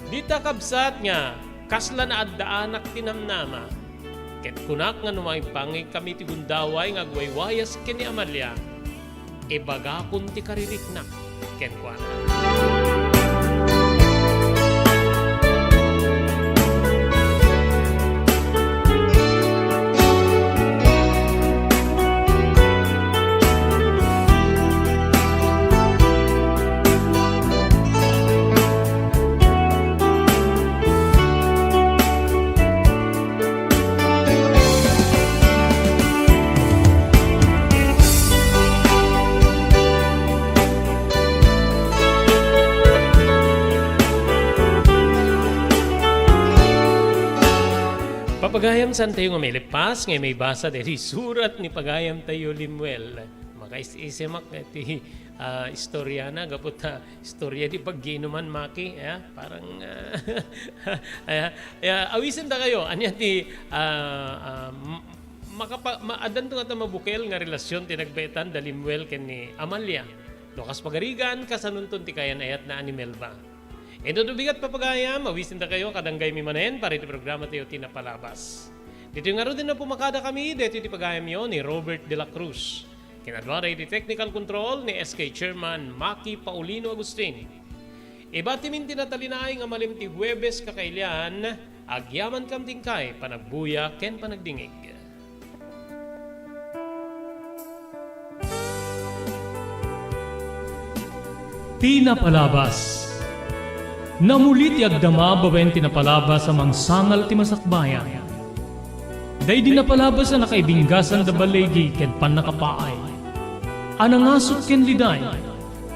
Dita kabsat nga kasla naaddaanak ti namnama, ket kunak nga no maipangekkami ti gundaway nga agwaywayas ken ni Amalia, ibagakon ti kaririknak kenkuana. Papagayam, saantayo nga mailippas nga maibasa daytoy surat ni pagayamtayo, Lemuel. Makais-isemak nga ti, ah, istoriana, gapu ta istorya di paggiinuman, Maki, ya? Parang, ah, ya, ya, awisendakayo. Ania ti, ah, ah, m-, makapa-, ma-, addanto ngata mabukel nga relasyon ti nagbaetan da Lemuel ken ni Amalia. No kas pagarigan, kasanonton ti kayan-ayatna a ni Melba. Inton bigat, papagayam, awisendakayo, kadanggaymi manen para iti programatayo ti napalabas. Ditoy ngaruden a pumakadakami, daytoy ti pagayamyo ni Robert de la Cruz. Kinadua daydi technical control ni S K Chairman Maki Paulino Agustin. Ibatimin ti natalinaay nga malem ti Huwebes, kakailian, agyamankam ti inkay panagbuya ken panagdingig. Ti napalabas. Namuli ti agdama babaen ti napalabas a mangsangal ti masakbayan. Daydi napalabas a nakaibinggasan da baligi ken pannakapaay, a nangasut ken liday,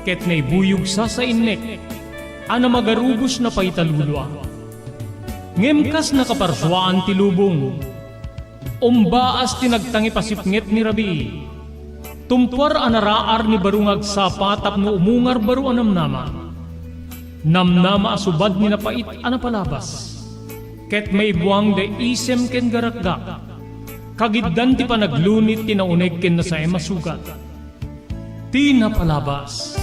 ket naibuyog sasainnek, a namagarubos napaita lulua. Ngem kas nakaparsuaan ti lubong, Umbaas ti nagtangipasipnget ni rabii. Tumpuar a naraar ni baro nga agsapa tapno umungar baro a namnama. Namnama a subad ni napait a napalabas. Ket maibuang da isem ken garakgak. Kagiddan ti panaglunit ti nauneg ken nasaem a sugat. Ti napalabas.